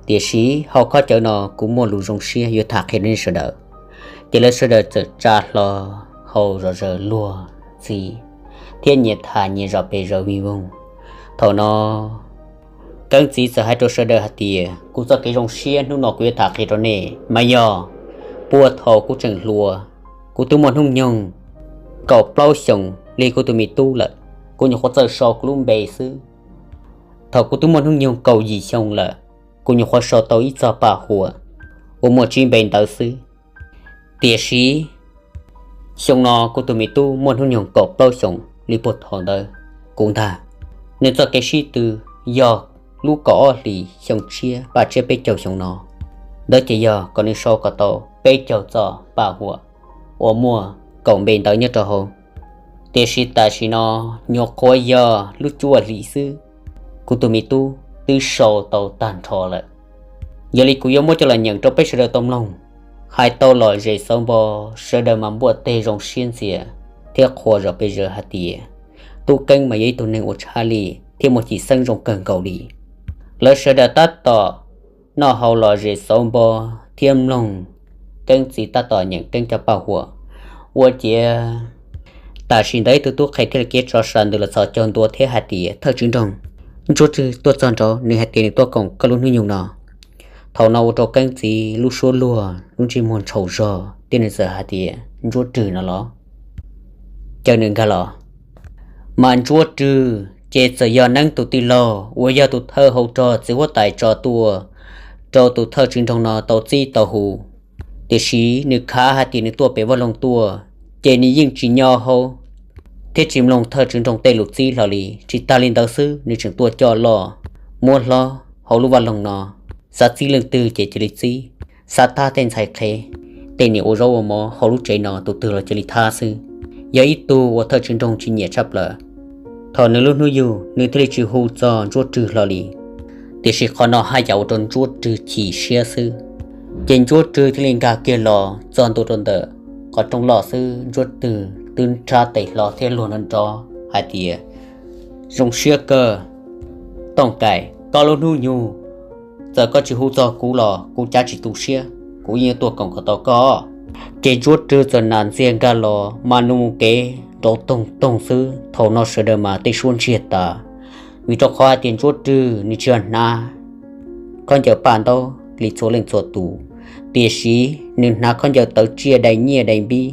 Tiam sis hauv khob cawv no kuv muaj lus zoo siab yuav tham qhia rau nej sawv daws. Ces lawv sawv daws txawm tsa hlo haus zom zaws luag ntxhi thiab nyias tham nyias zom pes zaws vij voog. Thaum no Keeb txiv txawm hais rau sawv daws hais tias, Kuv txoj kev zoo siab hnub no kuv yuav tham qhia rau nej mas yog puag thaum kuv tseem hluas, kuv twb muaj hnub nyoog kaum plaub xyoos li kuv tus me tub lawm, kuv nyuam qhuav txawj sau kuv lub npe xwb. Thaum kuv twb muaj hnub nyoog kaum yim xyoo lawm, kuv nyuam qhuav sau tau ib txoj paj huam uas muaj tsib npe ntawd xwb. Tiam sis xyoo no kuv tus me tub muaj hnub nyoog kaum plaub xyoos li puag thaum ntawd kuv ntag. Nws txoj kev sib tw yog lub kaum ob hlis xyoo tshiab paj tsiab peb caug xyoo no. Ntawd ces yog kom nws sau kom tau peb caug txoj paj huam uas muaj kaum npe ntawd nyob rau hauv. Tiam sis tam sim no nyuam qhuav yog lub cuaj hlis xwb, kuv tus me tub twb sau tau tag nrho lawm. Yog li kuv yuav muab coj los nyeem rau peb sawv daws tau mloog. Hais tau lom zem xauv npo, sawv daws mas npuaj teg zoo siab ntxias thiab qhuas zom pes zaws hais tias, Tub Keeb mas yog ib tug neeg uas tshaj lij thiab muaj cim xeeb zoo kawg nkaus li. Lawv sawv daws tab tom noj haus lom zem xauv npo thiab mloog Keeb txiv tab tom nyeem Keeb cov paj huam. Ua ciav tam sim ntawd ib tug tub qhe thiaj li kev tso sa ntws los txhos caug ntua thiab hais tias, Thawj Tswv Nroog, Ntsuab Rwg tuaj txog nraud, nws hais tias nws tuaj koom koj lub hnub nyoog no. Thaum no ua rau Keeb txiv lub suab luag, lub ntsej muag ntshaus zog thiab nws txawm hais tias, Ntsuab Rwg no los? Caw nws nkag los. Mas Ntsuab Rwg ces txawm yog Neeb tus tij laug uas yog tus thawj hauv rog txiv huab tais tso tuaj rau tus Thawj Tswv Nroog no tau txib tau hu. Tiam sis nws khav hais tias nws tuaj pem vaj loog tuaj, ces nws yeej tsis nyo hau thiab tsis mloog Thawj Tswv Nroog tej lus txib hlo li. Tsis tas li ntawd xwb, nws tseem tuaj coj loj muab hlob hauv lub vaj loog no, xav txib leej twg ces cia li txib, xav thab tej ntxhais qhev, tej niam ua zaub ua mov hauv lub tsev no tus twg los cia li thab xwb. yog ib tug uas thawj tswv nroog tsis nyiam tshaj plaws. Thaum nws lub hnub yug nws thiaj li tsis hu txog Ntsuab Rwg hlo li. Tiam sis qhov no haj yam ua rau Ntsuab Rwg chim siab xwb. Ces Ntsuab Rwg thiaj li nkag kiag los txog ntua rau ntawm qhov rooj loj xwb, Ntsuab Rwg twb nrhab tes hlo thiab luag nrov nrov hais tias, Zoo siab kawg, Tooj Kaim, koj lub hnub nyoog, txawm koj tsis hu txog kuv los kuv cav tsis tu siab, kuv yeej yuav tuaj koom kom tau koj. Ces Ntsuab Rwg txawm nam ntxiag nkag los mas nws mus kev nrov toog toog xwb. Thaum no sawv daws mas tej suab ntsiag tas, vim rau qhov hais tias Ntsuab Rwg nws tsis yog hnav khaub ncaws paj ntaub li txhua leej txhua tus, tiam sis nws hnav khaub ncaws tawv tsiaj dai nyiaj dai npib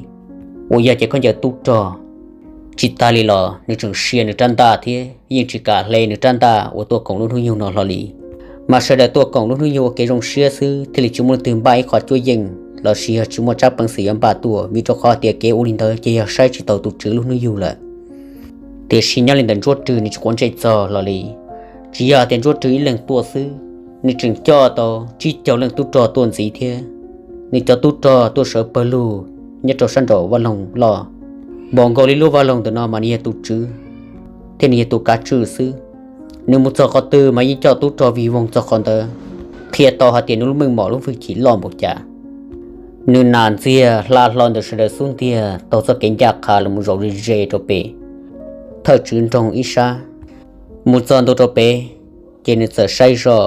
uas yog cov khaub ncaws tub rog. Tsis tas li los nws tseem sia nws rab ntaj thiab yeej tsis kam hle nws rab ntaj uas tuaj koom lub hnub nyoog no hlo li. Mas sawv daws tuaj koom lub hnub nyoog ua kev zoo siab xwb thiaj li tsis muaj leej twg npaj ib qho cuab yeej los sis yog tsis muaj tsab peev xwm yuav npaj tuaj, vim rau qhov tias kev ua li ntawd ces yog saib tsis taus tus tswv lub hnub yug lawm. Tiam sis nyob li ntawm Ntsuab Rwg nws tsis quav ntsej txog los li. Tsis yog tias Ntsuab Rwg ib leeg tuaj xwb, nws tseem coj tau tsib caug leej tub rog tuaj ntxiv thiab. Nws cov tub rog tuaj sawv pawg lug nyob rau sab nraum vaj loog loj, npaum nkaus li lub vaj loog ntawm no mas nws yog tus tswv thiab nws yog tus kav tswj xwb. Nws mus txog qhov twg mas yeej coj tub rog vij voog txog qhov ntawd, qhia tau hais tias nws lub meej mom lub hwj chim loj npaum cas. Nws nam ntxiag hla hlo ntawm sawv daws xub ntiag taug txoj kev ncaj qha los mus zaum ze ze rau pem thawj tswv nroog ib sab. Mus txog ntua rau pem, ces nws txawm saib zoj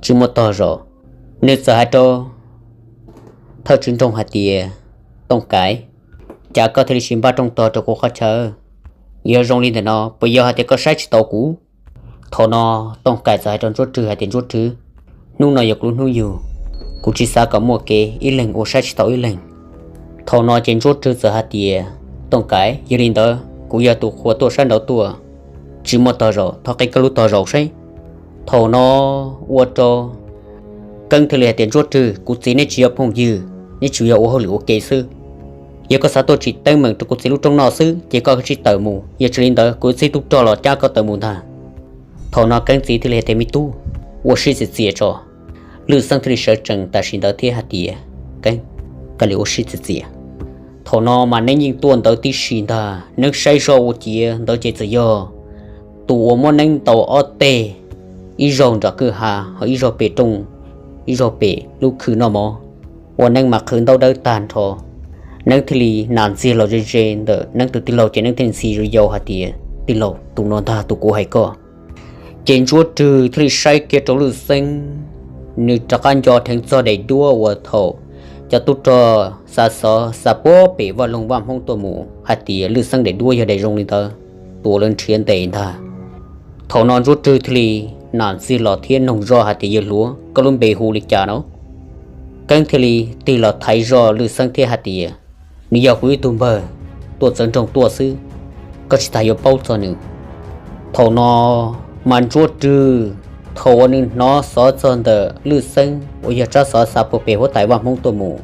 tsis muaj tog zaum. Nws txawm hais rau thawj tswv nroog hais tias, Tooj Kaim, cas koj thiaj li tsis npaj rooj tog rau kuv qhov chaw? Yog zoo li ntawm no puas yog hais tias koj saib tsis taus kuv? Thaum no Tooj Kaim txawm hais rau Ntsuab Rwg hais tias, Ntsuab Rwg, hnub no yog kuv lub hnub yug, kuv tsis xav kom muaj kev ib leeg ua saib tsis taus ib leeg. Thaum no ces Ntsuab Rwg txawm hais tias, Tooj Kaim, yog li ntawd kuv yog tus qhua tuaj sab nraud tuaj, tsis muaj tog zaum, thov qhib koj lub tog zaum seb. Thaum no ua rau Keeb thiaj li hais tias, Ntsuab Rwg, kuv txiv neb tsis yog phooj ywg, neb tsuas yog ua hauj lwm ua ke xwb. Yog koj xav tuaj tsim teeb meem rau kuv txiv lub rooj noj xwb ces koj kav tsij tawm mus, yog tsis li ntawd kuv yuav txib tub rog los cab koj tawm mus ntag. Thaum no Keeb txiv thiaj li hais tias, Me tub, ua siab txias txias tso. Lwj Xeeb thiaj li sawv tsees tam sim ntawd thiab hais tias, Keeb, koj li ua siab txias txias. Thaum no mas neeb yeej tuaj ntawd tib si ntag, neeb saib zoj ua ciav ntawd ces txawm yog tus uas muab neeb ntaus ob teg, ib zaug nram kwj ha ho ib zaug pem rooj, ib zaug pem lub khw noj mov, ua neeb mas qhwv ntaub dawb tag nrho. Neeb thiaj li nam ntxiag los ze ze ntawm neeb tus tij laug ces neeb thiaj ntxhi yau hais tias, Tij laug, tus no ntag tus kuv hais koj. Ces Ntsuab Rwg thiaj li saib kiag rau Lwj Xeeb, nws rov qab nco dheev txog daim duab uas thaum cov tub rog xa xov xa puag pem vaj loog Vaj Hmoob tuaj mus hais tias Lwj Xeeb daim duab yog daim zoo li ntawd, tus uas lawv nrhiav ntes ntag. Thaum no Ntsuab Rwg thiaj li nam ntxiag los thiab noog zoj hais tias, Yawg hluas, koj lub npe hu li cas no? Keeb thiaj li tig los thaiv zoj Lwj Xeeb thiab hais tias, Nws yog kuv ib tug npawg tuaj txawv nroog tuaj xwb, koj tsis tas yuav paub txog nws. Thaum no mas Ntsuab Rwg, thaum uas nws hnov xov txog ntawm Lwj Xeeb uas yog tsab xov xa puag pem huab tais Vaj Hmoob tuaj mus,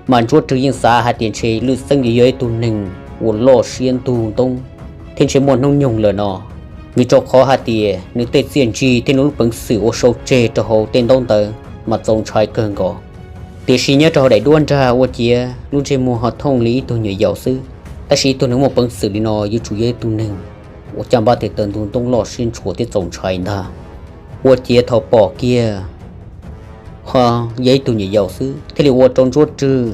mas Ntsuab Rwg yeej xav hais tias ntshe Lwj Xeeb yuav yog ib tug neeg uas loj siab ntug ntoob thiab ntshe muaj hnub nyoog lawm no, vim rau qhov hais tias nws tej txiaj ntsig thiab nws lub peev xwm uas sau tseg rau hauv tej ntaub ntawv mas txaus ntshai kawg nkaus. Tiam sis nyob rau hauv daim duab nrag ua ciav lub ntsej muag ho thooj li ib tug nyuam yaus xwb, tab sis ib tug neeg muaj peev xwm li no yuav tsum yog ib tug neeg uas caj npab tes taw ntug ntoob loj siab ntshua thiab txaus ntshai ntag. Ua ciav thaum pom kiag ho yog ib tug nyuam yaus xwb thiaj li ua rau Ntsuab Rwg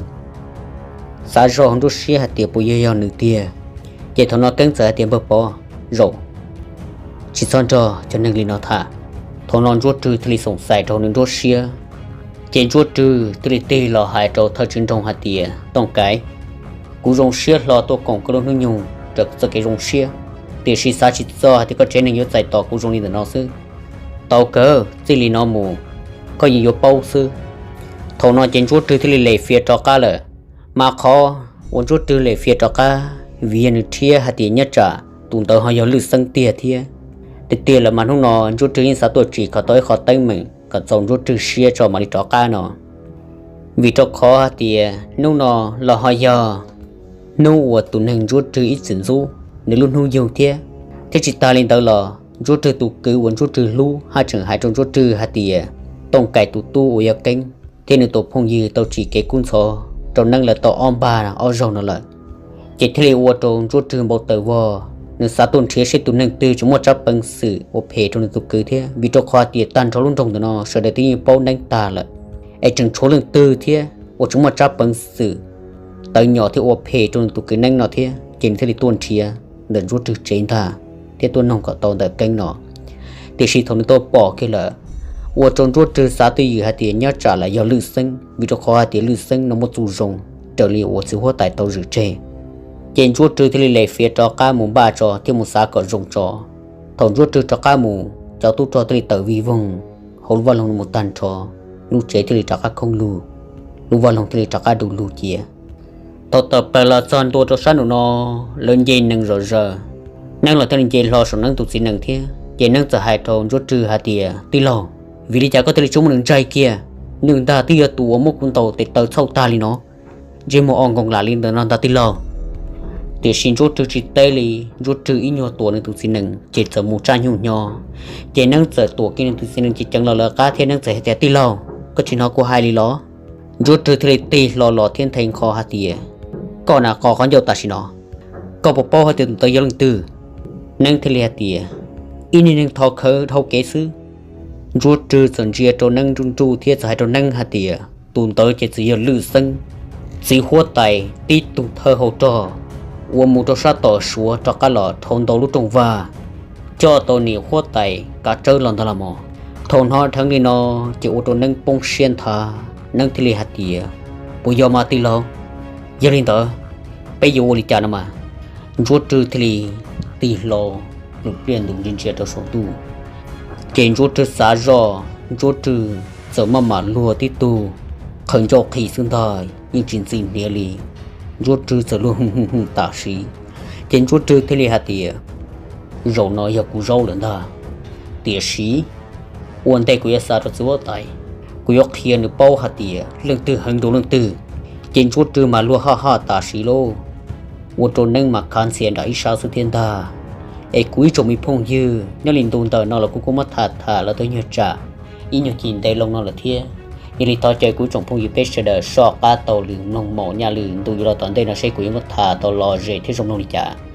xav zoj nruab siab hais tias puas yog yog nws tiag. Ces thaum no Keeb txawm hais tias, Npawg Pov, zaum tsis txhob nrog cov neeg li no tham. Thaum no Ntsuab Rwg thiaj li xoom xais rau nws nruab siab. Ces Ntsuab Rwg thiaj li tig los hais rau thawj tswv nroog hais tias, Tooj Kaiv, kuv zoo siab hlo tuaj koom koj lub hnub nyoog raws txoj kev zoo siab, tiam sis xav tsis txog hais tias koj tsev neeg yuav txais tos kuv zoo li ntawm no xwb. Tau kawg, txij li no mus koj yeej yuav paub xwb. Thaum no ces Ntsuab Rwg thiaj li lem fiav rov qab lawm. Mas qhov uas Ntsuab Rwg lem fiav rov qab vim yog nws thiab hais tias nyob tsam tus ntawd ho yog Lwj Xeeb tiag thiab. Tiag tiag lawm mas hnub no Ntsuab Rwg yeej xav tuaj tsim kom tau ib qho teeb meem kom txaus Ntsuab Rwg siab tso mam li rov qab no. Vim rau qhov hais tias hnub no los ho yog hnub uas tus neeg Ntsuab Rwg ib txwm ntxub nws lub hnub yug thiab. Thiab tsis tas li ntawd los Ntsuab Rwg tus kwv uas Ntsuab Rwg hlub haj tseem hais rau Ntsuab Rwg hais tias Tooj Kaiv tus tub uas yog Keeb thiab nws tus phooj ywg tau tsim kev kub ntxhov rau Neeb lawv tau ob npag ob zaug no lawm. Ces thiaj li ua rau Ntsuab Rwg npau taws vog, nws xav tuaj nrhiav seb tus neeg twg tseem muaj tsab peev xwm ua phem rau nws tus kwv thiab, vim rau qhov tias tag nrho lub nroog ntawm no sawv daws twb yeej paub neeb tag lawm, es tseem tshuav leej twg thiab uas tseem muaj tsab peev xwm tawv nyom thiab ua phem rau nws tus kwv neeb no thiab, ces nws thiaj li tuaj nrhiav ntawm Ntsuab Rwg tsev ntag, thiab tuaj noog kom tau ntawm Keeb no. Tiam sis thaum nws tau pom kiag lawm, ua rau Ntsuab Rwg xav twj ywm hais tias nyob tsam lam yog Lwj Xeeb, vim rau qhov hais tias Lwj Xeeb no muaj txuj zoo raws li uas txiv huab tais tau zwm tseg. Ces Ntsuab Rwg thiaj li lem fiav rov qab mus npaj tso thiab mus xav kom zoo tso. Thaum Ntsuab Rwg rov qab mus, cov tub rog thiaj li tawm vij voog hauv lub vaj loog no mus tag nrho, lub tsev thiaj li rov qab khoob lug, lub vaj loog thiaj li rov qab du lug cia. Thaum tawm plaws los txog ntua rau sab nraum no, lawv nce nees zom zaws, Neeb los thiaj li nce hlo saum Neeb tus txiv nees thiab. Ces Neeb txawm hais rau Ntsuab Rwg hais tias, Tij laug, vim li cas koj thiaj li tsis muab nws ntsaig kiag? Nws ntag twb yog tus uas muab kuv ntaus tes taw txhaum tag li no, ntsej muag o nkoos lam li ntawm no ntag tij laug. Tiam sis Ntsuab Rwg tsis teb li, Ntsuab Rwg ib nyuag tuam nws tus txiv nees ces txawm mus tsaj nyuj hnyo. Ces Neeb txawm tuam kiag nws tus txiv nees ces ceev los lawv qab thiab Neeb txawm hais tias, Tij laug, koj tsis hnov kuv hais li los? Ntsuab Rwg thiaj li tig hlo los thiab nthe nqho hais tias, Koj na qos qhov ncauj tam sim no, koj puas paub hais tias tus ntawd yog leej twg? Neeb thiaj li hais tias, Ib niag neeg tho khawv dhau kev xwb. Ntsuab Rwg txawm ntsia rau Neeb nruj nruj thiab txawm hais rau Neeb hais tias, Tus ntawd ces txawm yog Lwj Xeeb, txiv huab tais tib tug thawj hauv rog uas mus rau sab tom Suav rov qab los dhau ntau lub rooj vag, coj tau niam huab tais kav tsawb los ntag los mas. Thaum hnov dheev li no ces ua rau Neeb poob siab nthav, Neeb thiaj li hais tias, Puas yog mas tij laug? Yog li ntawd, peb yuav ua li cas no mas? Ntsuab Rwg thiaj li tig hlo, plhws pliaj ntus ntsia ntsia rau saum ntuj. Ces Ntsuab Rwg xav zoj, Ntsuab Rwg txawm maj mam luag tib tug qhawv ncauj qhi xwb ntag yeej tsis ntxi hniav li. Ntsuab Rwg txawm luag hwj hwj hwj tam sim, ces Ntsuab Rwg thiaj li hais tias, Zaum no yog kuv zaub lawm ntag. Tiam sis ua ntej kuv yuav xa rau txiv huab tais, kuv yuav qhia nws paub hais tias leej twg heev dua leej twg. Ces Ntsuab Rwg mas luag haj haj tam sim lauj, ua rau Neeb mas khav ntxhias nram ib sab xwb thiab ntag. Es kuv ib tsoom me phooj ywg, nyob li ntu ntawm no los kuv kuj muab tham tham los tau nyuag tsam ib nyuag cim ntev loo no lawm thiab. Yog li thov caw kuv tsoom phooj ywg peb sawv daws soj qab taug lw mloog maum nyaj lw ntu yuav los tom ntej no seb kuv yuav muab tham tau lom zem thiab zoo mloog li cas.